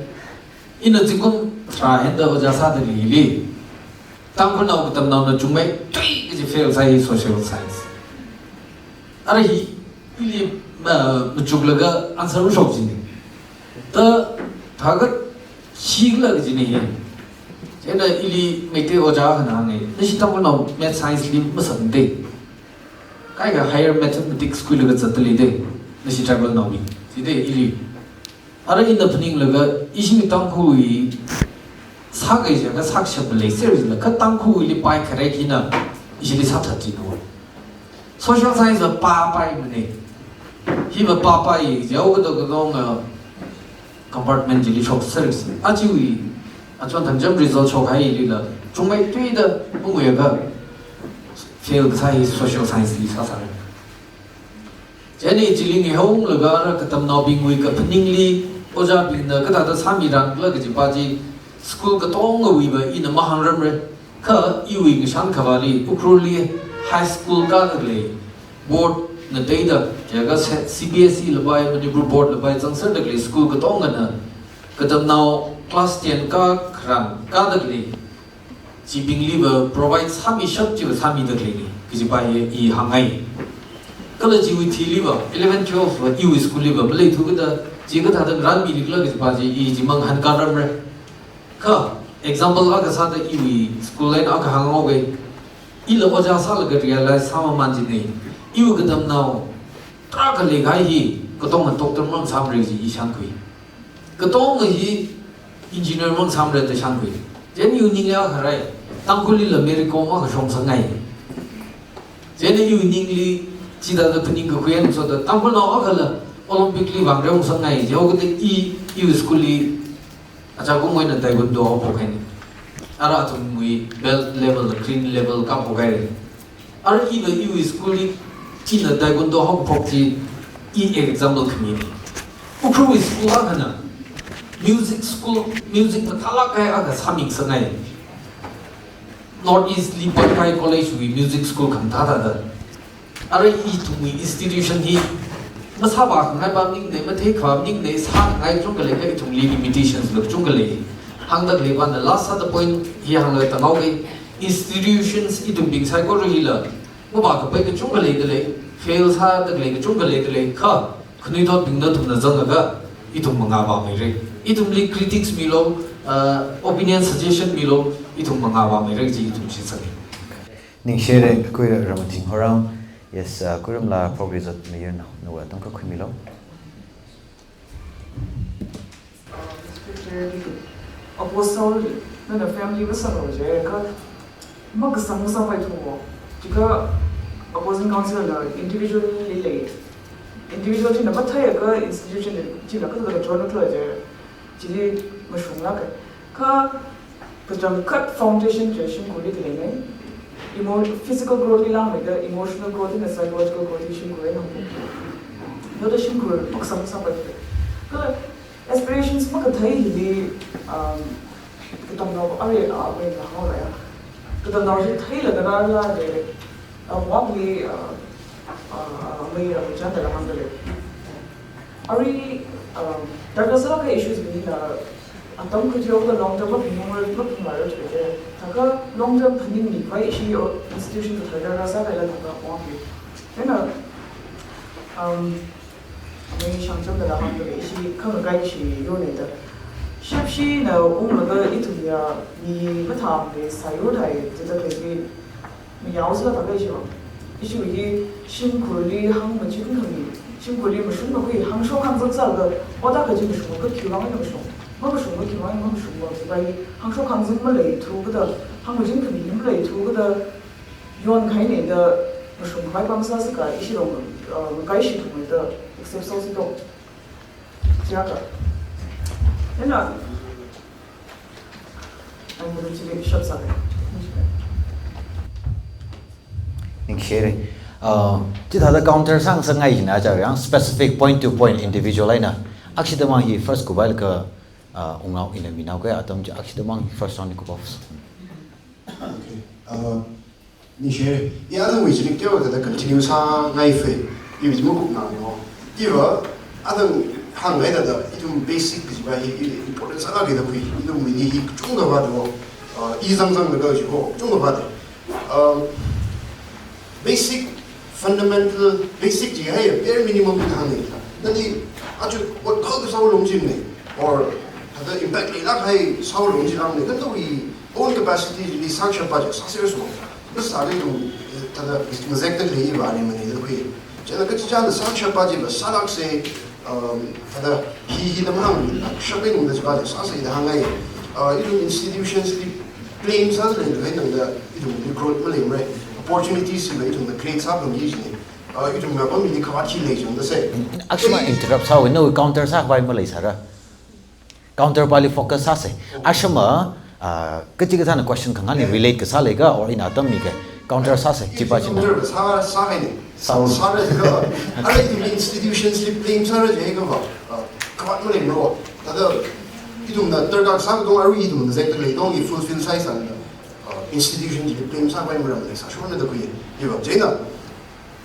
Ina zingkum tharā henda ojā sāda leili, Tangkhulnao katamnaona chungmeithui kaji fail sāi social science. Ara hi ili, ah, machuklaga answer shok jina. Da thākha khikhala kajina hi. Chieina ili Meitei ojā akhana hānga, nashi Tangkhulnao maths science li masāmana da. Kaikha higher mathematics khuilaga zatda lei da, nashi tribal naobing. Chida ili. Ara ina phaninglaga, ishi Tangkhul hi sākahai jiakha sākashap leiser jila, kha Tangkhulli paikhare kina, ishili sāthat jina. Social science va pāpaimana. Hiva pāpai jihaokada katonga compartment chili shokser si. Ajawui, achon thangcham result shokhailila, chungmeithuida mangui akha fail kasā hi social science li sāsāra. Chieina chili ngahonglaga ara katamnaobingwui kaphaningli, ojābingna kathāda sāmiranla kaji pa chi, school katongawui va ina mahāngramra. Kha iwui ngashan khavāli, Ukhrulli high school kāda khalei board na theida, jiakha se-, C B S E lapai, Manipur board lapai zangserda khalei school katongana, katamnao class ten kā kharang kāda khalei chibingli va provide sāmishap chiva sāmida khaleina, kaji pa hi i hāngngai. Kala chiwui thili va, eleven twelve va, iwui school li va maleithu kajida, chi kathāda ngaranmilikhala kaji pa chi, i chimang hāngkaramra. Kha, example akha sāda iwui school line akha hānghaoga, ila ojā sālaga realize sāmaman jina. Iwui katamnao tarākha leikahai hi, katonga doctor mang sāmara ji i shānkhui. Katonga hi engineer mang sāmara da shānkhui. Chieina iwui ningli akha rai, Tangkhullila Mary Kom akha shongsangngai. Chieina iwui ningli chithāda phaningkakhui eina soda, Tangkhulnao akhala Olympic li vāngrei ungsāngai, jihaokada i, iwui school li achākumwui eina taekwondo haophok haina. Ara athumwui belt level, green level kāphok haira. Ara iva iwui school li ina taekwondo haophok chi i example khamina. Ukhrulwui school akhana music school, music mathālāk kahai akha sāmingasakngai. North East li pamkahai college wui music school khamathā thāda. Ara ithumwui institution hi masāvākhangai pa maningnei, matheikhavā maningnei, sākhangai kachungkha leikha ithumli limitations la kachungkha lei. Hāngda khalei pana last sāda point hi hānglaga tānghaoga, institutions ithumbing saikora hila mavākapai kachungkha leida lei, fail sāda khalei kachungkha leida lei, kha khanuithotbingna nathumna zanglaga ithum mangā vāmeira. Ithumli critics milu, uh, opinion suggestion milu, ithum mangā vāmeira kaji ithum shitsanga. Ningshire Kuira Ramathing Horam. Yes, uh, Kuiramla program zatmayarnao, nawui atam khuimilu. Apostle, nana family masālu jiakha, makasang masāpaithu. Jiakha opposing counsel la individual li lei. Individual china matheiakha institution chila kathāda control khala ji, chili mashunglāka. Kha kachangkhat foundation chi shimkhurli khaleina. Emo-, physical growth li langmeida emotional growth eina psychological growth hi shimkhur eina haphoka. Yoda shimkhur maksang sāpai. Kala aspirations makathei hili, um, katamnao arui, ah, wui na haora ya. Katamnao hi theila kala la de, ah, wak li, ah, ah, mei ra chanda la hāngda lei. Arui, um, darkar sālāk kahai issues bing hina, atam khuithuihaoda long term maphaningmara, maphaningmara chida. Thākha long term phaningmikhavai ishi institution kathar darkar sākahaila thākha wangki. Chieina, um, mei shangchamda la hāngda lei, ishi khangakai chi yonei da. Shepshi na unglaga ithumya mi mathāmei sāyur thai, chithāda lei. Mayao sāla thākha ishi vang. Ishi hi shimkhurli hāngmachinkhami, shimkhurli mashungmakhui, hāngshok hāngzang sālaga, oda kaji mashungmakhui vang eina mashung. Mamashungmakhui vang eina mamashungva, chiva hi hāngshok hāngzang maleithu kada, hāngmachinkhami maleithukada, yonkahai nei da mashungkhavai pam sāsaka, ishi rong, uh, kaishi thumei da accept sāsi to. Chiakha. Ena, I'm gonna take a shot sāka. Ningshire. Uh, chithāda counter sāngasakngai jina chāra, yang specific point to point individual eina. Akshidamang hi first kuphailaga, uh, ungnao ina minaoka atam chi akshidamang first round kuphai. Okay. Uh, Ningshire, i athang wui chili teoda thāda continue sāngai fe, iwui chi makupna no. Iva, athang hāngngai thāda, ithum basic kajiva hi, i important sālāka da khui, ithumwui hi kachungkha vāda, uh, i zangzanglaga chi ho, kachungkha vāda. Um, basic, fundamental, basic chi hai, bare minimum hāngngai thā. Nali, achu, ot kha kasā longchim nei, or, thāda impact leilāk kahai sā longchim lāng nei, kha nawui own capacity li sākashapa chi sāser so. Masāli ithum, thāda, ngazekda khalei iva ni mani da khui. Chieina kachichāna sākashapa chiva sālākse, um, thāda, hi, hi da manang, shapngaida chiva chi sāse da hāngngai. Uh, ithum institutions li blame sāda leilei nangda, ithumli growth maleimara. Opportunities chiva ithumna create sāphalungki jina. Uh, ithumna apam hili khavāt khi lei jang da se. Akshima interrupt sāwui, nawui counter sākhavai maleisāra. Counter pali focus sāse. Ashama, ah, kachikathāna question khangani relate kasā leiga or ina atam mika counter sāse, chipa china. Counter sā, sāhaine. Sā. Sāra jiakha, ara ithum institutions li blame sāra jiakha va, ah, khavāt maleimara. Thāda, ithumna darkar sākadong arui ithumna ngazekda leidong hi fulfill sāhaisāna, ah, institution chili blame sākhavai maram leisāshona da khui. Iva, chieina,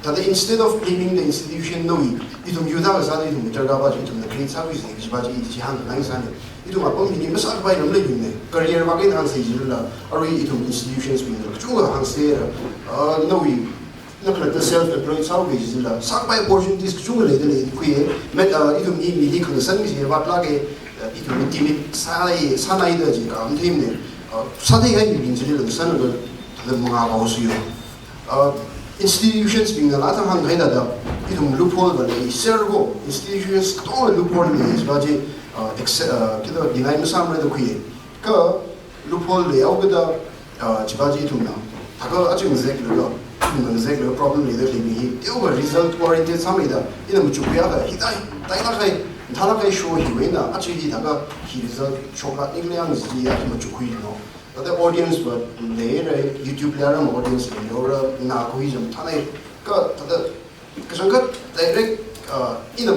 thāda instead of blaming the institution, no, i, ithum youth akha sāda ithum darkar va chi ithumna create sākhui se, kajiva chi i chi hāngngai sāne. Ithum apam hili masākhavai lam leibing nei. Career va kei hāngse jilala, arui ithum institutions bingna kachungkha hāngse ra. Uh, no, i, na khalatta self employed sāuki jilala, sākhavai opportunities kachungkha leida lei khuiye. Met, uh, ithum hi mili khangasan kaji vātlāke, uh, ithum hi timid sālei, sānaida chi kamathei nei. Uh, sātheikahai mibing chilila sānada, thāda mangā vaosuyo. Uh, institutions bingna la athang hānghai thāda, ithum loophole va leiser ko, institutions katonga loophole lei, chiva chi, uh, acce-, uh, kida deny masāmara da khuiye. Kha loophole leihaokida, uh, chiva chi ithumna, thākha aja ngazekla, ithumna ngazekla problem leida khalei hi, teokha result oriented sāmeida, ina machukkhuiakha, hithāda, thāda khalei, thāda khalei show hiwui eina, aja hithākha, hi result shoklāk nikhala yang chi ya hi machukkhui no. Thāda audience va leira, YouTube li aram audience leira, na khui jam thānai. Kha thāda kachangkhat direct, uh, ina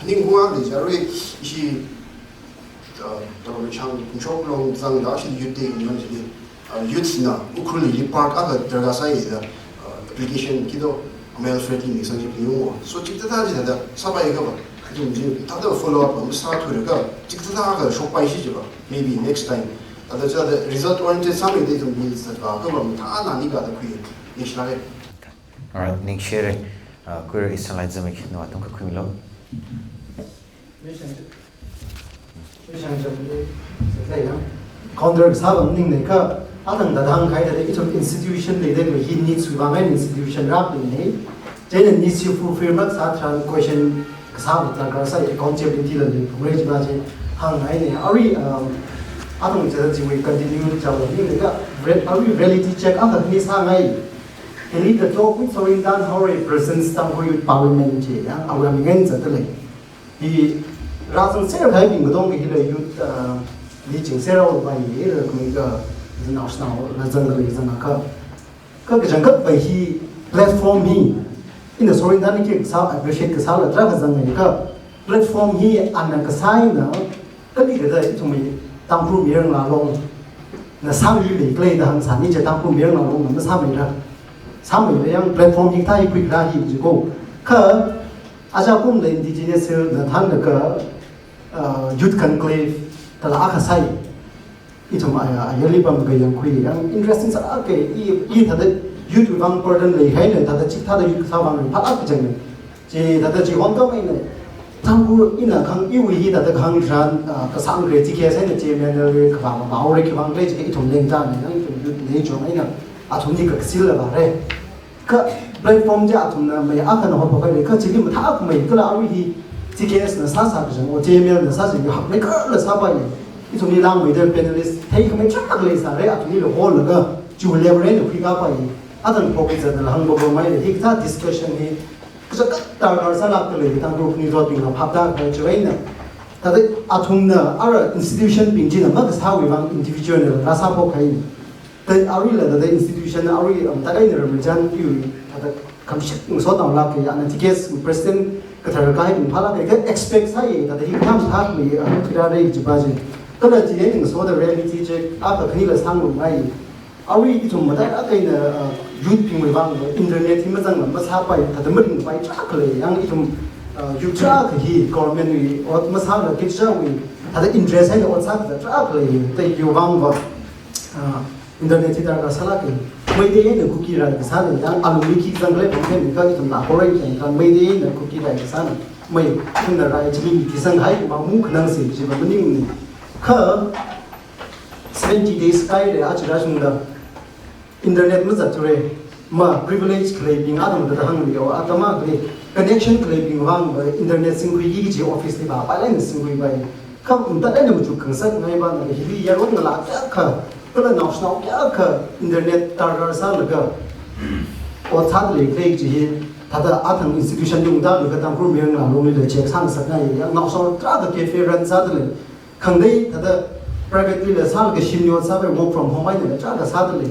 phaning hunga lei jiakha arui ishi, uh, Doctor Shang Kungshok Long zangda ishi youth day ni man jili. Uh, youth na Ukhrul li park akha darkar sāi da, uh, application kido, Mel Freddy ni sangji phaning wo. So chithāda chithāda sāpai kha va. Ithum chi thāda follow up masāthura kha, chithāda kha shokpai shi jiva. Maybe next time. Thāda chithāda result oriented sāmeida ithum mi zatva kha va mathāna nikha da khui. Ningshilāke. Alright, ningshire. Uh, Kuira Eastern Light Zimik, nawui atam kha khuimilu. Counter kasā va maningne kha, athang thāda hāngkahai thāda ithum institution leida khalei hi needs wui vang eina institution rāphaningne. Chieina needs hi fulfill masātharan question kasā va darkar sāi, accountability la leiphungre chiva chi hānghaine. Arui, um, athang thāda chiwui continue chao la maningne kha, re-, arui reality check akha ni sāngai. Hili the talk with Sorin Tan Hore presents Tangkhul Youth Parliament chi, ya, awui aming eina zatda lei. Hi rāzangser kahaibing katonga hila youth, uh, li chingser haopai hi, hi la kami ka, national, la zangda lei zangakha. Kha kachangkhat pai hi platform hi, ina sorry, nana ki kasā appreciate kasāla tarākha zangngai kha platform hi ana kasā eina kali kada ithumwui Tangkhul Mayar Ngala Longna sāmi leikhala da hāngsāni, chi Tangkhul Mayar Ngala Longna masāmira. Sāmira yang platform hi kathā hi khuikhala hi jiko. Kha aja kumla Indigenous Hill na thānlaga, uh, Youth Conclave thāla akha sāi. Ithum aya, ayarli pamkayang khui yang interesting sālāka, i, i thāda youth vang burden leikahaina, thāda chikathāda youth kasā vang phālāk kachangna. Chithāda chi hon ka mai na. Tangkhul ina kahāng iwui hi thāda kahāng tharan, ah, kasāng kre chi kasa na chi M N L A kavā mavāhaora, khivang khala jiakha ithum lengzana, yang ithum youth na chong eina athumli kakasila vāra. Kha platform chi athumna mai akhana hotpakhaira, kha chili mathākhamei kala arui hi T K S na sāsā kachang, O T M L na sāsā kachang hakmeikharla sāpai. Ithumli langmeida panelist theikhamei tarākha leisāra, athumlila hollaga chiwui level eina khuikapai. Athang professor nala hāngpapa maira, hikathā discussion hi kachangkhat darkar sālākda lei, Tangkhul khani zotbingla phaptākhavai chiwui eina. Thāda athumna ara institution bing china makasāwui vang individual nala sāphokhai. Thāda aruila thāda institution arui, um, thāda eina Ramachan iwui thāda khamashit ngasotnaolāka, ana T K S president kathar kahai phālāka, kha expect sāi, thāda hi kham thak mi, um, khuirāra jipa chi. Kala chi eina ngasoda reality check akha khanila sāngarumngai. Arui ithum matailāk eina, uh, youth bingwui vang internet hi mazangla masāpai, thāda maringpai tarākha lei, yang ithum, uh, youth tarākha hi government wui ot masāla kachāwui thāda interest eina ot sā kathā tarākha lei, thāda chiwui vangva, uh, internet hi darkar sālāka. Meitei eina Kuki rai kasāna, yang alungli khi zangkhalei pamkhaning kha ithumla horai khaning kha Meitei eina Kuki rai kasāna. Mei, ithumna rai chili khi zanghai ma mu khanang si jiva maningmana. Kha seventy days kahaira, aja rāshungda internet mazatthura, ma privilege khaleibing atam thāda hāngli o, atam akhali connection khaleibing vangva internet singkhuiki kaji office li vāpailāk eina singkhuipai. Kha matailāk eina machuk khangasakngai pa na hili yaron ngalā kayākha, kala naoshinao kayākha internet darkar sālaga ot sāda leikhala kaji hi, thāda athang institution li ungda laga Tangkhul Mayar Ngala Longlila check sāngasakngai, yang naoshinao tarākha cafe run sāda lei. Khangatei thāda private lila sālaga shimli ot sāpai, work from home einala tarākha sāda lei.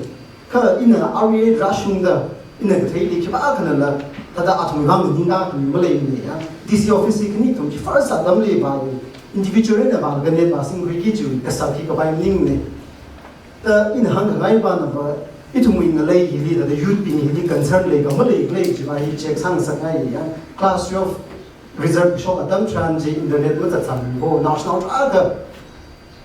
Kha ina arui rāshungda, ina katheili khipākhanala thāda athumwui vang ningda khami maleimana ya. D C office hi khani ithum chi first atamli vāi, individual eina vālaga net vāsingkhuiki kaji kasā hi kapai maningmana. Thāda ina hāngkhangai pa na pa, ithumwui ngalei hili, thāda youth bing hili concern lei kha malei khala jiva hi check sāngasakngai ya. Class twelve result shok atam tharan chi internet mazatsang ko, naoshinao tarākha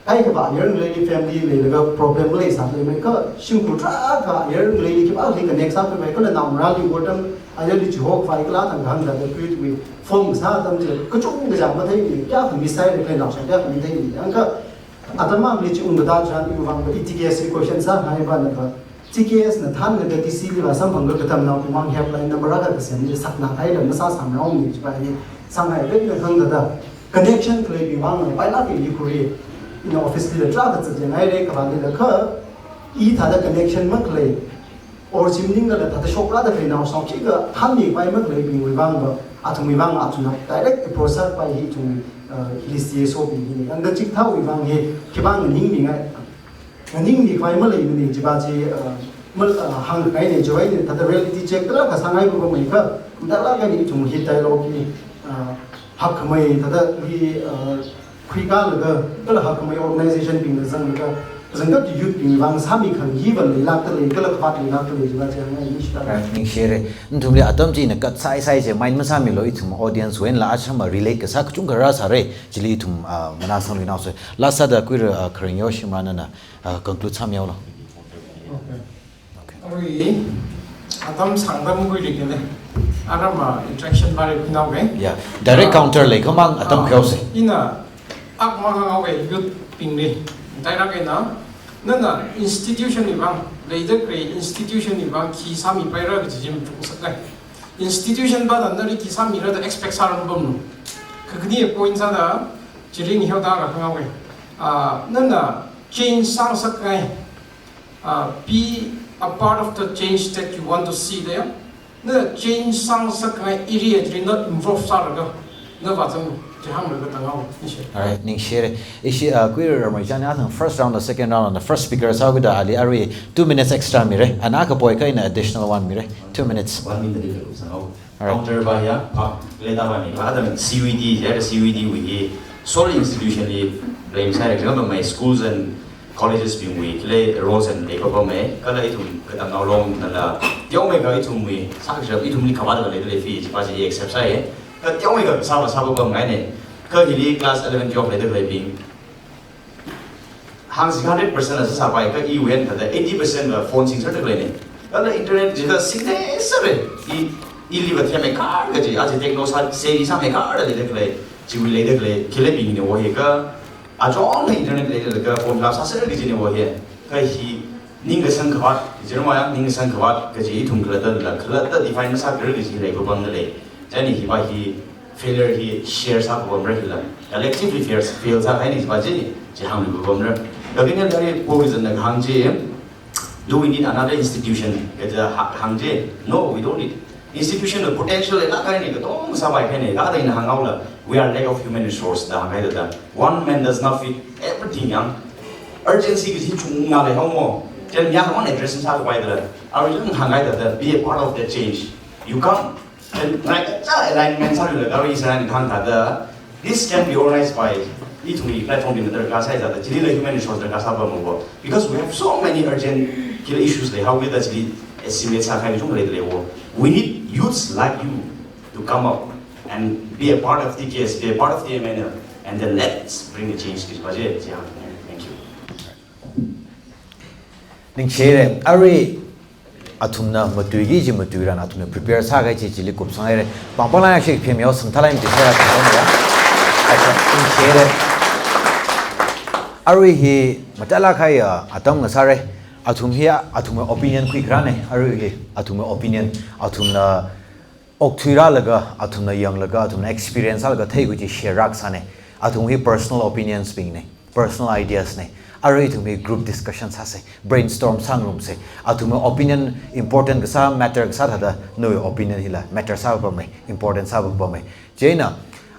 kaikha va ayar ngaleili family leilaga problem maleisāmei, kha shimkhur tarākha ayar ngaleili khipāli connect sākhavai, kala naongarāli wortam ayarli chihokhavai kala thang kahāng thāda khuitwui phone sā atam chi kachungkha matheimei, kayākha miss sāhaira khala naoshinao kayākha matheimei. Yang kha atam akhali chi ungkada tharan iwui vangva T K S li question sāngai pa na pa, T K S na thānlaga D C li vāsamphang katamnaobing vang helpline number akha kasem ni sakna kahaila masāsāmrao ni jipa hi sāngai. Vet na khang thāda connection khaleibing vang na pailāk eina khuri, ina office lila tarākha zatyang haira, kavālila kha i thāda connection makhalei, or chi maninglala thāda shokrāda khalei naoshinao khikha thānmikhavai makhaleibingwui vangva, athumwui vang athumna direct approach sāpai hi ithum, uh, hili C S O bing hina. Yang da chikathāwui vang hi khipā nganingmingai, nganingmikhavai maleimana jiva chi, uh, mal, uh, hāngkhangaina jiva eina thāda reality check tarākha sāngai pa pa mei kha, matailāk eina ithum hi dialogue hi, uh, hakkhamei thāda hi, uh, khuikalaga, kala hakkhamei organization bingna zanglaga, zangkap youth bing vang sāmi khang hiva leilākda lei, kala khavāt leilākda lei jiva chi hāngngai ni shita. Right, ningshire. Nathumli atam chi ina cut sāi sāi chi mind masāmilu, ithum audience wui einala achama relate kasā kachungkha rāsāra, chili ithum, ah, manā sangluinaosei. Last sāda khuira, ah, Kharing Yoshimrana na, ah, conclude sāmihaolu. Okay. Okay. Arui, atam sāngda makhuilikhala. Aram, ah, interaction vāra pinaoke. Yeah. Direct, ah, counter lei khamang atam, ah, khaosei. Ina, akha hānghaoke youth bingli. Direct eina, nana institution wui vang, leida khalei institution wui vang khi sāmipaira kaji chi machukngasakngai. Institution pa na nali khi sāmira da expect sāra mapamlu. Kha khani point sāda, chili ngahiao da akha hānghaoke. Ah, nana change sāngasakngai. Uh, be a part of the change that you want to see there. Na change sāngasakngai area chili na involve sālaga, Nava chang, chi hānglaga tangao, ningshi. Alright, ningshire. Ishi, uh, Kui Ramreichan ya thang first round la second round la first speaker sākida ali arui two minutes extra mire. Ana kapoi ka ina additional one mire. Two minutes. One minute li sangao. Alright. Counter va ya, pa, leda va ni, va da C U E T, ya, C U E T wui hi, sole institution li blame sāi, example, my schools and colleges bingwui, le roles and labor pa me, kala ithum katamnao long nala, teomeikha ithumwui, sākashap ithumli khavātda leida lei fee, chi pa chi accept sāi, ka teomeikha sāva sāva pa ngai ne, ka hili class eleven, twelve leida leibing, hāngsi hundred percent la sāsāpai, ka iwui eina thāda eighty percent la phone singserda lei ne. Kala internet jiakha singda sāre, i, ili va themmeikha kaji, aja techno sā, savvy sāmeikha da leida lei, chiwui leida lei, khilebing ne wo hi ka, achon internet leida ka phone la sāser kaji ne wo hi, ka hi ningkasang khavāt, jirma ya ningkasang khavāt, kaji ithum khalatta la, khalatta define masākar kaji lei pa pamda lei. Chieina hi pa hi failure hi share sā pa pamra hila. Collectively fail, fail sākahai ni pa chi, chi hānglu pa pamra. Kaving ya dari po reason na hāng chi, do we need another institution? Kaja ha-, hāng chi, no, we don't need. Institution of potential la kahai ni, katong sāpai kahai ni, ka da ina hānghaola, we are lack of human resource da hānghai da da. One man does not fit everything yang. Urgency kaji chungna leihao mo. Chieina ya hāng address sākapai da. Arui yang hānghai da da, be a part of the change. You come. Then, like, cha alignment sālu la, arui sāni hāng thāda, this can be organized by, ithumwui platform bing darkar sāi thāda, chili la human resource darkar sāpa mo. Because we have so many urgent key issues leihao kida chili estimate sākahai chung lei lei wo. We need youths like you to come up and be a part of T K S, be a part of the M N L, and then let's bring the change to Baje. Yeah, thank you. Ningshire, arui athumna matuiki kaji matuiran athumna prepare sākahai chi chili kupsanghaire. Pangpangla ya shi phemyo samthalai mi chi sera tangdong ya. Acha, ningshire. Arui hi mathālāk kahai, uh, atam ngasāre. Athum hi athumwui opinion khuikharane. Arui hi athumwui opinion, athumna okthuirālaga, athumna yanglaga, athumna experience sālaga theikhui chi share rākasāne. Athum hi personal opinions bing ne, personal ideas ne. Arui ithum hi group discussion sāse, brainstorm sāngarumse. Athumwui opinion important kasā, matter kasā thāda, nawui opinion hila matter sāpame, important sāpame. Chieina,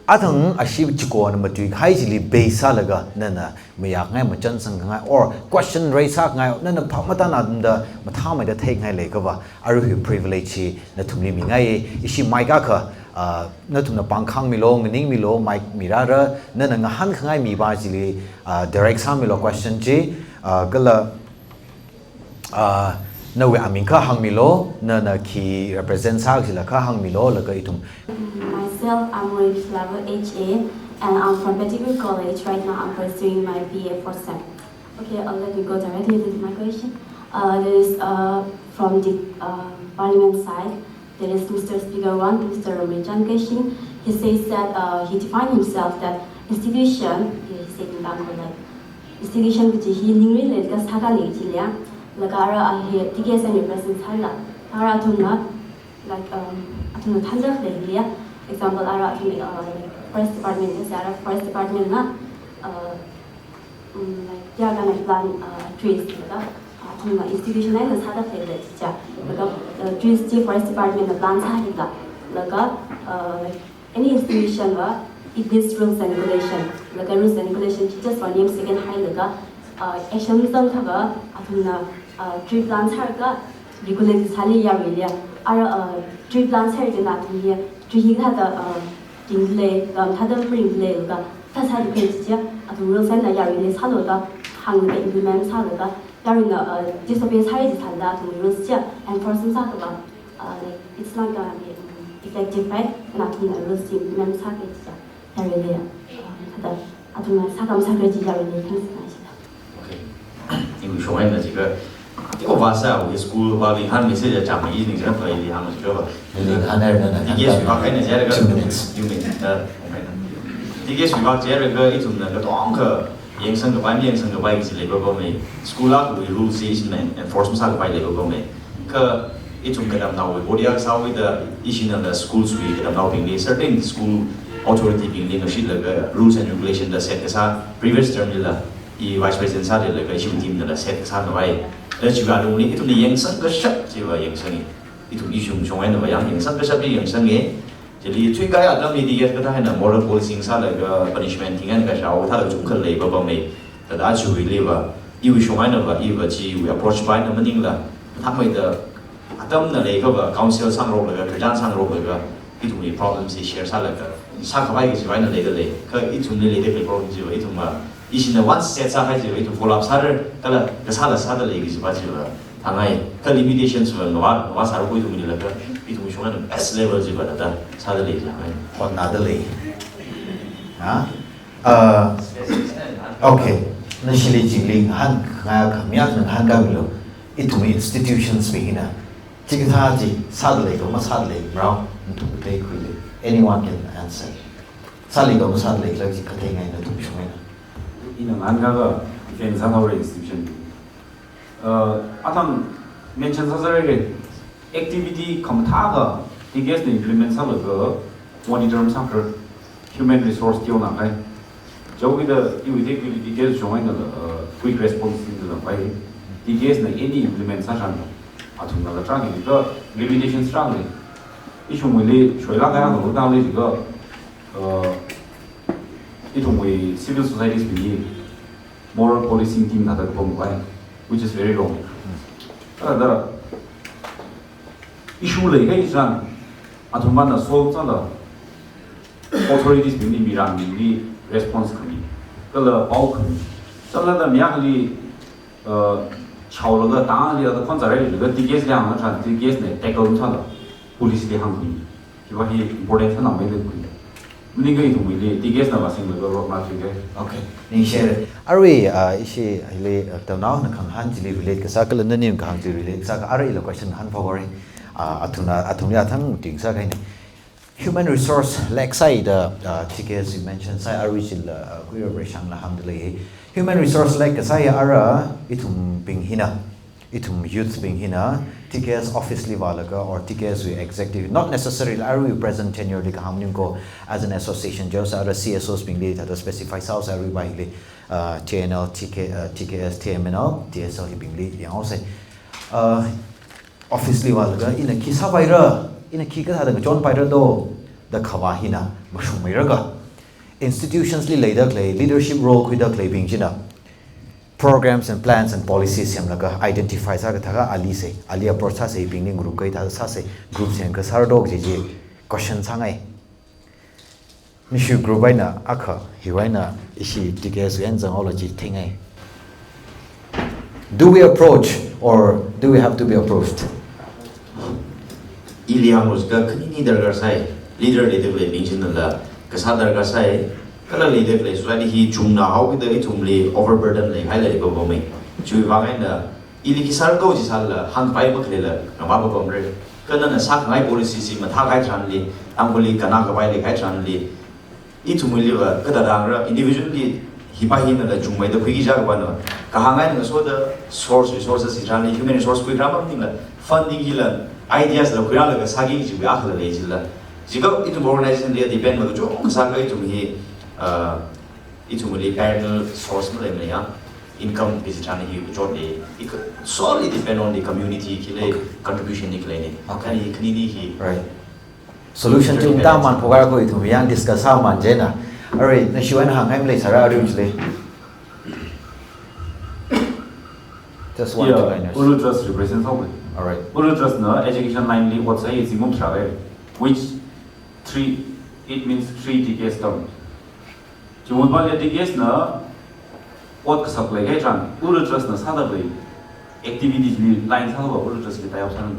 athang ashi chikona matuikahai chili base sālaga, nana mayākhangai, machansangkhangai, or question raise sākhangai, nana phap matānda mathāmeida theingai leiakhava, arui hi privilege hi nathumli mingai, ishi mic akha, ah, nathumna pāng hāngmilu, nganingmilu, mic mirāra, nana ngahānkhangai mi pa chili, ah, direct sāmilu question chi, ah, kala, ah, nawui aming kha hāngmilu, nana khi represent sā kajila kha hāngmilu, laga ithum. Myself, I'm Moin Flower H A, and I'm from Pettigrew College. Right now, I'm pursuing my B A fourth sem. Okay, uh, let me go directly into my question. Uh, there is, uh, from the, uh, Parliament side, there is Mister Speaker one, Mister Ramreichan Keishing. He says that, uh, he defined himself that institution, he, he said in Bangla, like, institution kaji hi ningri leilaga sākahai kaji leiya. Laga ara, uh, hi T K S M represent sāla. Ara athumna, like, um, athumna thanjak leiya. Example, ara athum, uh, like, forest department, yes, ara forest department na, uh, um, like, ya kana plan, uh, trees, laga, uh, athumna institution eina sāda leile chicha. Laga, uh, trees chi forest department na plan sāhila. Laga, uh, like, any institution va, it needs rules and regulation. Laga rules and regulation chi just for name sake eina hailaga, uh, action zangakha va, athumna, uh, tree plan sālaga, regulate sāli yaruiya. Ara, uh, tree plan sālaga athum hi, tree hi kathāda, uh, ringli, um, kathāda maringli, laga, kathā sāli khui chicha, athum rules eina yaruili sālaga, hānglaga implement sālaga, yaruina, uh, disobey sāi jisāla athum rules chi enforcement sākha va, uh, like, it's not gonna be, um, effective, right? Kha athumna rules chi implement sāki chicha, yaruili, uh, kathāda, athumna sākha masākhala chi yaruili, thanks, ningshina. Okay. Iwui shong eina jiakha, tiko vāsā, okay, school vāli hān message ya chāmei ning jiakha, pa ili hān jiakha va. Ili hān er na na. Yes, hān vak eina jiakha. Two minutes. Two minutes. Uh, okay. T K S wui vak jiakha, ithumna katongkha yangsangkapai, mayangsangkapai kaji lei pa pamei. School akhawui rules hi ishina enforce masākapai lei pa pamei. Kha ithum katamnaowui body akha sāhaoda, ishinala schools wui katamnaobingli, certain school authority bingli ngashitlaga rules and regulation da set kasā, previous term lila, i Vice President sāda leilaga ishi team nala set kasāna vai. Da chiwui alungli ithumna yangsang kashap chiva yangsangi. Ithum ishi shong eina va yang yangsang kashap hi yangsangi. Chili thuikahai atamli TKS kathā eina moral policing sālaga punishment thing eina kashao kathāda chungkha leipapamei. Thāda chiwuiliva, iwui shong einava, iva chiwui approach pa eina maningla, thangmeida atamna leikhava counsel sāngaroklaga, khararchan sāngaroklaga, ithumwui problem chi share sālaga, sākhavai kajiva eina leidalei. Kha ithumli leida khalei problem chiva, ithumva, ishina once set sākahai chiva, ithum follow up sāra, kala kasāla sādalei kajiva chiva thāngai. Kha limitations va ngavā, ngavā sāra kho ithumlila kha, ithumwui shong eina best level chiva thāda sādalei thāngai. Hotnadalei. Ha? Uh, okay. Nashili chingli ngahānkahai khamiya ngahānkāmilu. Ithum institutions bing hina, chikathā chi sādalei kho masādalei, mrao, nathum theikhuili. Anyone can answer. Sālei kho masādalei khala chi katheingai nathum shong eina. Ina ngahānkākha defense sāhaora institution. Uh, athang mention sāsāra re. Activity khamathā akha TKS na implement sālaga monitor masākharar, human resource teonakahai. Chaokida iwui theikhuili TKS shong einala, uh, quick response team la pai. TKS na any implement sātharan, athumnala tarākha limitations tarākha lei. Ishungwuili shoilāk kahai akha lutang lei jiakha, uh, ithumwui civil societies bingli moral policing team thāda kapam khavai, which is very wrong. Thāda issue leikahai chitharan, athumna solve sāda, authorities bingli, mirang bingli response khami, kala pao khami. Sālada mi akhali, uh, chaolaga tangli thāda khon zāra jilaga TKS li hāngtharan, TKS na tackle sāda, police li hāngmi. Hiva hi important sānāmeida khui. Maningakha ithumwuili TKS na vāsinglaga roadmap chi kha. Okay. Ningshi haira. Arui, uh, ishi hili, uh, tamnaona kahāng chili relate kasā kala nani kahāng chili relate kasā kha arui ila question hāngphāhaora. Uh, athumna, athumli athang ting sākahaina. Human resource lack sāhaida, uh, TKS mention sāi, arui chila, uh, Kuirar Reishangla hāngdalei. Human resource lack kasā hi ara ithumbing hina, ithum youth bing hina, TKS office li vālaga or TKS wui executive, not necessarily arui present tenure li kahāng maningakha, as an association, just ara CSOs bingli thāda specify sāhaosa arui vāhili, uh, TNL, TK, uh, TKS, TMNL, TSL hibingli yanghaosa. Uh, office li vālaga ina khi sāpaira, ina khi kathāda ngachonpaira do, da khavā hina mashungmeira kha. Institutions li leida khalei, leadership role khuida khaleibing china programs and plans and policies semlaga identify sākathākha ali se, ali approach sāse, bingli group kathāda sāse, group semkha sāra do kaji chi question sāngai. Nashi group eina akha, hiwui eina ishi TKS wui eina zanghaola chi theingai. Do we approach or do we have to be approached? Ili hānglu jiakha khanini darkar sāi, leader leida khaleibing chinala kasā darkar sāi, kala leida khalei society hi chungna haokida ithumli overburden leihai leipapamei. Chiwui vang eina ili khi sāra do chi sālala, hāngpai makhaleila, ngavāpapamra. Kha nana sākhangai policy chi mathākahai tharanli, Tangkhulli kannakhavai leikahai tharanli, ithumwuiliva kathāda hāngra, individually hipa hinala chungmeida khuiki jiakha vāna. Kahāng eina ngasoda source resources hi tharanli, human resource khuirā maningla, funding hila, ideas la khuirālaga sāki kajiwui akhala lei jila. Jiakha ithum organization li depend makachung sākha ithum hi, uh, ithumwuili parallel source maleimana ya, income kaji tharan hi kachot lei, it could solely depend on the community, khi lei contribution ni khi leina. Okay. Kha hi khanini hi. Right. Solution chi ungtā man phokhara kho ithum yang discuss sāman china. Alright, nashiwui eina hāngngai maleisāra arui chili. Just one, yeah, two liners. Ulu Trust represent sāhaowa. Alright. Ulu Trust na education line li ot sāi zingkum tharā lei, which three, it means three TKS term. Chimut vale TKS na ot kasak leikahai tharan, Ulu Trust na sāda lei activities li line sālaga Ulu Trust li tie up sāra.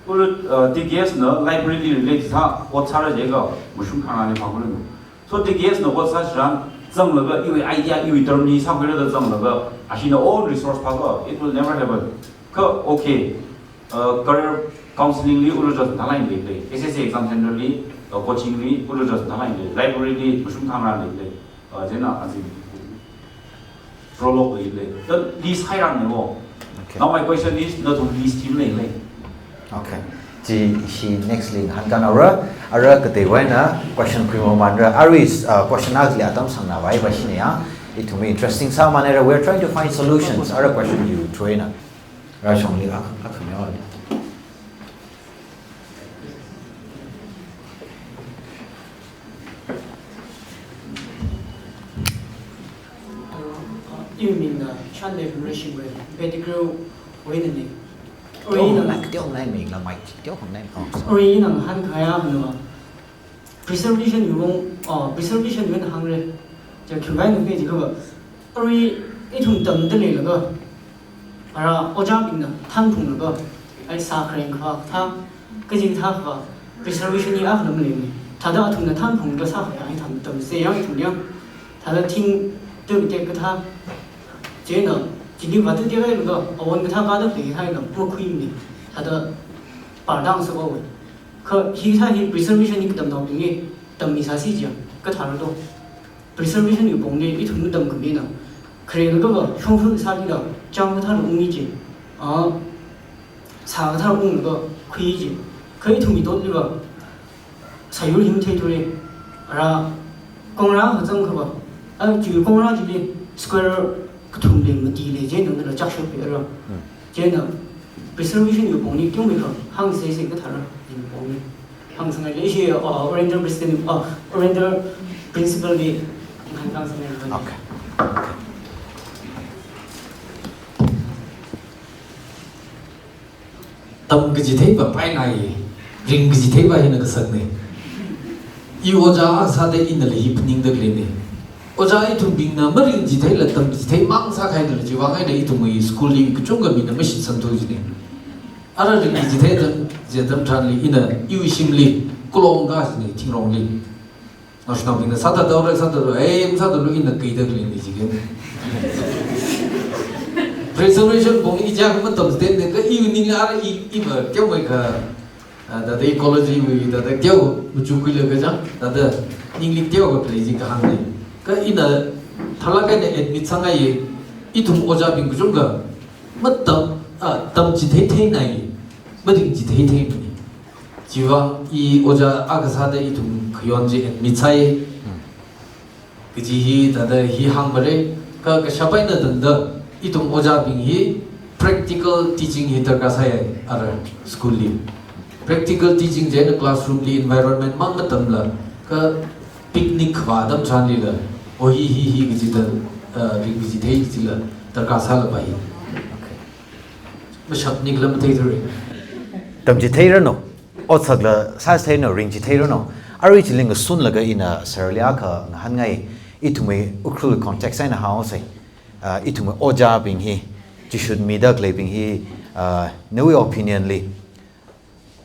Ulu, uh, TKS na library li relate sā ot sāra jiakha, mashung khangarān li phākhuilu. So TKS na ot sā tharan, zanglaga iwui idea, iwui term li sākhuira da zanglaga, ashina own resource phākha, it will never happen. Kha, okay. Uh, career counseling li Ulu Trust na line leilei, SSC exam center li, uh, coaching li Ulu Trust na line lei, library li mashung khangarān leilei, uh, chieina azing prologue leilei. Then list hairān ne wo. Okay. Now my question is, nathum list team leilei. Okay. Chi, chi next li hāngkān ara, ara kateiwui eina question khuimamanra. Arui, uh, question akhali atam sangnaovai ba shine ya. Ithumwui interesting sāmanera. We are trying to find solutions. Ara question yu thuina. Rāshongli ak-, akhami oli. Lei Rishimwui, Pettigrew wui eina ni. Ui, nang, teomeikha teomeila mai, teomeikha mai. Oh, sorry. Ui, nang hāngkahai akhana, preservation wui vang, oh, preservation wui eina hāngra. Chiakha khiwuivang khala jiakha, arui ithum tamda leilaga, ara ojābingna thanphunglaga, ai sākhareng khavā kathā, kachikathā khavā, preservation hi akhana maleimana. Thāda athumna thanphunglaga sākahai hi tam, tamsei yang ithum yang. Thāda thing tui tek kathā. Chieina, chili vātui tekhailaga, awon kathā kāda khalei kathā eina makhuimana. Thāda pārda sāhaowa. Kha hithā hi preservation hi katamnaobingli tammi sāsi jiakha, kathāra do. Preservation wui pongli ithum tamkhamina. Kharelaga va, shongfa sālila, chang kathāla ungmi chi. Ah, sā kathāla unglaga khui chi. Kha ithumwui totli va, sāyur hi matheithura. Ara, kongra kazang khavā. Ah, chi kongra chili, square kathum lei, mati lei, chieina nala chakshok pi ara. Hmm. Chieina, preservation wui pongli teomeikha hāngseisei kathāra, wui pongli. Hāngsāngai leishi, uh, Oriental President, uh, Oriental Principal li hāng, hāngsāngai. Okay. Tam kachitheiva painai, ring kachitheiva hina kasakna. I ojā sāda inala hi phaningda khaleina. Ojā ithumbingna maringchitheila tam kachitheimang sākahaina, chiwuivang eina ithumwui school li kachungkha mina mashitsangthu jina. Ara ringchithei tam, chi atam tharanli ina iwui shimli, kulong kasāna thingrongli. Naoshinaobingna sāda daora, sāda daora, eh, sāda lu ina kaida khaleina jiakha. Preservation pong i chang matam state na kha iwui ningli ara i, iva teomeikha, ah, thāda ecology wui, thāda teo, machukkhuilaga chang, thāda ningli teokha khalei chi kahāngna. Kha ina tharlāk eina admit sāngaiya, ithum ojābing kachungkha matam, ah, tamchitheitheinai, maringchitheitheinai. Chiwuivang i ojā akha sāda ithum khayon chi admit sāi. Hmm. Kaji hi thāda hi hāngmara, kha kashap eina tangda ithum ojābing hi practical teaching hi darkar sāi ara school li. Practical teaching chieina classroom li environment mang matamla, kha picnic khavā atam tharanlila, o hi hi hi kajida, uh, ringkachithei kajila darkar sālapai. Okay. Mashap nikla matheithura. Tamchitheiranu, otsakla sāchitheiranu, ringchitheiranu. Arui chili ngasunlaga ina sir li akha ngahānngai, ithumwui Ukhrul context eina hānghaosei. Ah, ithumwui ojābing hi, tuition mida khaleibing hi, ah, nawui opinion li,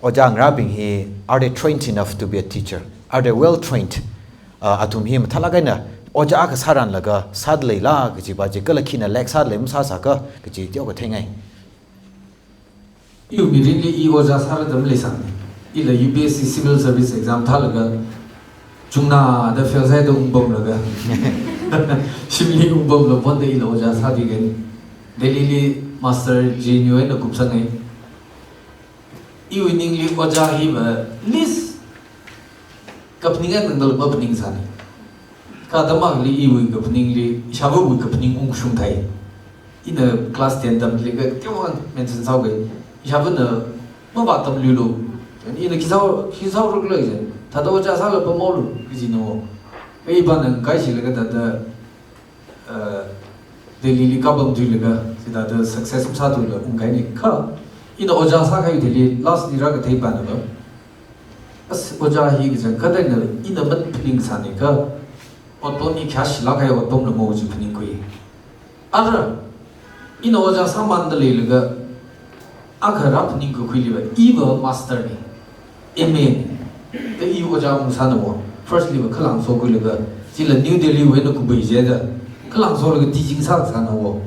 ojā ngarābing hi, are they trained enough to be a teacher? Are they well trained? Ah, athum hi mathālāk eina ojā akha sāranlaga sāda leila kajiva chi, kala khina lack sāda lei masāsāka kaji teokha theingai. Iwui mirinli i ojā sāra atam leisang. Ila U P S C Civil Service exam thālaga chungnāda fail sāhaida ungpamlaga, shimli ungpamla ponda ila ojā sābinghaina. Delhi li master J N U eina kupsangai. Iwui ningli ojā hiva least kaphaning eina tangdala maphaningsāna. Kha atam akhali iwui kaphaningli, ishāvāwui kaphaning ungshung thai. Ina class ten tamlaga teokha mention sāhaoga. Ishāvāna mavātamluilu. Ina khi sāhao, khi sāhaorukla je. Thāda ojā sāla pamhaolu kajina wo. Ipana ngakaishilaga thāda, uh, Delhi li kapam thuilaga, chithāda success masāthuila ungkahaina. Kha ina ojā sākahai Delhi last li rākathei pana va. As, ojā hi kachangkhat eina ina maphaningsāna kha, otpam hi khayāshilāk kahai otpamla mo chi phaningkhui. Ara, ina ojā sāmanda leilaga, akha rāphaningkakhuiliva, iva master na, M A na. Kha i ojā ungsāna wo, first liva Khalangso khuilaga, chila New Delhi wui eina kuppai jida, Khalangso laga teaching sāsāna wo.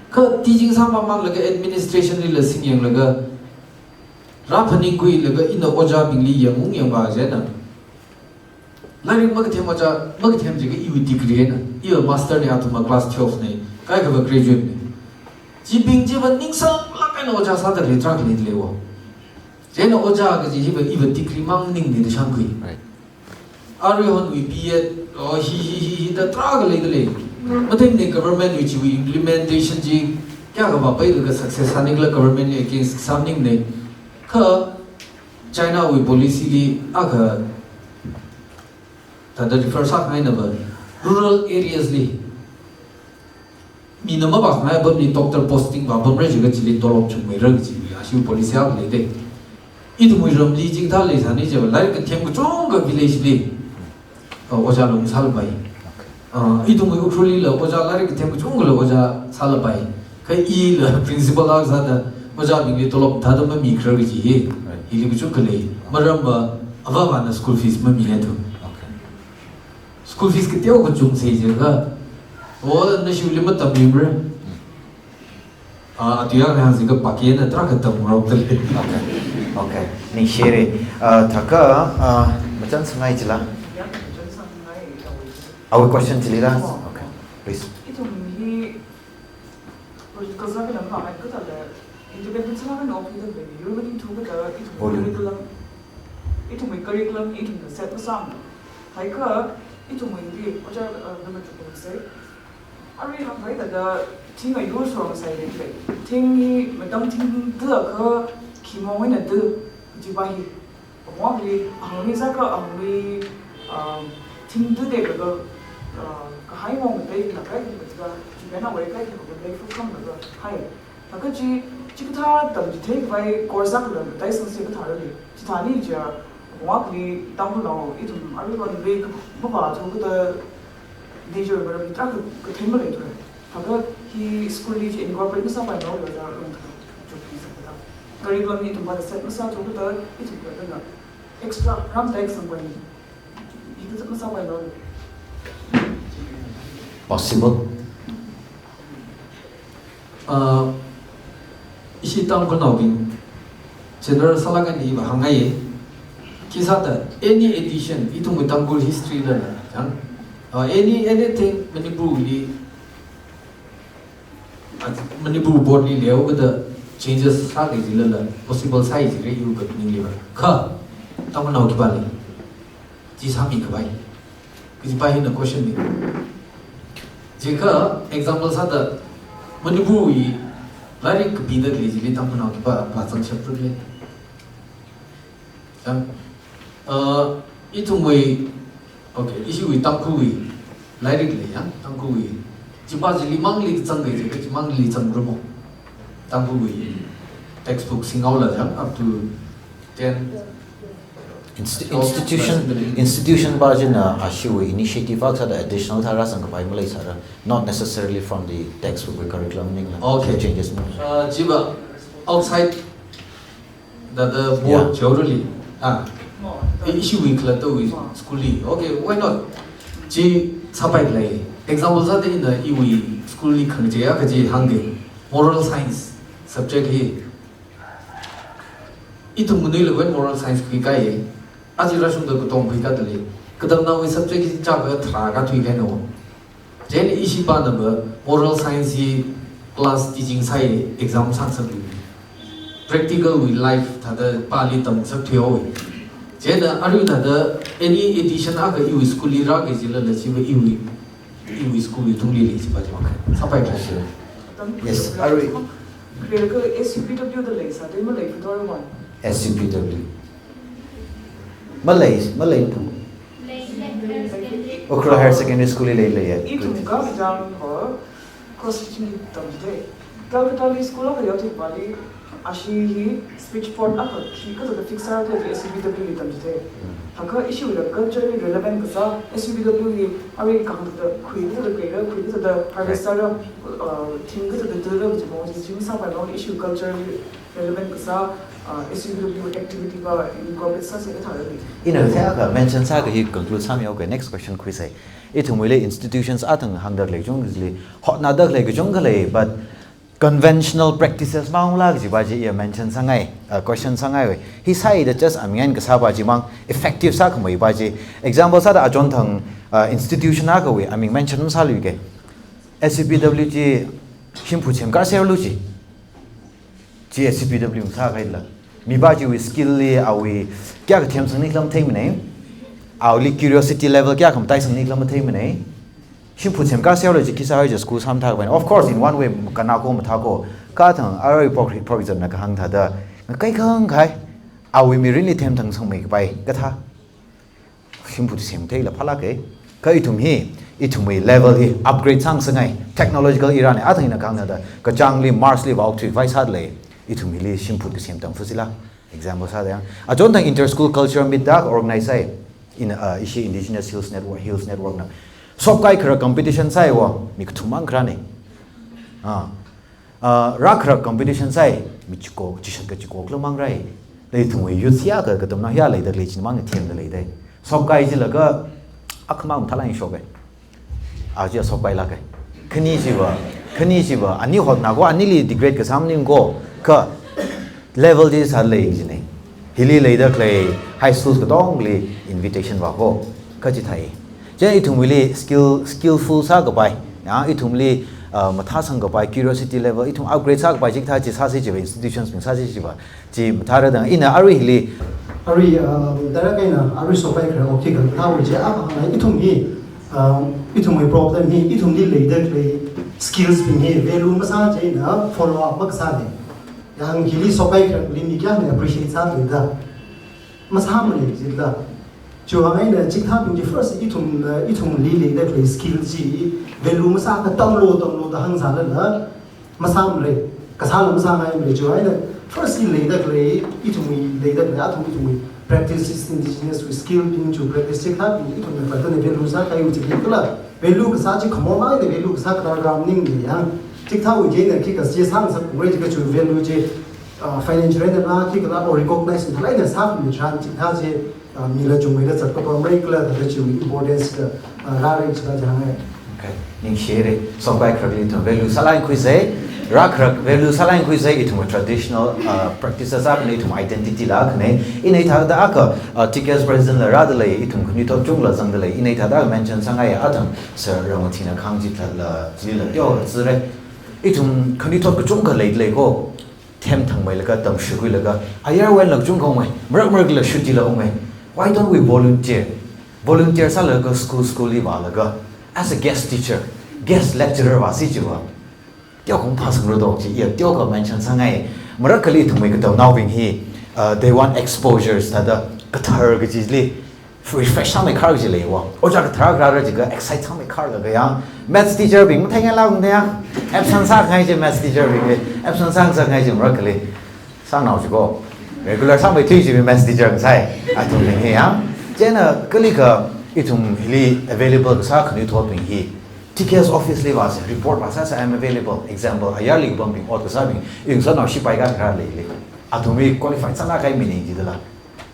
Kha teaching sāmamānlaga administration lila singyanglaga, rāphaningkhuilaga ina ojābingli yangung yangvā jina. Lairik makathem ojā, makathem jiakha iwui degree na, iva master na, athumva class twelve na, kaikhava graduate na. Chibing chiva ningsanglāk eina ojā sāda khalei tarākha leida leiwo. Chieina ojā kaji hiva iva degree mang maningmana da shākhui. Right. Aruihonwui B Ed, oh, hi, hi, hi, hi, da tarākha leida lei. Mathemna government wui chiwui implementation chi, kayākha vāpailaga success sānikhala government li against sāmaningmana. Kha China wui policy li akha thāda refer sākhangaina va, rural areas li Mina mavākhangai apamli doctor posting vāpamra jiakha chili tolop chungmeira kaji, ashi policy akha leida. Ithumwui ramli chikathā leisāni jiakha, lairik kathem kachungkha village li, uh, ojā lungsālapai. Uh, ithumwui Ukhrulli la ojā lairik kathem kachungkhala ojā sālapai. Kha ila principal akha sāda ojābingli tolop thāda mamikharar kaji hi, Right. hili kachungkha lei. Maramva, avāvana school fees mamihaithu. Okay. School fees kateokha chungsei jiakha, o, nashiwuili matammimarar. Ah, atu yang hāngsi ka pakena tarākha tamngarokda lei. Okay. Okay. Ningshire. Ah, thākha, ah, machānsāngai chila. Awui question chilila. Okay. Please. Ithum hi, political sākha lam vāhai kathāda, independent sākha na office da lei, yur maningthu kathā, ithum Volume. curriculum, ithumwui curriculum, ithumna set masāmana. Haiakha, ithumwui hi, ojā, uh, nama chukpamsei. Arui hāngkahai thāda, thing ayur shurangasai lei lei. Thing hi, matam thing tui akha, khi mong eina tui, kajipa hi. Apong akhali, ahangli sākha, ahangli, um, thing tui de kaga, uh, kahai mong katei la kai kaga, chipena wai kai kaga, lei fu kam kaga, hai. Thākha chi, chikathā tamchitheikhavai course akhala mataisangsi kathāra lei. Chithāni chiakha, apong akhali Tangkhulnao, ithum aruiva lei ka, mavāthu kathā, nature maram tarākha kathei maleithu. Thākha hi school li chi incorporate masāpaimara da rong thā, chukpi sā kathā. Curriculum hi ithumva set masāthu kathā, ithum kathāna extra ram taisangpai. Hi kathā masāpaimara. Possible. Uh, ishi Tangkhulnaobing general sālāk eina iva hāngngai. Khisāda any addition, ithumwui Tangkhul history la la, chang? Uh, any, anything Manipurli, uh, Manipur board li leihaoda changes sāki jilala possible sāi jira iwui kaphaningliva. Kha, Tangkhulnao khipāli chi sāmikhavai kajipa hina question ni. Jiakha example sāda Manipurwui lairik kapida khalei chili Tangkhulnao khipā vāzang shapra lei. Yang, uh, ithumwui, okay, ishiwui Tangkhulwui lairik lei yang, Tangkhulwui. Chipa chili mangli zangki jiakha, chi mangli zangrumo. Tangkhulwui textbook singhaola yang, up to ten. Insti-, Oh, institution, yes. Institution pa china ashiwui initiative akha sāda additional thāra zangkapai maleisāra, not necessarily from the textbook wui curriculum maningla. Okay. Changes ma. Uh, chiva outside the, the board Yeah. generally. Ah. I-, ishiwui khalattawui school li. Okay, why not? Chi sāpai khalei. Example sāda ina iwui school li khangachei akha chi hāngki. Moral science subject hi. Ithum nganuilakha moral science khuikahai. Aja rāshungda katong khuikada lei. Katamnaowui subject hi chākha tharā kathui kahaina. Chieina ishipana va moral science hi class teaching sāi, exam sāngasakli. Practical wui life thāda pāli tamngasakthuihaowa. Chieina arui thāda any addition akha iwui school li rāki jilala chiva iwui, iwui school wui tungli lei chipa chi. Okay. Sāpai khalei. Yes, arui. Khalei kha S U P W da leisā, da maleiphalungra. S U P W. Malei, malei tu. Ukhrul Higher Secondary School li lei lei ya. Ithum kha midang ho cross teaching tamchithei. Calcutta li school akha yaothui pali, ashi hi switchboard akha khi kathāda fix sāra khala S U P W li tamchithei. Thākha ishiwui culture li relevant kasā, S U P W li arui kahāng thāda khui kathāda khuira, khui kathāda harvest sāra, uh, thing kathāda tuira kaji mong chi, chi masāpaimara, ishiwui culture li relevant kasā, uh, S U P W activity pa incorporate sāsa kathāra lei. Ina kathākha mention sāki hi conclude sāmihaoki, next question khuisei. Ithumwuili institutions athang hāngda khalei kachungkhali, hotnada khalei kachungkha lei, but conventional practices mangla kajipa chi iya mention sāngai, uh, question sāngaiwui. Hi sāida just aming eina kasāpa chimang effective sākhameipa chi. Example sāda achon thang, uh, institution akhawui aming mention masāluiki. S U P W chi shimphut semkar serlu chi. Chi S U P W sākahaila. Mipa chiwui skill li awui kayākha themsangni khala matheimanei. Awuili curiosity level kayākha mataisangni khala matheimanei. Shimphut semkar serlu chi khi sāhai chi school sāmathākapaina. Of course, in one way, kanako mathāko. Kathang arui prog-, provision na kahāng thāda. Ngakai khangkhai. Awui mirinli themthangsangmeikapai. Kathā. Shimphut semtheila phālāka. Kha ithum hi, Ithumwui level hi upgrade sāngasakngai, technological era nei, athang ina kahāngna da, kachāngli Mars li vāokthuikhavai sāda lei, ithum hili shimphut kasem tamfasila, example sāda yang. Achon thang inter-school culture meet da organize sāi, in, uh, ishi Indigenous Hills Network, Hills Network na. Sopkai kharak competition sāi wa, mi kathum mang kharā nei. Ah, ah, rākharak competition sāi, mi chiko, chishat kachiko khala mang rai. Lei ithumwui youth hiya ka, katamnao hiya leida khalei chi mang themda lei dai. Sopkai jilaga, akhamang thalai shokai. Aja sopkai lakai. Khani chiva, khani chiva, ani hotna ko, anili degrade kasā maning ko, kha level chi sālei jinei. Hili leida khalei high schools katongli invitation vā ko, kha chithāi. Chieina ithumwuili skill, skillful sākapai, ya, ithumli, uh, mathāsangkapai, curiosity level, ithum upgrade sākapai chikathā chi sāsi chiva, institutions bing sāsi chiva, chi mathāra dang, ina arui hili. Arui, uh, direct eina, arui sopkai kharak okthui khangathāwui chi, ah, hāngngai ithum hi, uh, ithumwui problem hi, ithumli leida khalei skills bing hi, value masā chieina, follow up makasā nei. Yang hili sopkai kharakli mi kayākhana appreciate sālui da. Masāmara jila. Chiwui vang eina chikathābing chi first ithum, uh, ithumli leida khalei skill chi value masā katamlo, tamlo da hāngsālala. Masāmara. Kasāla masāngaimara chiwui vang eina first i leida khalei, ithumwui leida khalei, athum ithumwui practice is indigenous wui skill bing chi practice chikathābing ithumna further na value sākahaiwui chi kala. Value kasā chi khamong eina value kasā kathar ram ning ni yang. Chikathāwui chieina khikha chi sāngasak khuira chi kachi value chi, uh, financial eina la khikha la or recognize thalai eina sākhami tharan chikathā chi, uh, mila chungmeila zatkapamra kala thāda chiwui importance, uh, uh, rāra chikathā chi hāngngai. Okay, ningshire. Sopkai kharakli ithum value sālāk eina khuisei, rākharak value sālāk eina khuisei, ithum traditional, uh, practices akha nei, ithum identity la akha nei. Ina hithāda akha, uh, T K S president la rāda lei, ithum khanuithot chungla zangda lei. Ina hithāda mention sāngai athang sir Ramathina kahāng chithāla, chila teo zire. Ithum khanuithot kachungkha leida lei ko. Themthangmeilaga, tamshikhuilaga, ayar wui eina kachungkha ungmei, marak marakla shuti la ungmei. Why don't we volunteer? Volunteer sālaga school, school li vālaga, as a guest teacher, guest lecturer vāsi chiva. Teo kong phāsangra do chi, ya teo ka mention sāngai. Marakhali ithumwui katamnaobing hi, uh, they want exposures, thāda kathar kachili refresh sāmeikhar kaji leiva. Ojā kathar kharā jiakha excite sāmeikharlaga yang. Maths teacher bing matheingailāk da yang. Absent sāngai chi maths teacher bing. Absent sāngasakngai chi marakhali. Sānao chi ko. Regular sāmeithui chi maths teacher ngasai. Athumbing hi yang. Chieina kalikha ithum hili available kasā khanuithotbing hi. T K S office li vāsa, report vāsāsa, "I'm available." Example, ayarli kapamping, ot kasābing, iwui ngasotnao shipai kakharā leili. Athumwui qualified sāngakai mi ning jidala.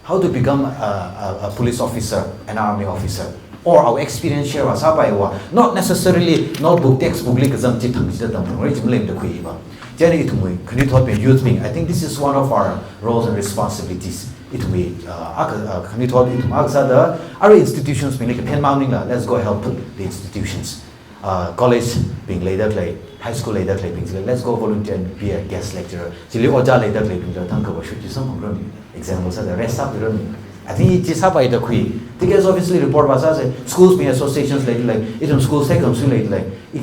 How to become a, a, a police officer, an army officer? Or our experience share vāsāpaiva, not necessarily notebook, textbook li kazang chithang chida tamphungra chi maleimada khuiva. Chieina ithumwui khanuithotbing, youth bing, I think this is one of our roles and responsibilities. Ithumwui, uh, akha, uh, khanuithot ithum akha sāda, arui institutions bingli kaphen maningla, let's go help the institutions. Uh, college bing leida khalei, high school leida khaleibing chila, let's go volunteer and be a guest lecturer. Chili ojā leida khaleibing chila thangkha vāshut chi samphangrami. Example sāda, rest sāpirami. I think chi sāpaida khui. T K S office li report vāsāsa, schools bing associations leida lei, ithum schools theikham sui leida lei. I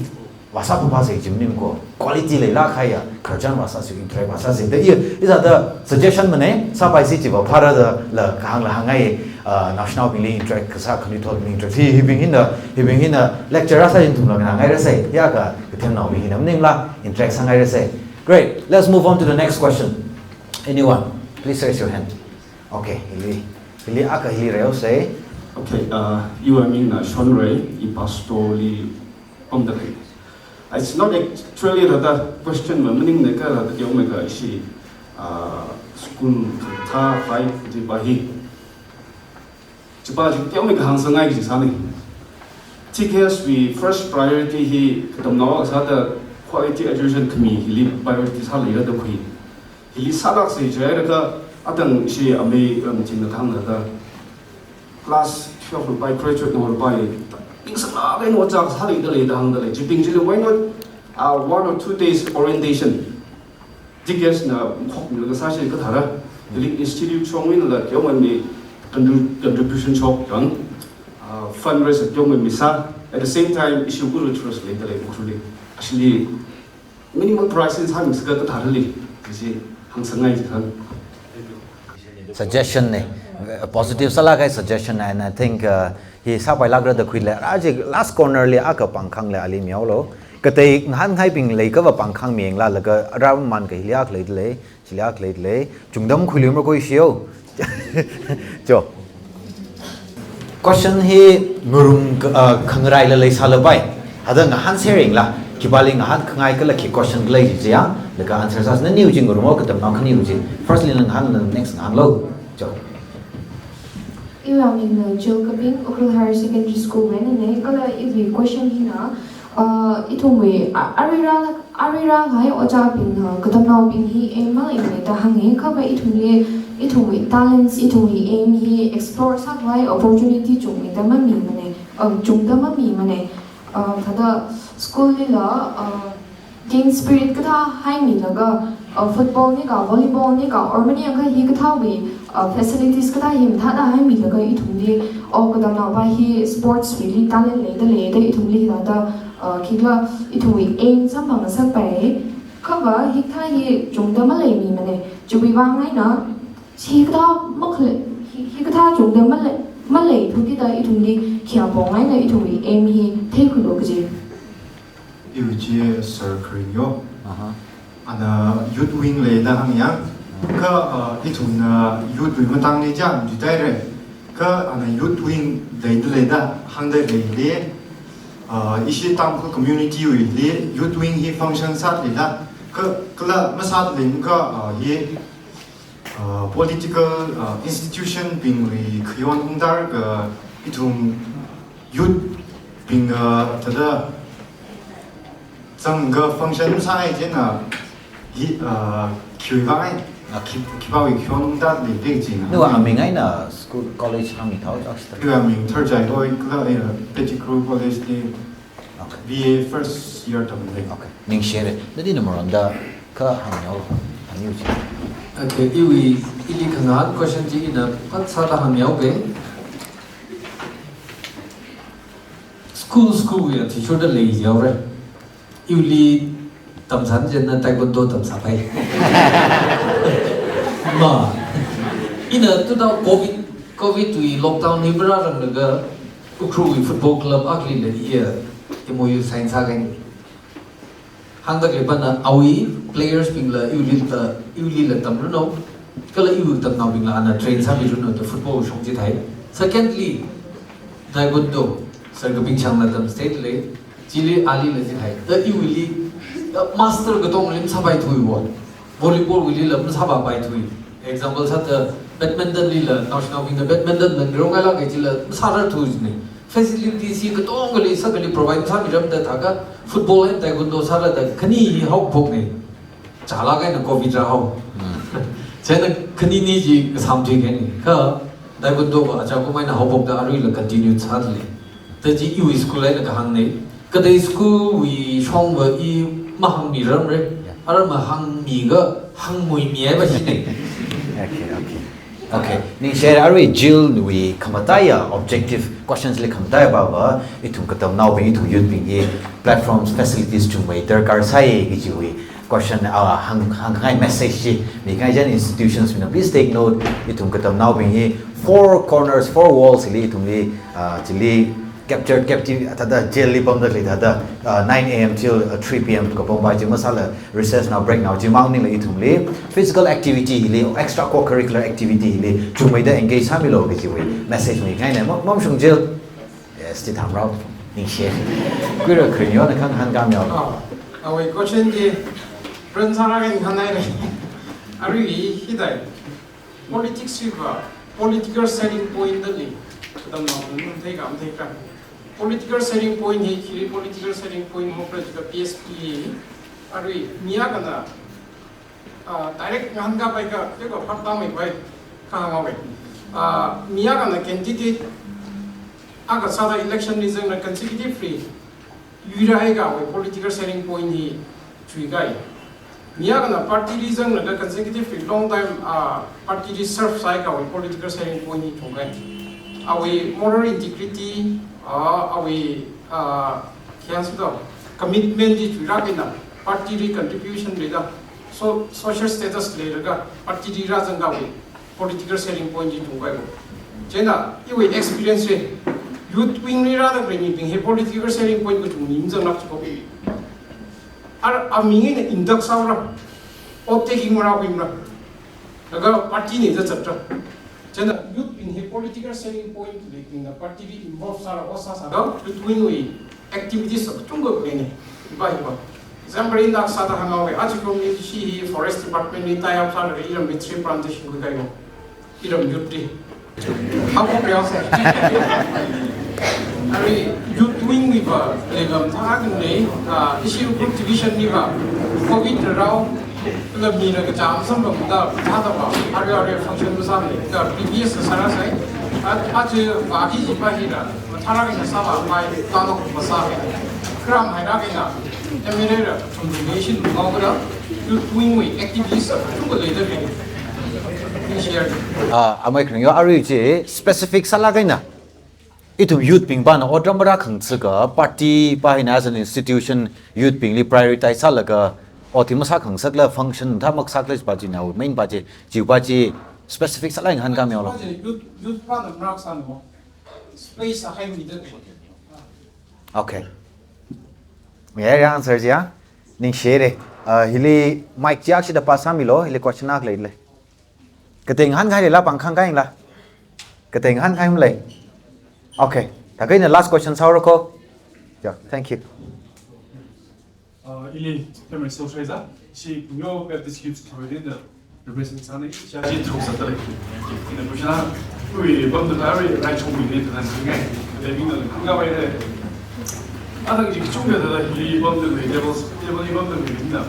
vāsā phapha sāi chi maning ko. Quality leilāk kahaiya, khararchan vāsāsa, interact vāsāsa. Da i, i sāda suggestion manei, sāpaisi chiva phāra dala kahāngla hāngngai, uh, naoshinaobingli interact kasā khanuithotbing interact. Hi, hibing hina, hibing hina lecture rāsā ithumla nganāngairasai. Ya ka, kathemnaobing hina maningla interact sāngairasai. Great. Let's move on to the next question. Anyone? Please raise your hand. Okay, hili, hili akha hili reosai. Okay, uh, iwui mingna Shonrei, i pastor li pamda lei. It's not actually thāda question ma maningnei kha thāda teomeikha ishi, uh, school thā five di pa hi. Chipa chi teomeikha hāngsangngai kaji sānei. T K S wui first priority hi katamnao akha sāda quality education khami hili priority sāleira da khui. Hili sālāksei jiakha atang ishi amei, um, chingna thangna da class twelve lupai, graduate na lupai, ningsanglāk eina ojā sāleida leida hāngda lei. Chibing chili why not, uh, one or two days orientation? T K S na khokmilaga sāsi kathāra. Hili institute shongwuila teomeimi contri-, contribution shok rang, uh, fundraise teomeimi sā. At the same time, ishi Guru Trust leida lei Ukhrulli. Actually, minimal price in sāmisa kathāra li, kaji hāngsangngai chi thang. Suggestion nei. Uh, positive sālāk kahai suggestion, and I think, uh, hi sāpailākra da khuilei, ara chi last corner li akha pāngkhānglei, ali mihaolu. Katei ngahānkahaibing leiakha va pāngkhāngmi yanglu, laga ara man kahili akha leidalei, chili akha leidalei. Chungda makhuiluimara khuishiyo. Jo. Question hi ngarum ka, uh, khangaraila leisālapai. Hithāda ngahānser yanglu. Khipāli ngahānkhangai kala khi question khalei chi ya. Laga answer sāsa, naniwui chi ngarumwui katamnao khaniwui chi. First li ngahānlu, next ngahānlu. Jo. Iwui mingna Jill Kaping, Ukhrul Higher Secondary School wui einana, kala iwui question hina, uh, ithumwui, a-, aruirui, aruirui kahai ojābingna, uh, katamnaobing hi aim maleimana da hānga, kha va ithumli, ithumwui talents, ithumwui aim hi explore sākhavai opportunity chungmeida mamimana, um, chungda mamimana, uh, thāda school lila, uh, team spirit kathā haimilaga, uh, football niga, volleyball niga, or maningakha hikathāwui, uh, facilities kathā hi mathāda haimilaga ithumli, oh, katamnaopa hi sports wuili talent leidalei da ithumli hithāda, uh, khikhala ithumwui aim samphangngasakpai. Kha va hikathā hi chungda maleimimana. Chiwui vang eina, hikathā makhalei, hi, hikathā chungda malei, maleithu kida ithumli khi apong eina ithumwui aim hi theikhuilu kaji. Iwui chi Sir Kharinyo. Aha. Ana youth wing lei da hāngyang. Kha, uh, ithumna youth wing matangli chānjam chitheira. Kha ana youth wing leidalei da hāngda leili. Uh, ishi Tangkhul community wuili youth wing hi function sālei da. Kha, kala masālei makha, uh, hi uh, political, uh, institution bingwui khayon ungdar ka ithum youth bing, uh, thāda zangka function sāi chieina hi, uh, khiwui vang eina, uh, khi, khipāwui khayon ungdar leida chi. Nawui aming eina school, college hāngmi thao, Oxford. Iwui aming Tharjai Loi kala, uh, Pettigrew College li Okay. B A first year tamlei. Okay. Ningshire. Nadi na maramda kha hāngyao, hāngyu chi. Okay, iwui, ili khangahān question chi ina phat sāda hāngyao be. School, school ya teacher da lei yaore. Iwuili tamsān chieina taekwondo tamsāpai. Ma. Ina tu da covid, covid wui lockdown hi marāranglaga Ukhrulwui football club akhali le iya M O U sign sākahaina. Hāngda khalei pana awui players bingla iwuilila, iwuilila tamranu, kala iwui katamnaobingla ana train sāmiranu da football shong chithai. Secondly, taekwondo, Sir Kapingchangna tam state lei, chili alila chithai. Da iwuili, uh, master katongli masāpaithuwa. Volleyball wuilila masāpapaithui. Example sāda badminton lila, naoshinaobingna badminton lan rong ala kachila masārarthu jina. Facilities hi katongali sākali provide sāmiramda thākha football and taekwondo sāra da khani hi haophokna. Chālāk eina covid rāhao. Hmm. Chieina khanini chi kasām thuikahaina. Kha taekwondo va achākum eina haophokda aruila continue sādalei. Da chi iwui school eina kahāngna. Katei school wui shongva i mahāngmiramra. Yeah. Ara mahāngmiakha hāngmuimihaiva shina. Okay, okay. Okay, ningshire, arui Jill wui khamataiya objective questions li khamataiya pava, ithum katamnaobing, ithum youth bing hi platforms, facilities chungmei darkar sāi kajiwui question, uh, hāng, hāngkhangai message chi mikhangai chieina institutions bingna please take note, ithum katamnaobing hi four corners, four walls li ithumli, uh, chili captured, captive, thāda jail li pamda khalei thāda, uh, nine A M till, uh, three P M kapam pai chi masāla recess nao break nao chimang maningla ithumli physical activity li, extra co-curricular activity li chungmeida engage sāmilu kajiwui message mikhangaina. Mom, Mom Shung Jill. Yes, chi thamrao. Ningshi. Kuira Kharinyo na khangahān khameo. Ah, awui question chi ran sāra kan khanai le. Arui hi dai. Politics hiva political selling point dali. Katamnaobing matheikha, matheikha. Political selling point hi, khi political selling point ho pra jika P S P hi. Arui mi akhana, ah, direct ngahānkapai kha, teko phat tameipai kahāng haowa. Ah, mi akhana candidate akha sāda election li zangda consecutively yuirāhaiakha awui political selling point hi chuikahai. Mi akhana party li zanglaga consecutively long time, ah, party li serve sāhaiakha awui political selling point hi thungkahai. Awui moral integrity, ah, awui, ah, khi hāngsito, commitment hi chuirākahai na, party li contribution leida, so, social status leilaga party li rāzangakha awui Political selling point chi tungkhuiya. Chieina iwui experience li, youth wing li rāda khalei mibing hi political selling point kachungkha mazanglāk chi ko. Ar aming eina induct sāra, oath taking marākhuimara. Laga party eina zat zatra. Chieina youth bing hi political selling point leibingna party li involve sāra, oath sāsāda youth wing wui activities kachungkha leina. Hiva hiva. Example ina sāda hānghaowa. Aja kum ni ishi hi forest department li tie up sālaga iramli tree plantation khuikahai ko. Iram youth li. Hāngkhuiya sā. Arui youth wing hiva leikha mathālāk eina, ah, ishi Ukhrul division hiva covid rao, kala mina kachām samphangda, thāda va, arui arui function masāmana, kha previous sāra sai. A, aja va hi hiva hila mathālāk eina sāvāpai, tālok masāpai. Kharam hailāk eina, M L A la congratulation ngaoda, youth wing wui activities kachungkha leida lei. Please share. Ah, amei kharing yo, arui chi specific sālāk eina ithum youth bing pāna otram marākhangasak kha party pā hina as an institution youth bingli prioritize sālaga oath hi masākhangasakla function thā masākla pa chi nao main pa chi, chi pa chi specific sālāk eina hāngkāmi lo. Youth, youth pāna marākasāna mo. Space a hai mi da. Okay. Mayara answer chi ya. Ningshire. Ah, hili mic chi akshida pass sāmilo, hili question akha leile. Katei ngahānkahai leila pāng khangkāyangla. Katei ngahānkahai malei. Okay. Thākha ina last question sāhaora ko. Yeah, thank you. Uh, ili Pemrek Social Advisor, ishi Bumeo Baptist Youth Committee da represent sāna, ishi aja through sāda lei. Ina question a, ui, bam da tari, rai chong ui ni da nan singai. Da bing da hāngkhavai da. Athang chi kachungkha da ili bam da lei, table, table li bam da lei na.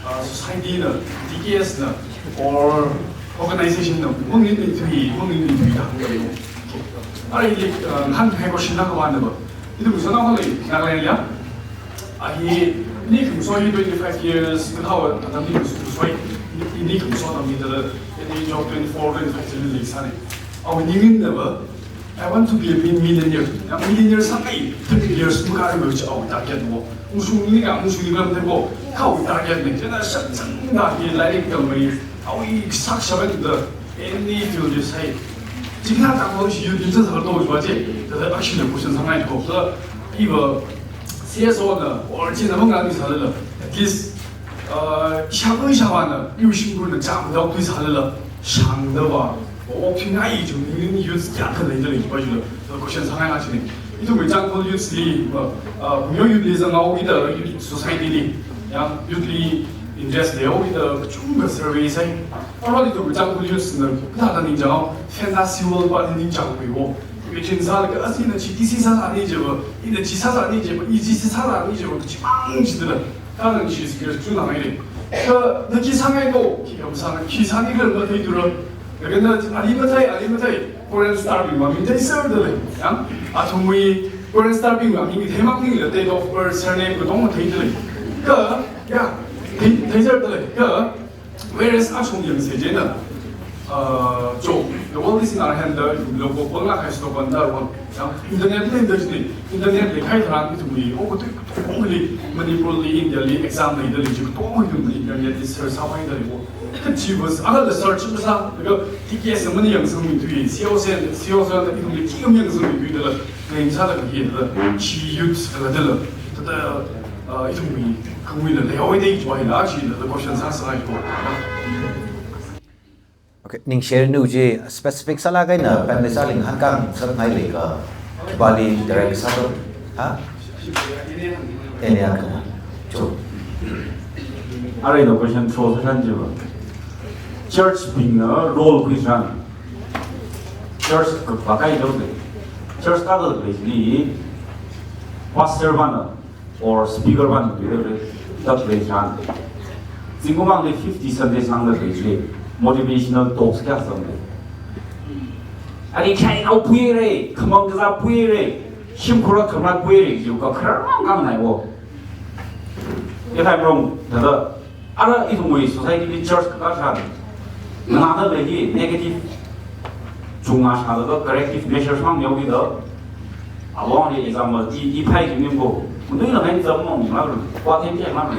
Uh, society na, T K S na, or organization na, mangin ni tui, mangin ni tui da hāngkhavai. Arui ili, uh, ngahānkahai question na kawana ba. Ithum sāna holi, Nagaland ya. A hi, ini khamso hi twenty-five years, kathāda atam ini khamso, ini khamso atam hi da, ini job twenty-four, twenty-five chili leisāna. Awui ningin da va, "I want to be a mi-, millionaire." Ya, millionaire sāngai, thirty years makāri mai chi awui target mo. Ungshungli ka, ungshungli lam te ko, kha awui target na. Chieina shakzangda hi lairik tammi, awui sak shaban da, any field you say. China tanglo shi youth leader sāda to jwa je, da da action na question sāngai ko. So, iva C S O na, or chi na mangani sālala, at least, uh, shabu shawana, yu shingbu na jam dao kui sālala, shangda va, o phingai ju, ni youth kya khalei da lei pa ju, the question sāngai na chi ni. Ithumwui Tangkhul youth li, uh, uh, Bumeo youth li zanghao ida youth society li, ya, youth li interest leo ida kachungkha survey sai. Arui ithumwui Tangkhul youth na, kathāda ningchāng, fantasy world pa ningchāngkhui wo. Imagine sālaga, asi na chi T C sāsāni je va, ina chi sāsāni je va, i chi sāsāni je va, kachimang chi da la. Kathāda chi si kira chunangai le. Kha, na khi sāngai ko, khi kam sāngai, khi sāni kha matheithura. Laga na, ali mathei, ali mathei, Korean star bing maming theiserda lei. Ya? Athumwui Korean star bing maming theimang thing le, date of birth, surname katonga theida lei. Kha, ya, thei, theiserda lei. Kha, whereas ashong yangsa chieina, uh, jo, the world is in our hand, the logo, all na hai slogan da wan. Ya, internet li da chi, internet li khai tharan ithumli, o, katui, katongli, Manipur li, India li, exam leida lei, chi katong ithumli, internet li search sāpaida lei wo. Kha chi was, ala la search masā, laga T K S mani yangsangmi tui, C O C, C O C na ithumli khi kam yangsangmi tui da la, claim sālaga hi da la, chi youth kala da la, thāda, uh, ithumwui, khamui la, lei awai dei chwa hi la, chi la, the question sāsāi ko. Okay, ningshirnu chi specific sālaga ina panelist li ngahānkāngasakngai leikha, khipāli direct sāto, ha? Eni akha, cho. Arui ina question throw sāthan chi va. Church bingna role khuitharan. Church ka pakai jo le. Church ka le ni pastor vana or speaker vana tu le, tak le chan. Zingkum mangli fifty Sunday sangda le, motivational talks kayā sangda. Ani khainao puire, khamang kazā puire, shimkhur khamang puire, jiakha kharar mang khangai wo. If I'm wrong, thāda, ara ithumwui society li church kakā tharan, nganāda lei hi negative chungna shāda corrective measures mang yaowida. Awang li example, i, i phai ki mim ko. Mundui na ngai zam mang ni ma ru. Kwa them ke ma ru.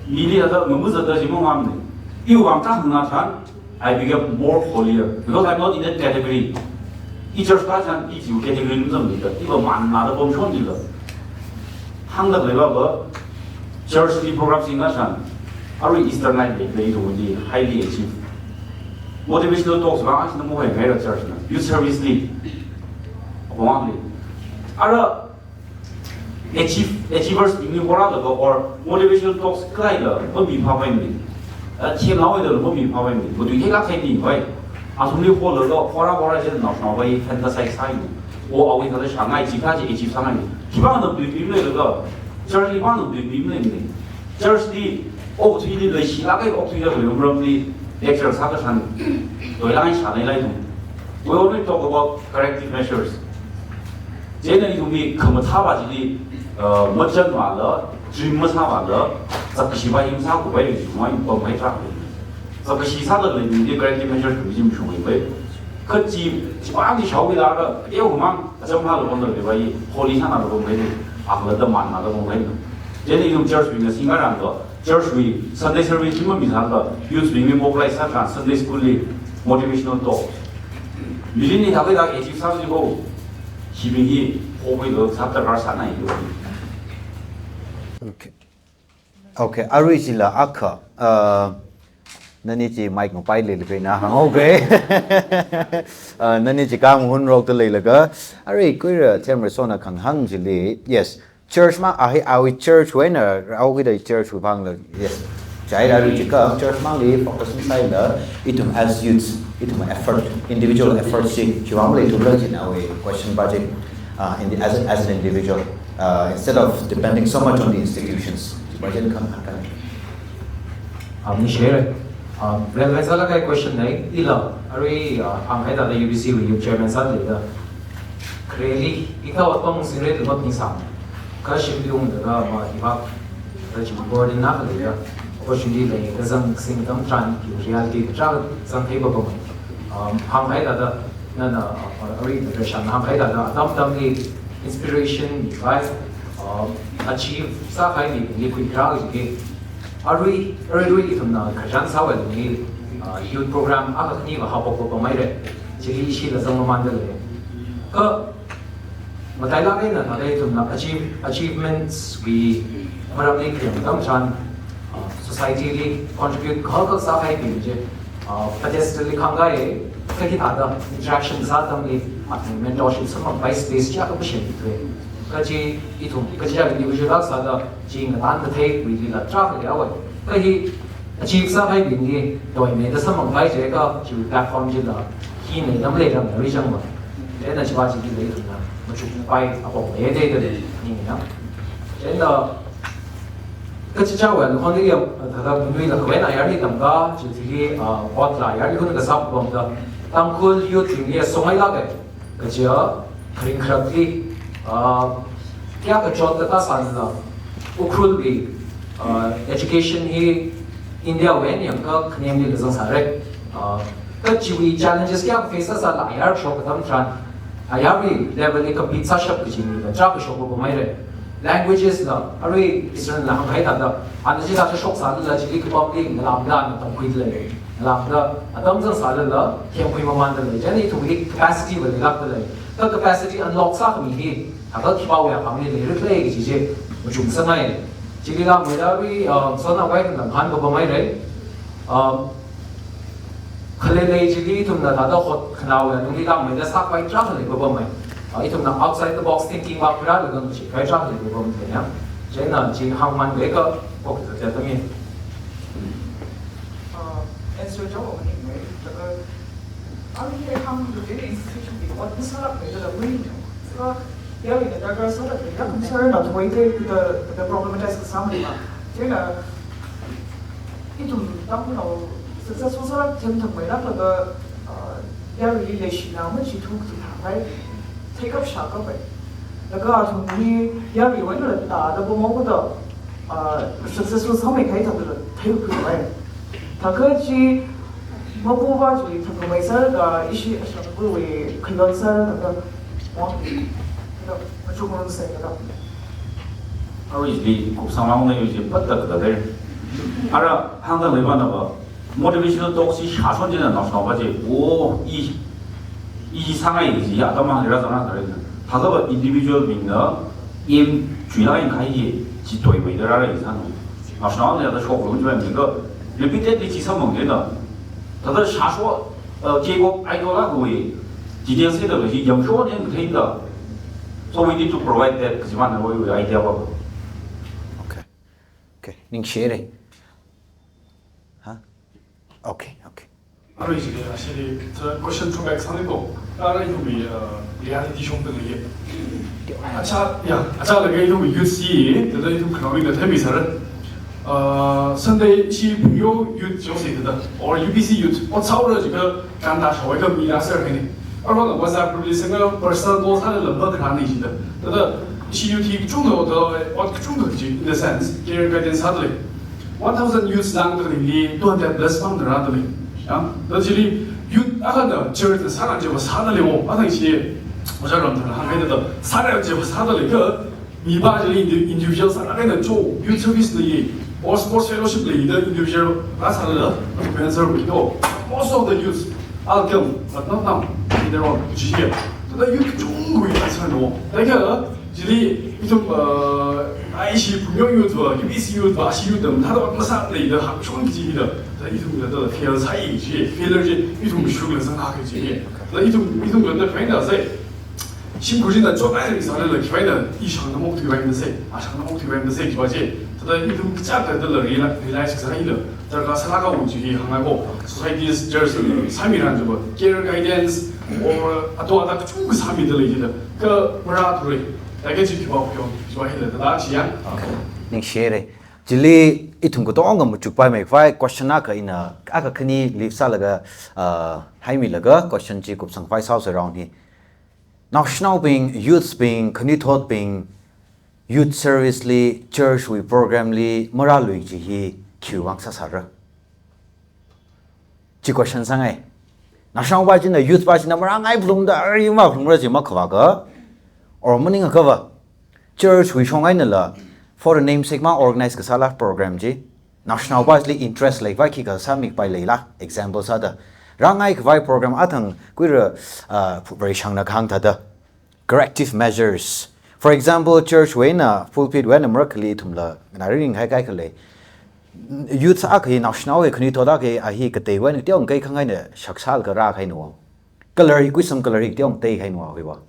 Mili ada mamu zada ji mang mam ni. Iwui vang kahāngna tharan, I became more holier because I'm not in that category. I church kashan I chiwui category mazangmida, iva manlada pamshonlila. Hāngda khaleiva va, church li program singkashan, arui Easter night li, li do di highly achieve. Motivational talks va, asina mo hai ngaira church na. Youth service li. Apong li. Ara achieve, achievers bingli horalaga or motivational talks kalaila mamiphāpaimana. A, themlaoidala mamiphāpaimana. Matuitheilāk haini, vai. Athumli holaga hora hora chieina naoshinaova fantasize sāhaina. O, awui thāda shāngai, chikathā chi achieve sāngai. Khipāna tuipi maleilala, church li pāna tuipi maleimana. Church li, okathuili leishilāk kahai okathui khalei maramli lecture sākashan, toilāk eina shāngailāithum. We only talk about corrective measures. Chieina ithumwui khamathā va chili, uh, machānvāla, dream masāvāla, zakkashi va hi masākhuipai, mei pamhai trak. Zakkashi sāda leili corrective measures kami chi mashungmeipai. Kha chi, chi va ni shaowui lara, eo mang, acham hāla pamda leipai, holy sānala pampai, akhalatta manlada pampai. Chieina ithum church bingna singkharān va, church wui Sunday service chi mamisāla, youth bingli mobilize sātharan Sunday school li motivational talk. Mirin ni thākhaida achieve sāsi ho. Hibing hi hokhuilaga sāda rāsānai ho. Okay. Okay, arui chila akha, uh, nani chi mic ngapai leilakha ina hāng, okay. Uh, nani chi kang hun rok ta leilaga, arui kuira Themreishona kahāng chili, yes. Church ma, ahi, awui church wui eina, rao kida church wui vangla, yes. Chieina arui chikha, church mangli focus sāhaila, ithum as youths, ithum effort, individual effort chi, chiwui vangla ithumla chieina awui question budget, uh, in the, as, as an individual, uh, instead of depending so much on the institutions. Chi budget kan, kan. Um, ni share. Um, well, that's a lot of question, eh? Ila, arui, uh, hānghaida the U B C wui youth chairman sāda leida. Really, ika otpang singre tu mak nisang. Kashim yung daga ma hibak, the jim board na kali ya. Opportunity le, kazang sing tam tran, ki reality tran, zang thei ba ba. Um, hānghaida the, na na, uh, arui the shan hānghaida the, atam atamli inspiration, guys, um, achieve sākahai ni, ni kui kra ji. Arui, arui, arui ithumna khararchan sāwui lungli, uh, youth program akha khani va haophok pamhaira. Chili ishila zangmamānda lei. Kha, matailāk eina thāda ithumna achieve, achievements wui maramli kayang tam chan, uh, society li contribute kahak sākahaibing chi, uh, pedestal li khangkahai, kha hithāda interaction sā atamli, uh, mentorship samphangpai space chi akha pashin thui. Kha chi ithum, kha chi individual sāda, chi ngatangda theikhuilila trak le awai. Kha hi achieve sākahaibingli, doi me da samphangpai jiakha, chi platform chila, hi ne nam le ram le ri chang ba. Chieina chi va chi ki le ram na, machukpai apong le de de le, ni na. Chieina, kachichā wui lungli ya, thāda munwui la kawena yarli tamkha, chi thili, ah, ot la yarli hun kasā pamda. Tangkhul youth bingli ya songai la ke. Kaja, kharing kharakli, ah, kayākha chot kata sānla, Ukhrulli, ah, education hi India wui eina yangkha khanemli kazang sāra. Ah, kachiwui challenges kayākha face sāsāla ayar shok atam tharan, ayarwui level li compete sāshap kajina, kachā kashok ba pamhaira. Languages la, arui Eastern la hānghai thāda, ana chi thāda shoksālala, chili kapamli, ngalamda, ana tamkhuida lei. Ngalamda, atam zangsālala, themkhui mamānda lei. Chieina ithumli capacity va leilākda lei. Kha capacity unlock sākhami hi, thākha khipāwui akhangli leira khala kaji chi, machuk sāngai. Chili langmeida arui, um, sona vai kan hān ba pamhaira. Um, Khalei lei chili ithumna thāda hot khanāwui lungli langmeida sākhavai trak lei ba pamhai. Ah, ithumna outside the box thinking va khuirālaga chi khavai trak lei ba pamhai ya. Chieina chi hāngman ve ka, kok ta ta mi. Uh, answer chao ni mai, uh, arui hāngda institution wui ot masālākmei da la wui. So, yarui na darkar sāda, ya concern na thoi te, the, the problematize kasā mai ba. Chieina, ithum Tangkhulnao successful sālāk themthang mai lāklaga, uh, yaruili leishina machithu kaji thāpai, theikap shākapai. Laga athumli yaruiwui eina thāda pamhaoda, uh, successful sāmeikahai thāda theikhuipai. Thākha chi mapuva chi thangkhamei sālaga ishi ashangkawui khalon sālaga, oh, thāda machuk ngarumsei thāda. Aruili kupsang lang na yuji pat tak tak der. Ara hāngda leiva na va. Motivational talk chi shāshon china naoshinaova chi, oh, i, i sāngai chi ya, atam hāngra zanga kare. Thākha individual bingna aim chuila in khai hi, chi toimeida rāra i sānu. Naoshinaona ya da shok lo chi ba mi ka, repeatedly chi samphang china. Thāda shāsho, uh, K-pop idol la hui, details hi da chi yangshon yang thei da. So we need to provide that, kaji man hui idea ba. Okay. Okay. Ningshire. Huh? Okay, okay. Arui chi, uh, shi, uh, question throwback sāni ko. Arui ithumwui, uh, reality shong tangli. Achā, ya, achālaga ithumwui youth chi, thāda ithum khanao bingna theimi sāra. Uh, Sunday chi Phungyo youth josi thāda, or U B C youth, ot sāhaora jiakha, ganda shawai ka mi la sāra kahaina. Aruila WhatsApp group li sānga personal goal sālala makharāna jida. Thāda, ishi youth hi kachungkha ot, ot kachungkha chi, in the sense, career guidance sāda lei. One thousand youths lāngda leili, two hundred plus pāngda rāda lei. Ya, thāda chili, youth akhana church na sāran chiva sāda lei o, athang chi, ojā Ramthangna hānghaida thāda, sāran chiva sāda lei ka, mi ba chili indi-, individual sāra kahaina cho, youth service li, or sports fellowship li, the individual rāsālala, influencer wi to. Most of the youths are come, but not now, later on, chi ya. Thāda youth kachungkhawui sāra no. Thākha, chili, ithum, uh, ishi Phungyo youth va, U B C youth va, ishi youth dam, thāda ot masā leida, hāngshon kaji hida, thāda ithumla thāda fail sāi chi, failure chi, ithum shukla zanga kaji. Thāda ithum, ithumla thāda fail da sai. Shimkhur china chotngai sālala khiwuivang eina, i shangna maokthuiwuivang eina sai, a shangna maokthuiwuivang eina sai, jiva chi. Thāda ithum kachāng thāda la reali-, realize kasā ila, darkar sālāka wu chi hi hāngngai ko. Societies, church, sāmiran jiva, career guidance, or ato ata kachungkha sāmida lei jila, kha marāthura. Thākha chi khiva pyo, jiva hila, thāda chi ya. Okay. Ningshire. Chili ithum katonga machukpaimei khavai question akha ina, akha khani leave sālaga, uh, haimilaga question chi kupsang khavai sāhaosa round hi. Naoshinaobing, youths bing, khanuithotbing, youth service li, church wui program li, marālui chi hi khiwuivang sāsāra? Chi question sāngai. Naoshinaopa china, youth pa china, marāngai phalungda, ari maphalungra chi makhavā ka, or maningakha va, church wui shong einala, for the namesake ma organize kasāla program chi, naoshinaopa chili interest lei khavai khikha sāmikapai leila, example sāda. Rāngai khavai program athang khuira, uh, Vareshangna kahāng thāda. Corrective measures. For example, church wui eina, pulpit wui eina marakhali ithumla, ngarāring haikahai khalei. Youth akha hi, naoshinao hi, khanuithot akha hi, a hi kateiwui eina teokha khangaina shaksālaga rākahaina. Color hi, kuisam color hi teokha teikahaina hiva.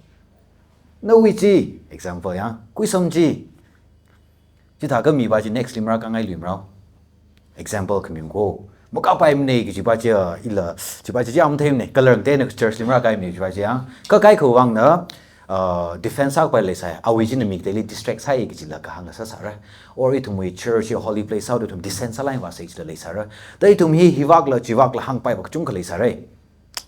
Nawui chi, example ya, kuisam chi. Chithākha mipa chi next li marākāngai luimara. Example khami ko. Makāpaimana kajipa chi, ila, chipa chi chi am theimana. Color teina church li marākaimana chipa chi ya. Kha kaikha vangna, uh, defense sākapai leisai. Awui china mi kateili distract sāi kajila kahāng sāsāra. Or ithumwui church hi holy place sāhaoda ithum distance sālaga vāsai chila leisāra. Thāda ithum hi hivākla chivākla hāngpaipa kachungkha leisāra.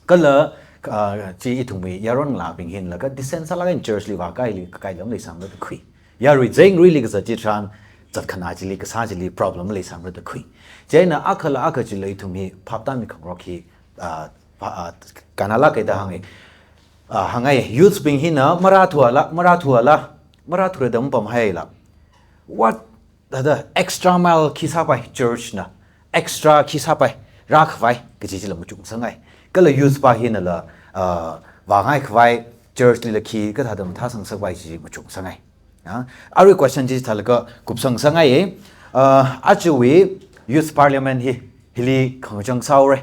Kala, ah, chi ithumwui yaron ngalābing hila kha distance sālaga church li vākaili, kakaila maleisāmara da khui. Yarui zengruili kazat chitharan, zatkhanā chili, kasā chili problem maleisāmara da khui. Chieina akhala akha chila ithum hi phaptāmi khangarok hi, ah, pha-, ah, kannalāka da hānga. Ah, hānga, youths bing hina marāthuala, marāthuala, marāthura da mapamhaila. What Thāda extra mile khi sāpai church na, extra khi sāpai rākhavai kaji chila machuk sangai. Kala youth pa hinala, uh, vāngai khavai church lila khi kathāda mathāsang sāpai chi machuk sangai. Ah, arui question chi thālaga kupsang sangai, eh. Uh, ajawui youth parliament hi, hili khangachang sāhaora.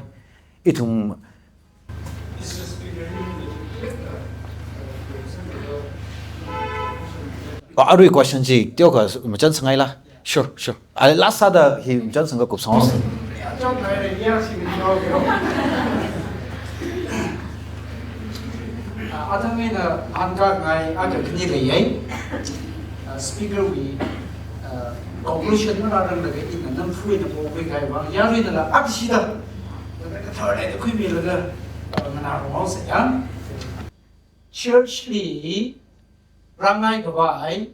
Ithum Oh, arui question chi, teokha machān sangaila. Sure, sure. Ah, last sāda hi machān sangga kupsang. Athang eina hāngkhangai akha khani leiya. Ah, speaker wui, ah, conclusion marāranglaga ina namfui na pokhui kahai vang, yaruinala athishida. Kathar leida khuimilaga, ah, nganā rongao sāya. Church li rāngai khavai,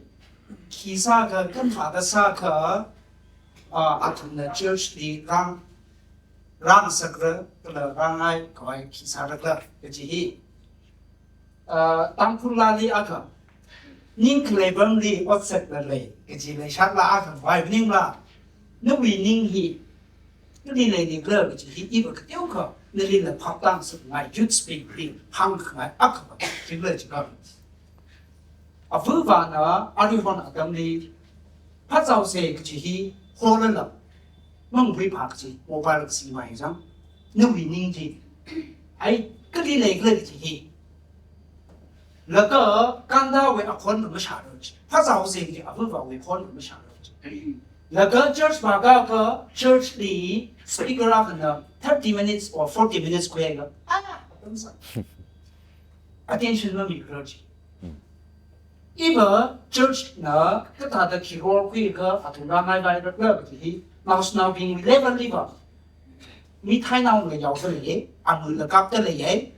khi sākha, kathāda sākha, ah, athumna church li rāng, rāngasakra, kala rāngai khavai khi sārakla, kaji hi. Ah, Tangkhul laali akha, ning khalei pamli otsak lalei, kaji leishatla akha, vai ningla, nawui ning hi, Nali leili khala kaji hi iva kateokha nalila phaptāngasakngai youths bingli hāngkhangai akha va, chikhala jiakha, avāvana aruihon atamli phāzāose kaji hi holala, mangpui phā kaji mobile kasi mai jang, nawui ning chi, ai, kali lei khala kaji hi. Laga gandawui akhon mashāra chi. Phāzāose kaji avāvawui khon mashāra chi. Laga church vākaka church li speaker akhana thirty minutes or forty minutes khuilaga, ah, atam sā, attention mamikhala chi. Iva church na kathāda khi role khuikha athumla ngaivai rakla kaji hi, naoshinaobingwui level li va, mi thainaola yaoda leiya, amula kapda leiya.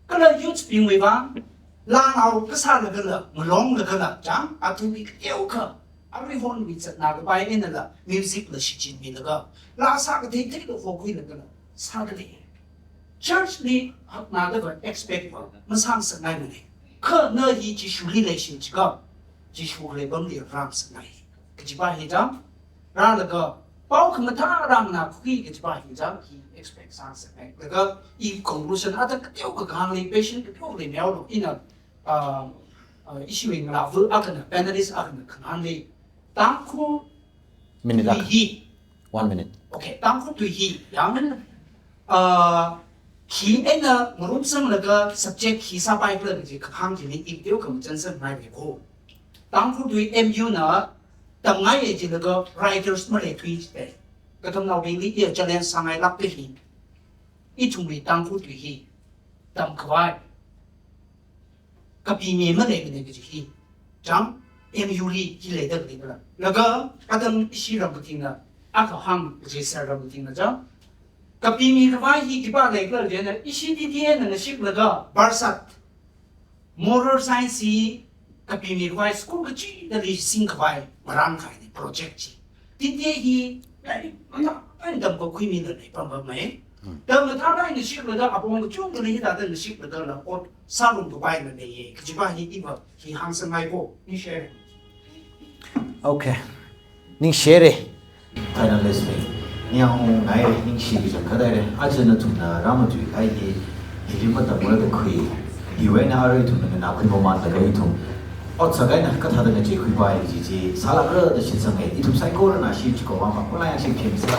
Kala youths bingwui vang, lanao kasālagala, malonglagala, chang, athumwui kateokha aruihonwui zatna kapai einala, music la shichinmilaga, laa sākathei theila hokhuilagala sāda lei. Church li hakna da va expect va masāngasakngaimana. Kha na hi Jishuli leishichikha, Jishu khalei pamli rāngasakngai kajipa hi chang, rālaga pao khamathā rānganākhui kajipa hi chang, hi expect sāngasakngai. Laga i conclusion atam kateokha kahāngli, patient kateokha leimeoda ina, ah, ah, ishiwui ngalāva akhana, panelist akhana kahāngli, Tangkhul Minute tui lāk. Hi. One minute. Okay, Tangkhul tui hi, yang, ah, khi eina ngarumsanglaga subject khi sāpai khala kaji kahāng chili i kateokha machānsangmara ko. Tangkhul tui M U na tamngaiya jilaga writers maleithui jite. Katamnaobingli i challenge sāngailāka hi. Ithumwui Tangkhul tui hi tamkhavai kapimi maleimana kaji hi, chang, M U li hi leida khalei khala. Laga atam ishi ram katingna, akha hāng kaji sir ram katingna chang, kapimi khavai hi khipā leikhala jina, ishi T T A na ngashiklaga, Barsat, moral science hi kapimi khavai school kachidali singkhavai marānkahaina project chi. T T A hi lairik mathā eina tamkakhuimida lei pampamei. Hmm. Tam mathā eina ngashiklaga apong kachungkhali hithāda ngashiklaga la ot sārum kapaila leiya kajipa hi iva hi hāngsangngai ko, ni share. Okay. Ningshire. Finalist bing, ningyāng ngaire, ningshi kachangkhat haire. Aja nathumna rāmatuikahai hi, hili matamra da khui, hiwui eina arui ithumna nganākhui mamānlaga ithum ot sākahaina kathāda ngacheikhuipai kaji chi sālākra da shitsanga. Ithum saikorana shi chiko vang makula yang shi khem sila.